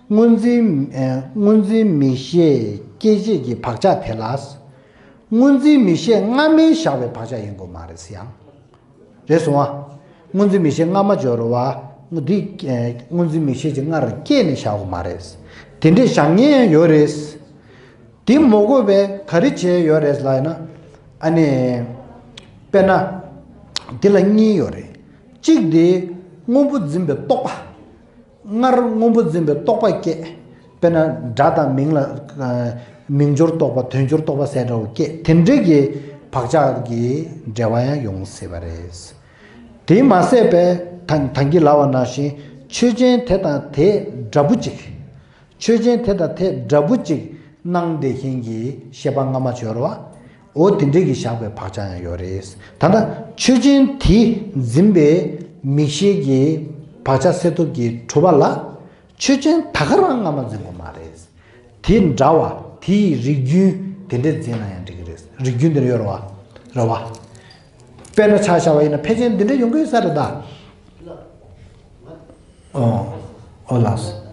སྔོ་འཛིན་ཨེ་སྔོ་འཛིན་མིག་ཤེས་སྐྱེད་བྱེད་ཀྱི་བག་ཆགས་དེ་ལ། སྔོ་འཛིན་མིག་ཤེས་སྔ་མའི་བཞག་པའི་བག་ཆགས་ཡིན་དགོས་མ་རེད་ཟེར་ཡང་། རེད་སོང་ཨ། སྔོ་འཛིན་མིག་ཤེས་སྔ་མ་སྦྱོར་བ། འདི་ཨེ་སྔོ་འཛིན་མིག་ཤེས་ཀྱི་སྔར་སྐྱེས་ནས་བཞག་དགོས་མ་རེད། དེ་འདྲས་བཞག་མཁན་ཡང་ཡོད་རེད། དེ་མ་དགོས་པས་ག་རེ་བྱས་ཡོད་རེད་ལབ་ན། ཨ་ནི། དཔེར་ན། འདི་ལ་གཉིས་ཡོད་རེད། གཅིག་དེ་སྔོན་པོ་འཛིན་པའི་རྟོག་པ། སྔར་སྔོན་པོ་འཛིན་པའི་རྟོག་པ་སྐྱེས། དཔེར་ན་སྒྲ་དང་མིང་ལ། མིང་སྦྱོར་རྟོག་པ་དོན་སྦྱོར་རྟོག་པ་ཟེར་འདྲ་བོ་སྐྱེས་དེ་འདྲའི་གི་བག་ཆགས་ཀྱི་འབྲེལ་བ་ཡང་ཡོང་སྲིད་པ་རེད། དེ་མ་ཟད་པས་ད་ད་གིན་ལབ་པ་ནང་བཞིན་ཆོས་ཅན་དེ་དང་དེ་འདྲ་པོ་ཅིག་ཆོས་ཅན་དེ་དང་དེ་འདྲ་པོ་ཅིག་སྣང་བསྡད་མཁན་གྱི་ཤེས་པ་སྔ་མ་སྦྱོར་བ། འོ་དེ་འདྲའི་གི་བཞག་པའི་བག་ཆགས་ཡང་ཡོད་རེད། ད་ལྟ་ཆོས་ཅན་དེ་འཛིན་པའི་མིག་ཤེས་ཀྱི་བག་ཆགས་གསལ་སྟོབས་ཀྱིས་གྲུབ་པ་ལ་ཆོས་ཅན་ད་ག་རང་སྔ་མ་འཛིན་དགོས་མ་རེད། དེ་འདྲ་བ་དེ་ཡི་རིགས་རྒྱུན་དེ་འདྲས་འཛིན་ན་ཡང་འགྲིག་གི་རེད། རིགས་རྒྱུན་དེ་འདྲ་ཡོད་རེད་བ། རེད་བ། དཔེར་ན་ཆ་བཞག་པ་ཡིན་ན་ཕལ་ཆེར་འདི་འདྲ་ཡོང་གི་ཡོད་ས་རེད་ད། ཨོ། ཨོ་ལགས།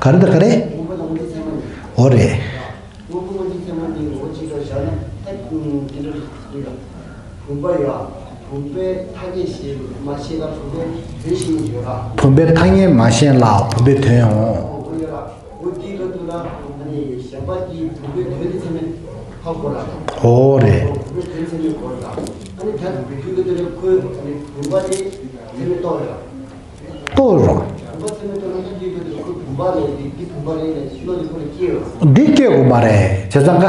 ག་རེ་དང་ག་རེ། ཨོ་རེད། བུམ་པ་ཡ། བུམ་པའི་ཐ་སྙད་ཤེས་མ་ཤེས་ལ་བུམ་པའི་དོན་ཤེས་ཡོད་ར། བུམ་པའི་ཐ་སྙད་མ་ཤེས་ལ་བུམ་པའི་དོན་ཡང་འོང་། འོ་ཡོད་ར། འོ་དེའི་སྐབས་དུ་ལ་ཨ་ནི་གཞན་པ་དེའི་བུམ་པའི་དོན་དེ་ཚད་མེད་ཧ་གོ་ར། འོ་རེད། བུམ་པའི་དོན་ཚད་མེད་གོ་ར། ཨ་ནི་ད་དུས་སྐབས་དུ་ལ་ཁོའི་ཨ་ནི་བུམ་པ་དེ་ཚད་མེད་རྟོགས་ར། རྟོགས་ར། བུམ་པ་ཚད་མེད་རྟོགས་ན་ད་དུས་སྐབས་དུ་ལ་ཁོའི་བུམ་པ་རེད་དེ་དེ་བུམ་པ་རེད་ལ་བློ་དེ་ཁོ་ལ་སྐྱེ་ར། འདི་སྐྱེ་དགོས་མ་རེད་བྱས་ཙང་ཀ།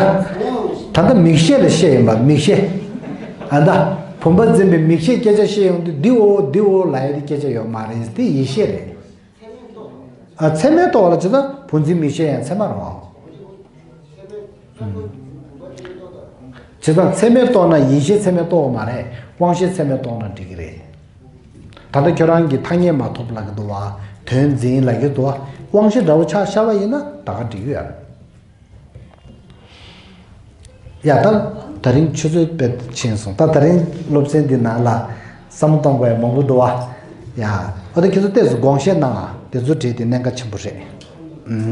ད་ལྟ་མིག་ཤེས་ལ་བཤད་ཡིན་པ་མིག་ཤེས། ཨ་ད། བུམ་པ་འཛིན་པའི་མིག་ཤེས་སྐད་ཆ་བཤད་ཡོང་དུས་འདི་འོ་འདི་འོ་ལབ་ཡ་དེ་སྐད་ཆ་ཡོད་མ་རེད་དེ་ཡིད་ཤེས་རེད། ཨ་ཚད་མས་རྟོགས་ལ་བྱས་ཙང་བུམ་འཛིན་མིག་ཤེས་ཡང་ཚད་མ་རེད་བ། བྱས་ཙང་ཚད་མས་རྟོགས་ན་ཡིད་ཤེས་ཚད་མས་རྟོགས་པ་མ་རེད། དབང་ཤེས་ཚད་མས་རྟོགས་ན་འགྲིག་གི་རེད། ད་ལྟ་ཁྱོད་རང་གིས་ཐ་སྙད་མ་ཐོབ་ལབ་ཀྱི་འདུག་བ། དོན་འཛིན་ལབ་ཀྱི་འདུག་བ། དབང་ཤེས་འདྲ་བོ་ཆ་བཞག་པ་ཡིན་ན་ད་ག་འགྲིག་གི་ཡོད་རེད། ཡ་ད། ད་རིང་ཆུ་ཚོད་དཔེ་ཕྱིན་སོང་ད་ད་རིང་སློབ་ཚན་འདི་ནང་ལ་བསམ་བློ་གཏོང་དགོས་ཡ་མང་པོ་འདུག་བ། ཡ། ཨོ་ད་ཁྱེད་ཚོ་ཏོག་ཙམ་དགོངས་བཞེས་གནང་ཨ་དེ་ཚོ་བྲིས་ཏེ་གནད་འགག་ཆེན་པོ་རེད། ཨུམ།